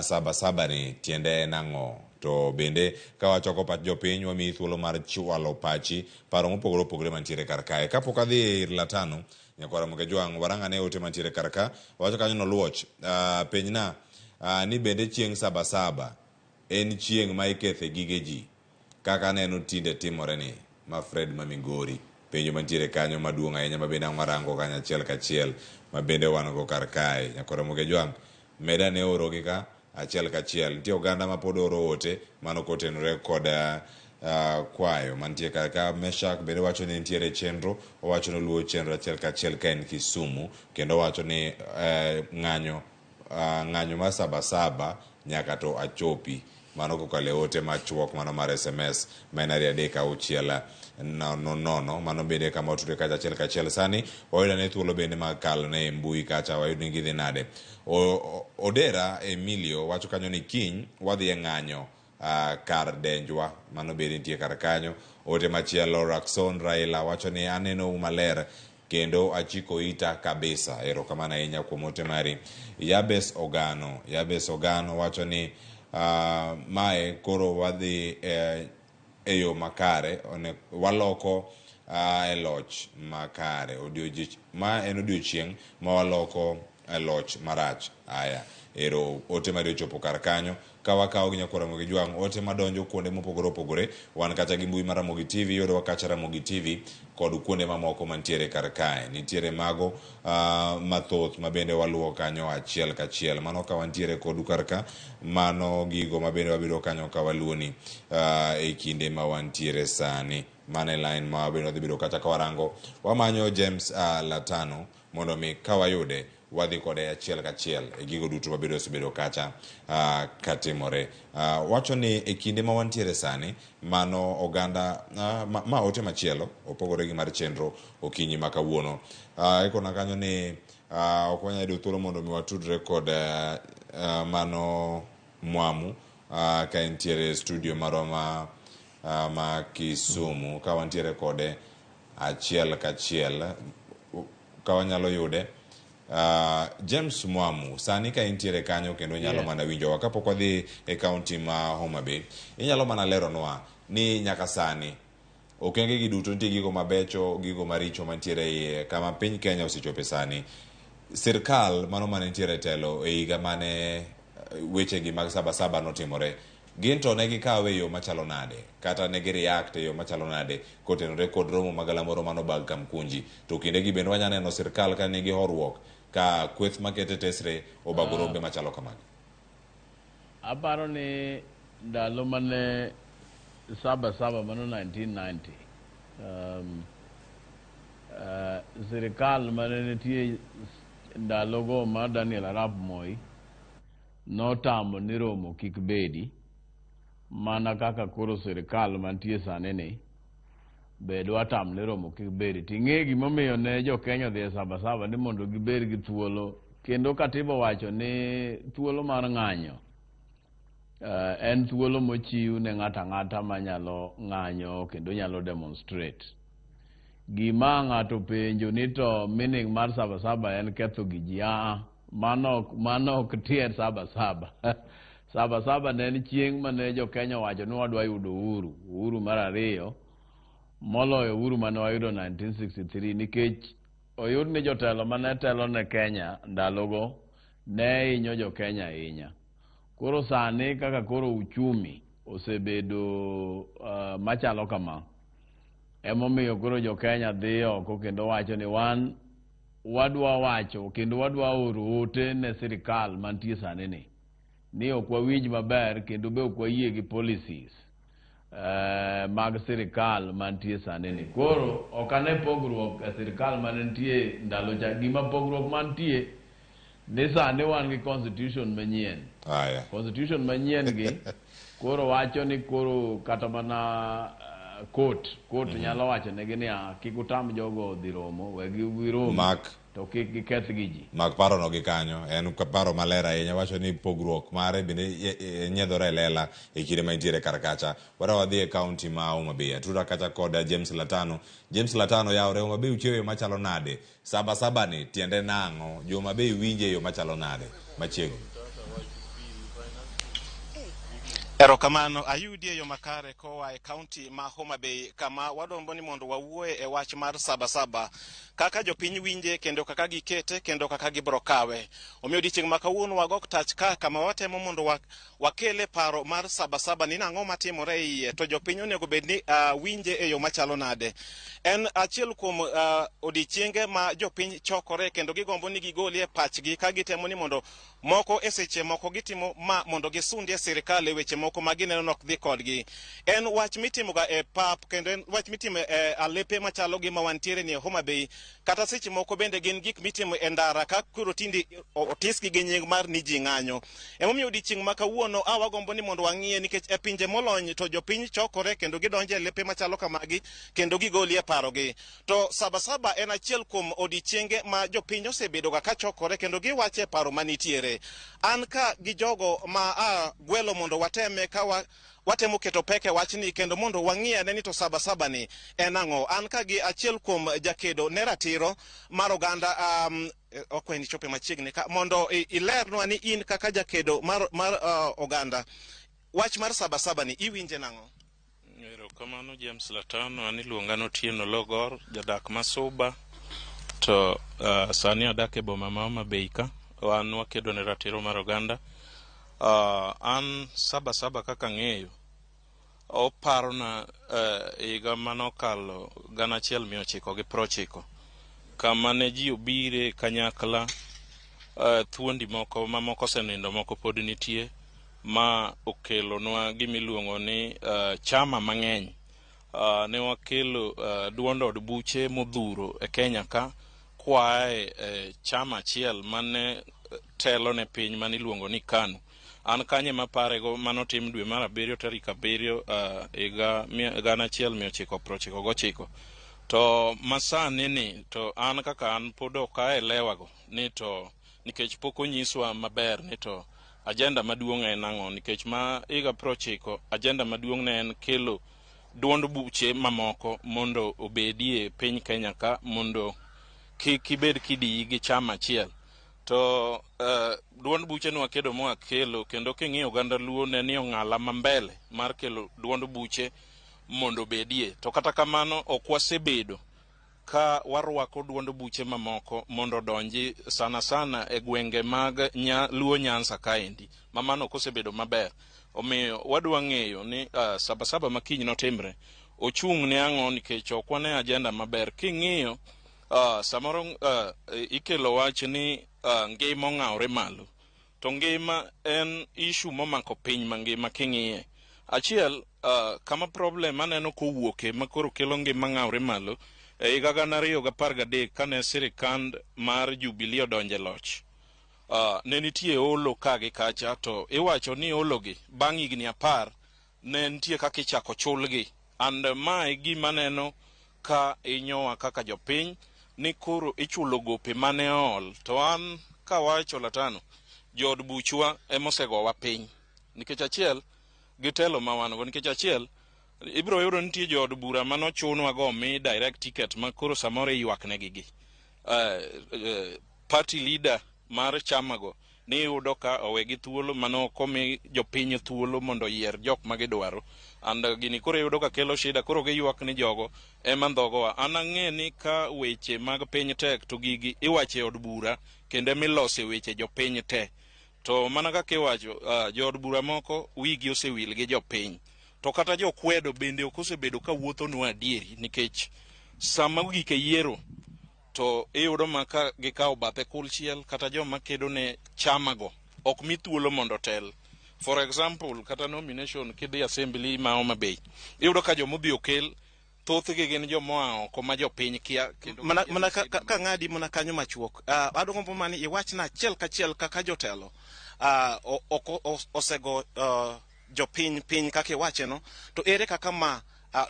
Saba ni tiende en ang'o? To bende ka wachoko pach jopiny wamiyi thuolo mar chwalo pachi paro mopogore opogore mantiere kar kae. Kapok adhi ir Latano, nyakwara Mokejwang', warang' ane ote mantiere kar ka. Wacho kanyo noluoch, penjna ni bende chieng' Saba Saba en chieng' ma ikethe gige ji kaka aneno tinde timore ni ma Fred ma Migori. Penjo mantiere kanyo maduong' ahinya ma bende ang' warango kanyo achiel kachiel ma bende wan go kar kae. Nyakwara Mokejwang', meda ne oro gi ka achiel kachiel. Nitie oganda ma pod oro ote mano kotenore kod kwayo mantie kar ka. Meshak bende wacho ni nitiere chenro, owacho ni oluwo chenro achiel kachiel ka en Kisumu, kendo owacho ni ng'anyo mar Saba Saba nyaka to achopi. Mano kokalo e ote machuok mano mar SMS ma en 2 3 6 0 0. Mano bende kama otudre kacha achiel kachiel. Sani wayudo ane thuolo bende mag kalo ne e mbui kacha, wayud ni gidhi nade. Odera Emilio wacho kanyo ni kiny wadhi e ng'anyo kar denjwa, mano bende nitie kar kanyo. Ote machielo Rakson Raila wacho ni aneno u maler Kendo achiko ita kabisa. Erokamano ahinya kuom ote mari. Yabes Ogano. Yabes Ogano wacho ni uh, mae koro wadhi eh, e yo makare one, waloko uh, e loch makare. Odiochich, ma en odiochieng' ma waloko e loch marach. Aya, ero ote mari ochopo kar kanyo. Ka wakawo gi nyakwar Ramogi Jwang', ote madonjo kuonde mopogore opogore, wan kacha gi mbui mar Ramogi TV, yudowa kacha Ramogi TV kod kuonde mamoko mantiere kar kae. Nitiere mago uh, mathoth ma bende waluwo kanyo achiel kachiel. Mano ka wantiere kodu kar ka, mano gigo ma bende wabedo kanyo ka waluwoni uh, e kinde ma wantiere sani. Mano e line ma bende wadhi bedo kacha ka warango. Wamanyo James uh, Latano mondo mi ka wayude wadhi kode achiel kachiel e gigo duto mabedo osebedo kacha uh, katimore. Uh, wacho ni e kinde ma wantiere sani mano oganda uh, ma, ma ote machielo opogore gi mar chenro okinyi ma kawuono. Uh, ikona kanyo ni uh, ok wanyal yudo thuolo mondo mi watudre kod uh, uh, mano Mwamu uh, ka entiere e studio marwa ma, uh, ma Kisumu ka wantiere kode achiel kachiel ka wanyalo yude. Uh, James Mwamu, sani ka intiere kanyo kendo inyalo yeah. mana winjowa kapok wadhi e kaunti ma Homa Bay, inyalo mana leronwa ni nyaka sani okenge gi duto nitie gigo mabecho, gigo maricho mantiere iye kama piny Kenya osechope sani. Sirkal mano mane nitiere e telo e higa mane wechegi mag Sabasaba notimore, gin to ne gikawe e yo machalo nade kata ne gi react e yo machalo nade kotenore kod romo ma galamoro mano bag Kamkunji? To kindegi bende wanya neno sirkal ka nigi horuok ka kweth makete tesre obago rombe machalo kamagi. Aparo ni ndalo mane Saba Saba mano 1990 um, uh, sirikal mane nitie ndalogo mar Daniel Arap Moi notamo ni romo kik bedi mana kaka koro sirikal mantie sani ni be dwa tam ni romo kik bedi. Ting'e gimomiyo ne jo Kenya odhi e Saba Saba ni mondo gibed gi thuolo kendo katiba owacho ni thuolo mar ng'anyo uh, en thuolo mochiw ne ng'ato ang'ata manyalo ng'anyo kendo nyalo demonstrate. Gima ng'ato penjo ni to meaning mar Saba Saba en ketho gi ji. Aa, mano mano ok tiend Saba Saba. Saba Saba ne en chieng' mane jo Kenya owacho ni wadwa yudo uhuru, uhuru mar ariyo moloyo uhuru mane wayudo 1963 nikech oyud ni jotelo mane telo ne Kenya ndalogo ne hinyo jo Kenya ahinya. Koro sani kaka koro uchumi osebedo uh, machalo kama, emomiyo koro jo Kenya dhi oko kendo wacho ni wan wadwa wacho kendo wadwa oro ote ne sirikal mantie sani ni ni ok wawinj maber kendo be ok wayie gi policies eh, mag sirikal mantie sani ni. Koro ok ane pogruok e sirikal mane nitie ndalo cha. Gima pogruok mantie ni sani wan gi constitution manyien. Aya. Constitution manyien gi koro wacho ni koro kata mana uh, court court mm -hmm. nyalo wacho negi niya kik utam jogo dhi romo we girom Mak to kik giketh gi ji. Mak parono gi kanyo en paro maler ahinya wacho ni pogruok mare bende nyiedhore e lela e kinde ma intiere kar kacha. Wara wadhi e kaunti ma Homa Bay. Atuda kacha kod James Latano. James Latano yawre Homa Bay uchiewo e yo machalo nade? Saba saba ni tiende nang'o? Jo Homa Bay winje e yo machalo nade? Machiegni. Erokamano, ayudi e yo makare koa e kaunti ma Homa Bay kama wadombo ni mondo wawuoye e wach mar Saba Saba kaka jopiny winje kendo kaka gikete kendo kaka gibro kawe. Omiyo odiechieng' ma kawuono wagok tach ka kama watemo mondo wa, wakele paro mar Saba Saba ni nang'o matimore e iye to jopiny onego bed ni uh, winje e yo machalo nade. En achiel kuom uh, odiechienge ma jopiny chokore kendo gigombo ni gigolie pachgi ka gitemo ni mondo Moko e seche moko gitimo ma mondo gisundie sirkal e weche moko ma gineno nok dhi kodgi. En wach mitimoga e pap kendo en wach mitimo e alepe machalo gi ma wantiere ni e Homa Bay kata seche moko bende gin gik mitimo e ndara ka koro tinde otisgi gi nying mar ni ji ng'anyo. Emomiyo odiechieng' ma kawuono a wagombo ni mondo wang'iye nikech e pinje molony to jopiny chokore kendo gidonjo e lepe machalo kamagi kendo gigolie parogi. To Saba Saba en achiel kuom odiechienge ma jopiny osebedoga ka chokore kendo giwache paro manitiere. bende. An ka gi jogo ma a gwelo mondo wateme ka wa, watemo keto pek e wachni kendo mondo wang'i ane ni to Sabasaba ni en ang'o. An ka gi achiel kuom jakedo ne ratiro mar oganda okwayi ni chope machiegni ka mondo ilernwa ni in kaka jakedo mar oganda, wach mar Sabasaba ni iwinje nang'o? Erokamano James Latano, an iluonga ni Otieno Logor, jadak ma Suba, to sani adak e boma ma Homa Bay ka. Wan wakedo ne ratiro mar oganda. An Sabasaba kaka ang'eyo, oparona higa manokalo 1990, kama ne ji obire kanyakla, thuondi moko mamoko osenindo, moko pod nitie, ma okelonwa gimiluongo ni chama mang'eny. Ne wakelo duond od buche modhuro e Kenya ka, kwae chama achiel mane telo ne piny mane iluongo ni KANU. An kanye maparego manotim dwe mar 7 tarik 7 higa 1999. To masani ni to an kaka an pod ok aelewago ni to nikech pok onyiswa maber ni to agenda maduong' en ang'o, nikech ma higa 90 agenda maduong' ne en kelo duond buche mamoko mondo obedie piny Kenya ka, mondo kik ibed kidiyi gi chama achiel. To duond buche ne wakedo mwakelo, kendo king'iyo oganda Luo ne ni ong'ala mambele mar kelo duond buche mondo obedie. To kata kamano ok wasebedo ka warwako duond buche mamoko mondo odonji sana sana e gwenge mag Luo Nyanza kaendi, ma mano ok osebedo maber. Omiyo wadwa ng'eyo ni Sabasaba ma kiny notimre ochung' ne ang'o, nikech ok wane agenda maber. King'iyo samoro ikelo wach ni ngima ong'awore malo, to ngima en issue momako piny mangima king'iye. Achiel, kama problem aneno kowuoke ma koro kelo ngima ng'awore malo, e higa 2013 kane sirikand mar Jubilee odonje loch, ne nitie olo ka gi kacha, to iwacho ni ologi bang' higni 10 ne nitie kaka ichako chulgi. And mae gima neno ka inyowa kaka jopiny, ni koro ichulo gope mane ool. To an kawacho Latano, jood buchwa emosegowa piny, nikech achiel gi telo ma wan go, nikech achiel ibiro yudo nitie jood bura manochunwa go mi direct ticket ma koro samoro iywak negi gi party leader mar chama go ni yudo ka owegi thuolo mano ok omi jopiny thuolo mondo oyier jok ma gidwaro. And gini koro iyudo ka kelo shida, koro giywak ni jogo ema ndhogowa. An ang'e ni ka weche mag piny tek to gigi iwacho e od bura kendo emilose weche jopiny te. To mana kaka iwacho, jood bura moko wigi osewil gi jopiny. To kata jokwedo bende ok osebedo ka wuothonwa adieri, nikech sama ogik e yiero to iyudo ma ka gikawo bathe kulchiel, kata joma kedo ne chamago ok mi thuolo mondo otel. For example, kata nomination kidhi assembly ma Homa Bay, iyudo ka joma odhi okel thothgi gin joma oa oko ma jopiny kia, kendo mana ka ng'adi mana kanyo machuok. Adwa mani iwachna achiel kachiel kaka jotelo osego jopiny piny kaka iwacheno, to ere kaka ma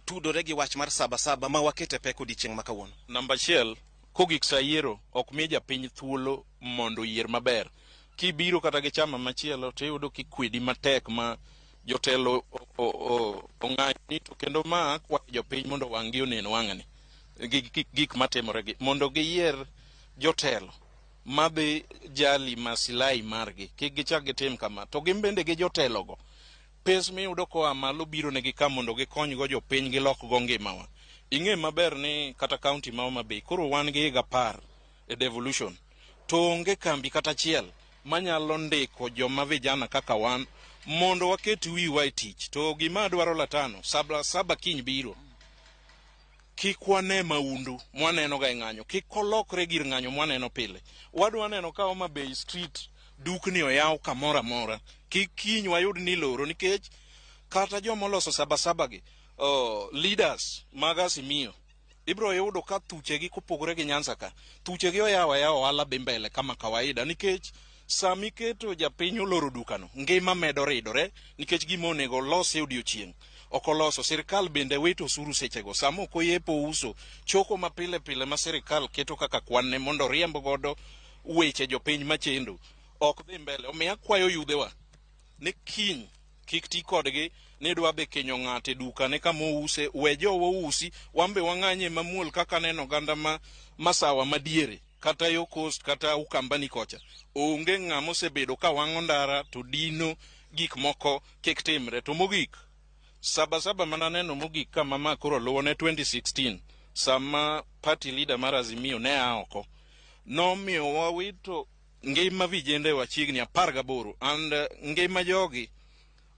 tudore gi wach mar Sabasaba ma wakete pek odiechieng' ma kawuono? Namba achiel, kogik sa yiero ok mi japiny thuolo mondo oyier maber. Kibiro kata gi chama machielo to iyudo kikwedi matek ma jotelo ong'anyo, to kendo ma akwayo jopiny mondo wang' gi onen wang'ni gi gik matimore gi, mondo giyier jotelo madhi jali masilahi margi, kik gichak gitim kama. To gin bende gi jotelogo, pes miyudo koa malo biro negi ka mondo gikonygo jopiny gilokgo ngimawa. Ing'e maber ni kata kaunti ma Homa Bay koro wan gi higa 10 e devolution, to onge kambi kata achiel manyalo ndiko joma vijana kaka wan mondo waket wiwa e tich. To gima adwaro Latano, Sabasaba kiny biro, kik wane maundu mwaneno ga e ng'anyo, kik olokre gir ng'anyo mwaneno pile. Wadwa neno ka Homa Bay Street dukni oyaw kamoro amora, kik kiny wayud ni iloro, nikech kata joma oloso Sabasaba gi leaders mag Azimio ibiro yudo ka thuchegi kopogore gi Nyanza ka, thuchegi oyawo ayawa, ohala dhi mbele kama kawaida, nikech sama iketo japiny oloro dukano, ngima medo ridore, nikech gima onego olos e odiochieng' ok oloso. Sirikal bende wito osuru sechego, sama ok oyepo uso choko ma pile pile ma sirikal keto kaka kwan ne mondo oriemb godo weche jopiny machendo. ok dhi mbele. Omiyo akwayo yudhewa ni kiny kik ti kodgi ni dwa dhi kinyo ng'ato e dukane kama ouse, we jowa ousi, wan be wang'anye mamuol kaka aneno oganda ma masawa madiere kata yo Coast kata Ukambani kocha. Onge ng'ama osebedo ka wang'o ndara to dino gik moko kik timre. To mogik, Saba Saba mana neno mogik kama ma koro luwo ne 2016 sama party leader mar Azimio ne a oko nomiyo wawito ngima vijende wa chiegni 18 and ngima jogi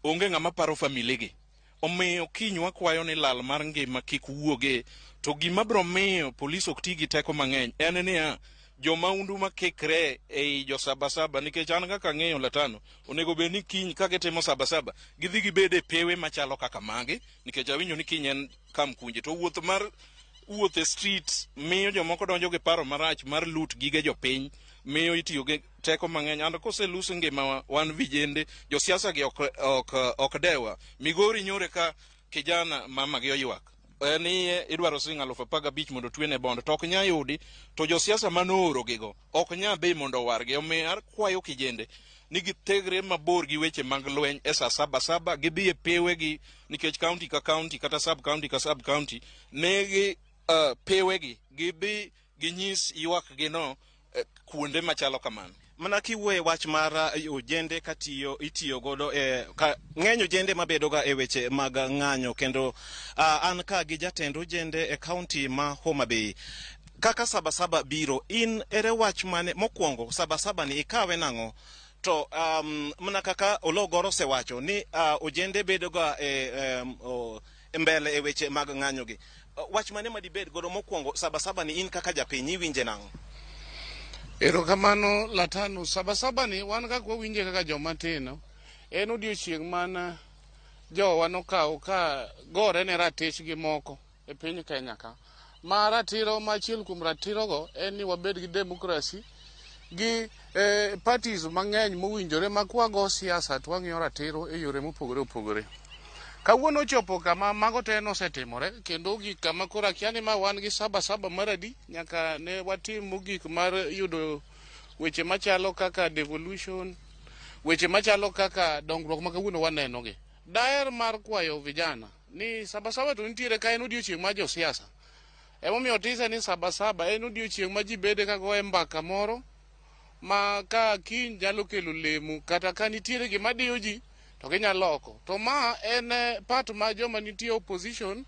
onge ng'ama paro family gi. Omiyo kiny wakwayo ni lal mar ngima kik wuoge. To gima biro miyo polis ok ti gi teko mang'eny en niya, jomaundu makikre ei jo Saba Saba, nikech an kaka ang'eyo Latano, onego bed ni kiny ka gitimo Saba Saba gidhi gibed e pewe machalo kaka magi, nikech awinjo ni kiny en Kamkunji. To wuoth mar wuoth e street miyo jomoko donjo gi paro marach mar loot gige jopiny, miyo itiyo gi teko mang'eny. And koselus ngimawa wan vijende, josiasa gi ok dewa. Migori nyore ka kijana mama gi oywak en iye idwaro siling 15,000 mondo otwene bond to ok nya yudi, to josiasa manooro gigo ok nya dhi mondo owargi. Omiyo akwayo kijende ni githegre mabor gi weche mag lweny e sa Saba Saba, gidhi e pewegi, nikech county ka county kata sub county ka sub county nigi pewegi, gidhi ginyis ywak gino kuonde machalo kamano. Mana kiwuoye wach mar ojende katiyo itiyo godo e ka ng'eny ojende mabedo ga e weche mag ng'anyo, kendo an ka gi jatend ojende e kaunti ma Homa Bay. Kaka Saba Saba biro, in ere wach mane mokwongo Saba Saba ni ikawe nang'o? To mana kaka Oloo osewacho ni ojende bedo ga e mbele e weche mag ng'anyo gi. Wach mane madibed godo mokwongo Saba Saba ni in kaka japiny iwinje nang'o? Erokamano Latano. Saba Saba ni wan kaka wawinje kaka joma tindo, en odiochieng' man jowa nokawo ka gore ne ratichgi moko e piny Kenya ka. Ma ratiro ma achiel kuom ratirogo en ni wabed gi democracy gi parties mang'eny mowinjore ma kwago siasa to wang'iyo ratiro e yore mopogore opogore. Kawuono ochopo kama mago te nosetimore kendo ogik kama koro akia ni ma wan gi Saba Saba mar adi nyaka ne watim mogik mar yudo weche machalo kaka devolution, weche machalo kaka dongruok ma kawuono waneno gi. Daher mar kwayo vijana ni Saba Saba to nitiere ka en odiochieng' mar josiasa. Emomiyo otise ni Saba Saba en odiochieng' ma ji bede ka goye mbaka moro ma ka kiny nyalo kelo lemo kata ka nitiere gima diyo ji to ginyalo loko. To ma en part ma joma nitie opposition,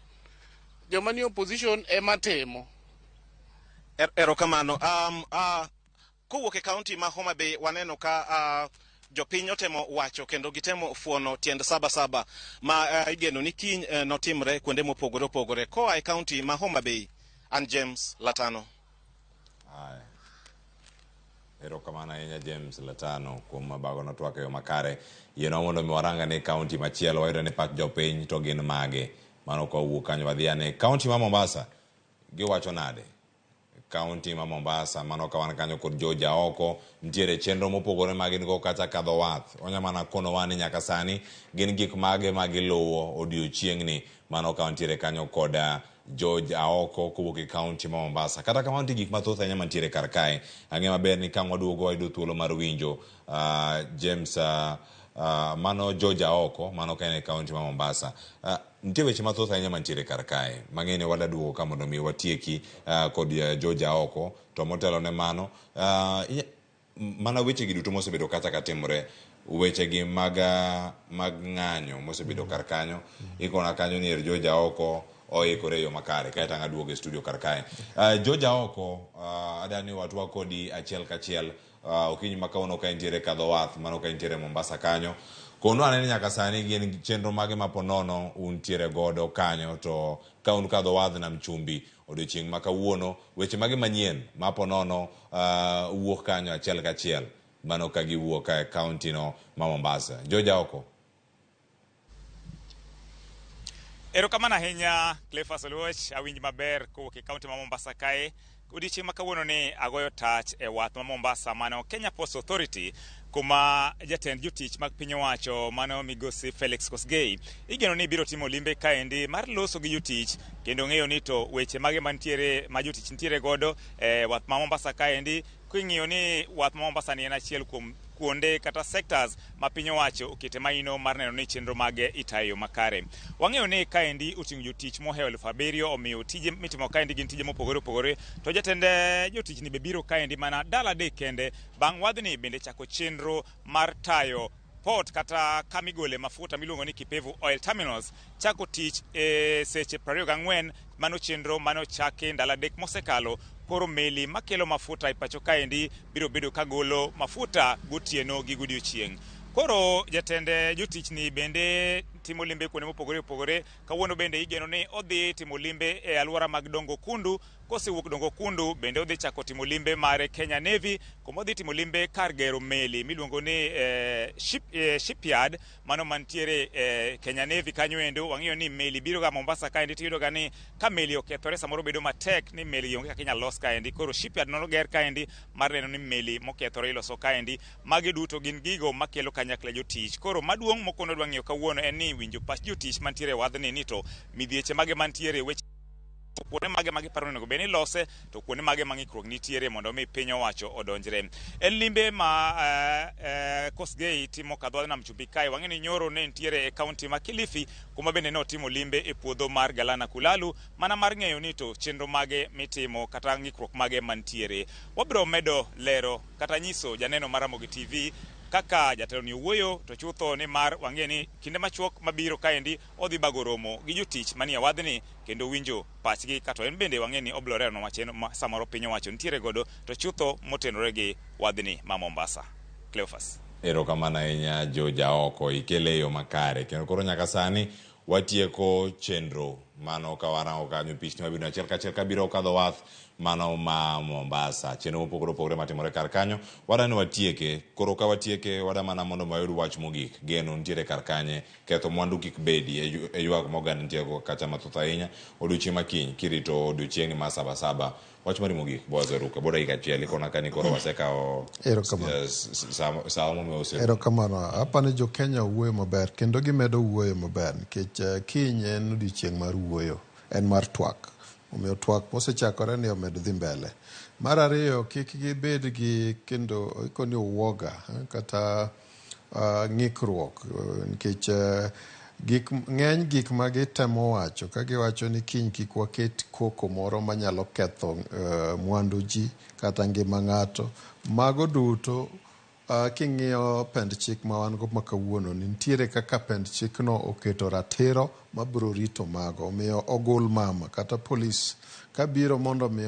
joma nie opposition ema timo. Erokamano. Kowuok e kaunti ma Homa Bay waneno ka jopiny otemo wacho kendo gitemo fuono tiend Saba Saba ma igeno ni kiny notimre kuonde mopogore opogore. Koa e kaunti ma Homa Bay, an James Latano. Aya. Erokamano ahinya James Latano kuom bagono twak e yo makare. Yienwa mondo mi warang ane kaunti machielo, wayudo ni pach jopiny to gin mage. Mano ka wawuok kanyo wadhi ane kaunti ma Mombasa. Giwacho nade? Kaunti ma Mombasa, mano ka wan kanyo kod George Aoko, nitiere chenro mopogore ma gin go kata kadho wath. Onya mana konowa ni nyaka sani gin gik mage ma giluwo odiochieng'ni. Mano ka wantiere kanyo kod George Aoko kowuok e kaunti ma Mombasa. Kata kamano nitie gik mathoth ahinya mantiere kar kae. Ang'e maber ni ka waduogo wayudo thuolo mar winjo James mano George Aoko, mano ka en e kaunti ma Mombasa. Nitie weche mathoth ahinya mantiere kar kae. Mang'e ni wadwa duogo ka mondo mi watieki kod George Aoko. To motelo ne mano, mana weche gi duto mosebedo kata ka timore, weche gi mag ng'anyo mosebedo kar kanyo, ikona kanyo ni er George Aoko oikore e yo makare. Kaeto ang' aduogo e studio kar kae. George Aoko, adani watwa kodi achiel kachiel okinyi ma kawuono ka intiere kadho wath, mano ka intiere Mombasa kanyo. Kono anene nyaka sani gin chenro mage ma ponono untiere godo kanyo, to ka un kadho wath Nam Chumbi odiochieng' ma kawuono, weche mage manyien ma ponono wuok kanyo achiel kachiel, mano ka giwuok e kaunti no ma Mombasa. George Aoko. Erokamano ahinya Cleophas Oluoch, awinji maber kowuok e kaunti ma Mombasa kae. Odiochieng' ma kawuono ni agoyo tach e wath ma Mombasa mano Kenya Ports Authority, kuma jatend jotich mag piny owacho mano migosi Felix Kosgei igeno ni biro timo limbe kaendi mar loso gi jotich kendo ng'eyo ni to weche mage mantiere ma jotich nitiere godo e wath ma Mombasa kaendi. King'iyo ni wath ma Mombasa ni en achiel kuom kuonde kata sectors ma piny owacho okete maino mar neno ni chenro mage itayo makare. Wang'eyo ni kaendi oting'o jotich mohewo 7,000 omiyo tije mitimo kaendi gin tije mopogore opogore to jatend jotich ni be biro kaendi mana ndalo 3 kende bang' wadhni bende chako chenro mar tayo port kata kamigole mafuta miluongo ni Kipevu Oil Terminals chako tich e seche 24. Mano chenro mane ochaki ndalo 3 mosekalo. Koro meli makelo mafuta e pacho kaendi biro bedo kagolo mafuta gotieno gi godiochieng'. Koro jatend jotich ni bende timo limbe kuonde mopogore opogore. Kawuono bende igeno ni odhi timo limbe e alwora mag Dongo Kundu. Kosewuok Dongo Kundu bende odhi chako timo limbe mare Kenya Navy, kuma odhi timo limbe kar gero meli miluongo ni shipyard mano mantiere Kenya Navy kanyo endo. Wang'eyo ni meli biro ga Mombasa kaendi, tiyudo ga ni ka meli okethore samoro bedo matek ni meli onge kaka inyalo los kaendi. Koro shipyard noger kaendi mar neno ni meli mokethore iloso kaendi. Magi duto gin gigo makelo kanyakla jotich. Koro maduong' mokwongo dwa ng'iyo kawuono en ni winjo pach jotich mantiere e wadhni ni to midhieche mage mantiere, weche kuonde mage ma giparo ni onego bed ni ilose, to kuonde mage ma ng'ikruok nitiere mondo mi piny owacho odonjre. En limbe ma Kosgei timo kadho nam chumbi kae. Wang'e ni nyoro ne nitiere e kaunti ma Kilifi kuma bende ne otimo limbe e puodho mar Galana Kulalu mana mar ng'eyo ni to chenro mage mitimo kata ng'ikruok mage mantiere. Wabiro medo lero kata nyiso janeno mar Ramogi TV kaka jatelo ni owuoyo to chutho ni mar wang'e ni kinde machuok mabiro kaendi odhi bago romo gi jotich manie wadhni kendo winjo pachgi kato en bende wang'e ni obiro lero wach ma samoro piny owacho nitiere godo to chutho motenore gi wadhni ma Mombasa. Cleophas. Erokamano ahinya Jo Jaoko, ikele e yo makare kendo koro nyaka sani watieko chenro mano ka warango kanyo pichni mabiro achiel kachiel kabiro kadho wath mano ma Mombasa, chenro mopogore opogore matimore kar kanyo wada ni watieke. Koro ka watieke wada mana mondo wayud wach mogik. Geno nitiere kar kanye, ketho mwandu kik bedi e ywak ma oganda nitie go kacha mathoth ahinya. Odiochieng' ma kiny kirito odiochieng'ni mar Sabasaba, wach mari mogik Boaz Oruka, bo dakika achiel ikona ka ni koro wasekawo sa momiyo ose Erokamano. Apani jo Kenya owuoyo maber kendo gimedo wuoyo maber nikech kiny en odiochieng' mar wuoyo, en mar twak. Omiyo twak mosechakore ni omed dhi mbele. Mar ariyo, kik gibed gi kendo ikoni uoga kata ng'ikruok nikech ng'eny gik ma gitemo wacho ka giwacho ni kiny kik waket koko moro manyalo ketho mwandu ji kata ngima ng'ato. Mago duto king'iyo pend chik ma wan go ma kawuono ni nitiere kaka pend chikno oketo ratiro mabiro rito mago. Omiyo ogul mama kata polis kabiro mondo mi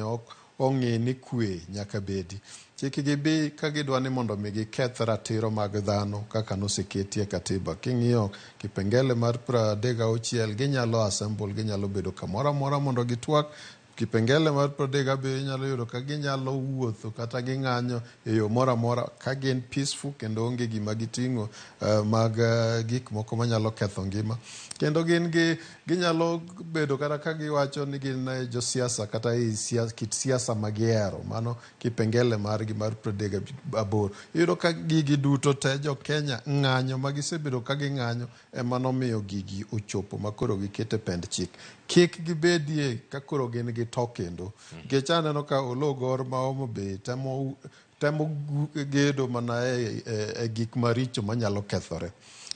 ong'i ni kwe nyaka bedi. Chik gibi ka gidwa ni mondo mi giketh ratiro mag dhano kaka noseketi e katiba. King'iyo kipengele mar 36 ginyalo assemble, ginyalo bedo kamoro amora mondo gitwak. Kipengele mar 37 inyalo yudo ka ginyalo wuotho kata ging'anyo e yo moro amora ka gin peaceful kendo onge gima giting'o mag gik moko manyalo ketho ngima. Kendo gin gi ginyalo bedo kata ka giwacho ni gin josiasa kata e kit siasa ma gihero. Mano kipengele margi mar 38. Iyudo ka gigi duto te jo Kenya ng'anyo ma gisebedo ka ging'anyo ema nomiyo gigi ochopo ma koro gikete pend chik. Kik gibedie ka koro gin gi to kendo. Nikech aneno ka Oloo Gor ma Homa Bay temo gedo mana e gik maricho manyalo kethore.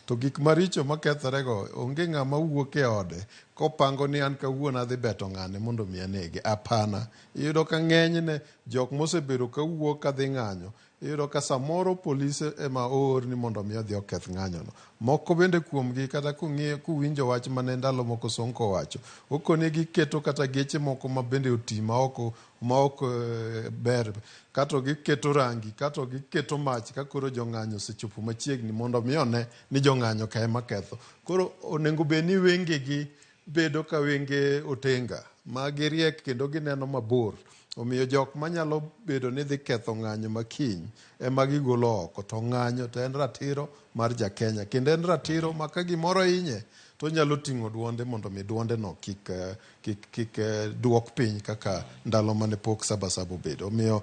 To gik maricho makethore go onge ng'ama wuok e ode kopango ni an kawuono adhi beto ng'ane mondo mi anege. Hapana. Iyudo ka ng'enyne jok mosebedo ka wuok kadhi ng'anyo, iyudo ka samoro polise ema oor ni mondo mi odhi oketh ng'anyono. Moko bende kuomgi kata kuwinjo wach mane ndalo moko Sonko owacho, okoni giketo kata geche moko ma bende oti ma ok ber, kato giketo rangi, kato giketo mach ka koro jong'anyo osechopo machiegni mondo mi one ni jong'anyo ka ema ketho. Koro onego bed ni wengegi bedo ka wenge otenga ma giriek kendo gineno mabor. Omiyo jok manyalo bedo ni dhi ketho ng'anyo ma kiny ema gigolo oko. To ng'anyo to en ratiro mar ja Kenya kendo en ratiro ma ka gimoro hinye to onyalo ting'o duonde mondo mi duonde no kik duok piny kaka ndalo mane pok Sabasaba obedo. Omiyo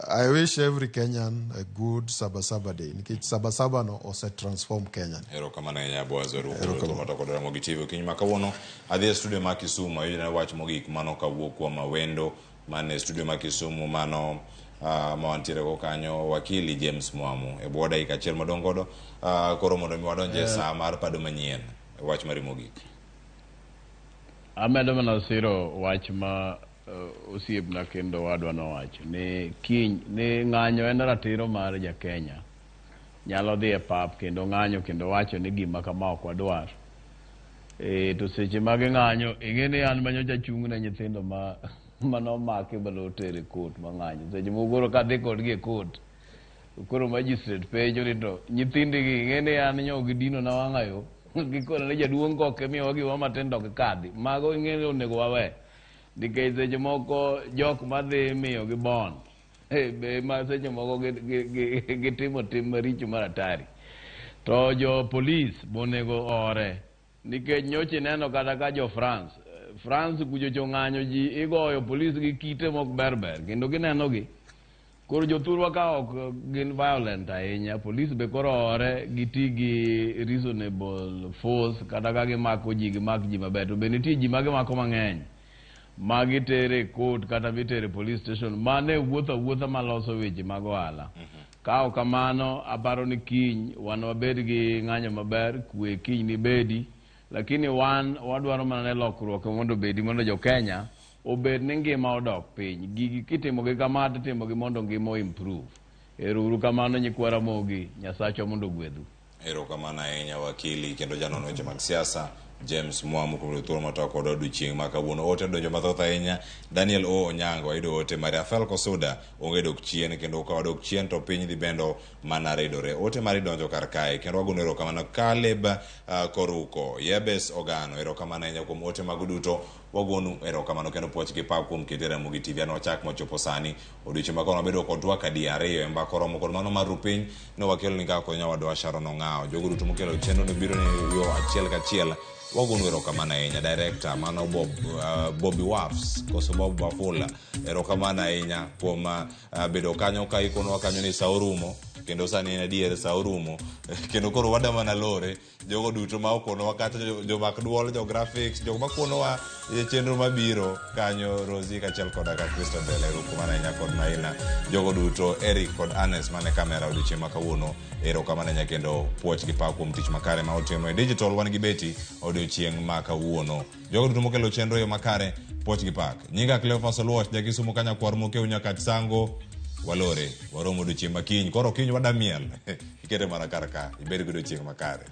I wish every Kenyan a good Sabasaba day nikech Sabasaba no ose transform Kenya. Erokamano ahinya Boaz Oruko to kod Ramogi TV okinyi ma kawuono adhi e studio ma Kisumu ayudo wach mogik mano kawuok kuom Awendo man e studio ma Kisumu mano ma wantiere go kanyo wakili James Mwamu e bwo dakika achiel madong' godo koro mondo mi wadonje e saa mar pado manyien wach mari mogik. Amedo mana siro wach ma osiepna kendo wadwa nowacho ni kiny ni ng'anyo en ratiro mar ja Kenya. Nyalo dhi e pap kendo ng'anyo kendo wacho ni gima kama ok wadwar. To seche ma ging'anyo, ing'e ni an manyocha chung' ne nyithindo ma manomaki manoter e court mang'anyo. Seche moko koro kadhi kodgi e court, koro magistrate penjo ni to nyithindigi ing'e ni an nyo gidino na wang'a yo gikona ni jaduong' kok imiyowa gimoro matin to gikadhi. Mago ing'e ni onego wawe. Nikech seche moko jok madhi miyogi bond be ma seche moko gitimo tim maricho mar hatari. To jo polis bonego ore. Nikech nyocha ineno kata ka jo France, France kuchocho ng'anyo ji igoyo polis gi kite mok ber ber kendo gineno gi. Koro jothurwa ka ok gin violent ahinya, polis be koro ore giti gi reasonable force kata ka gimako ji gimak ji maber. To be nitie ji ma gimako mang'eny ma gitere e court kata mitere police station mane wuotho awuotha maloso weche mag ohala. Ka ok kamano, aparo ni kiny wan wabed gi ng'anyo maber, kwe kiny nibedi, lakini wan wadwaro mana ni lokruok mondo obedi mondo jo Kenya obed ni ngima odok piny. Gigi kitimogi kama titimogi mondo ngima o improve. Ero uru kamano nyikwa Ramogi, Nyasachwa mondo ogwedhu. Erokamano ahinya wakili kendo janon weche mag siasa James Mwamu kuom yudo thuolo mar twak kodwa odiochieng' ma kawuono. Ote odonjo mathoth ahinya. Daniel O Onyango ayudo ote mari. Rafael Kosuda onge dok chien kendo ka wadok chien to piny dhi bendo mana ridore. Ote mari donjo kar kae kendo wagono erokamano Caleb Koruko, Yebes Ogano, erokamano ahinya kuom ote magu duto. Wagonu erokamano kendo puoch gi pak kuom kete Ramogi TV. An wachak mochopo sani odiochieng' ma kawuono wabedo kod twak adi ariyo e mbaka oromo kod mano mar rupiny ne wakelo ni kaka kod nyawadwa Sharon Ong'awo. Jogo duto mokelo chenro ne biro ne yo achiel kachiel. Wagonu erokamano ahinya. Director mano Bob, Bobby Wafs koso Bob Wafula, erokamano ahinya kuom bedo kanyo ka ikonwa kanyo ni sa orumo kendo sani en adier sa orumo kendo koro wada mana lore jogo duto ma okonowa kata jomak duol, jo graphics, jok makonowa e chenro mabiro kanyo, Rosie kaachiel koda ka Christabel, erokamano ahinya kod Maina, jogo duto Eric kod Anes mane kamera odiochieng' ma kawuono, erokamano ahinya kendo puoch gi pak kuom tich makare ma otimo e digital. Wan gi Betty odiochieng' ma kawuono, jogo duto mokelo chenro e yo makare, puoch gi pak. Nyinga Cleophas Oluoch, jakisumo kanyakwar mokeu nyakach sango walore waromo odiochieng' makiny koro kiny wadamiel ikete mana kar ka ibed gi odiochieng' makare.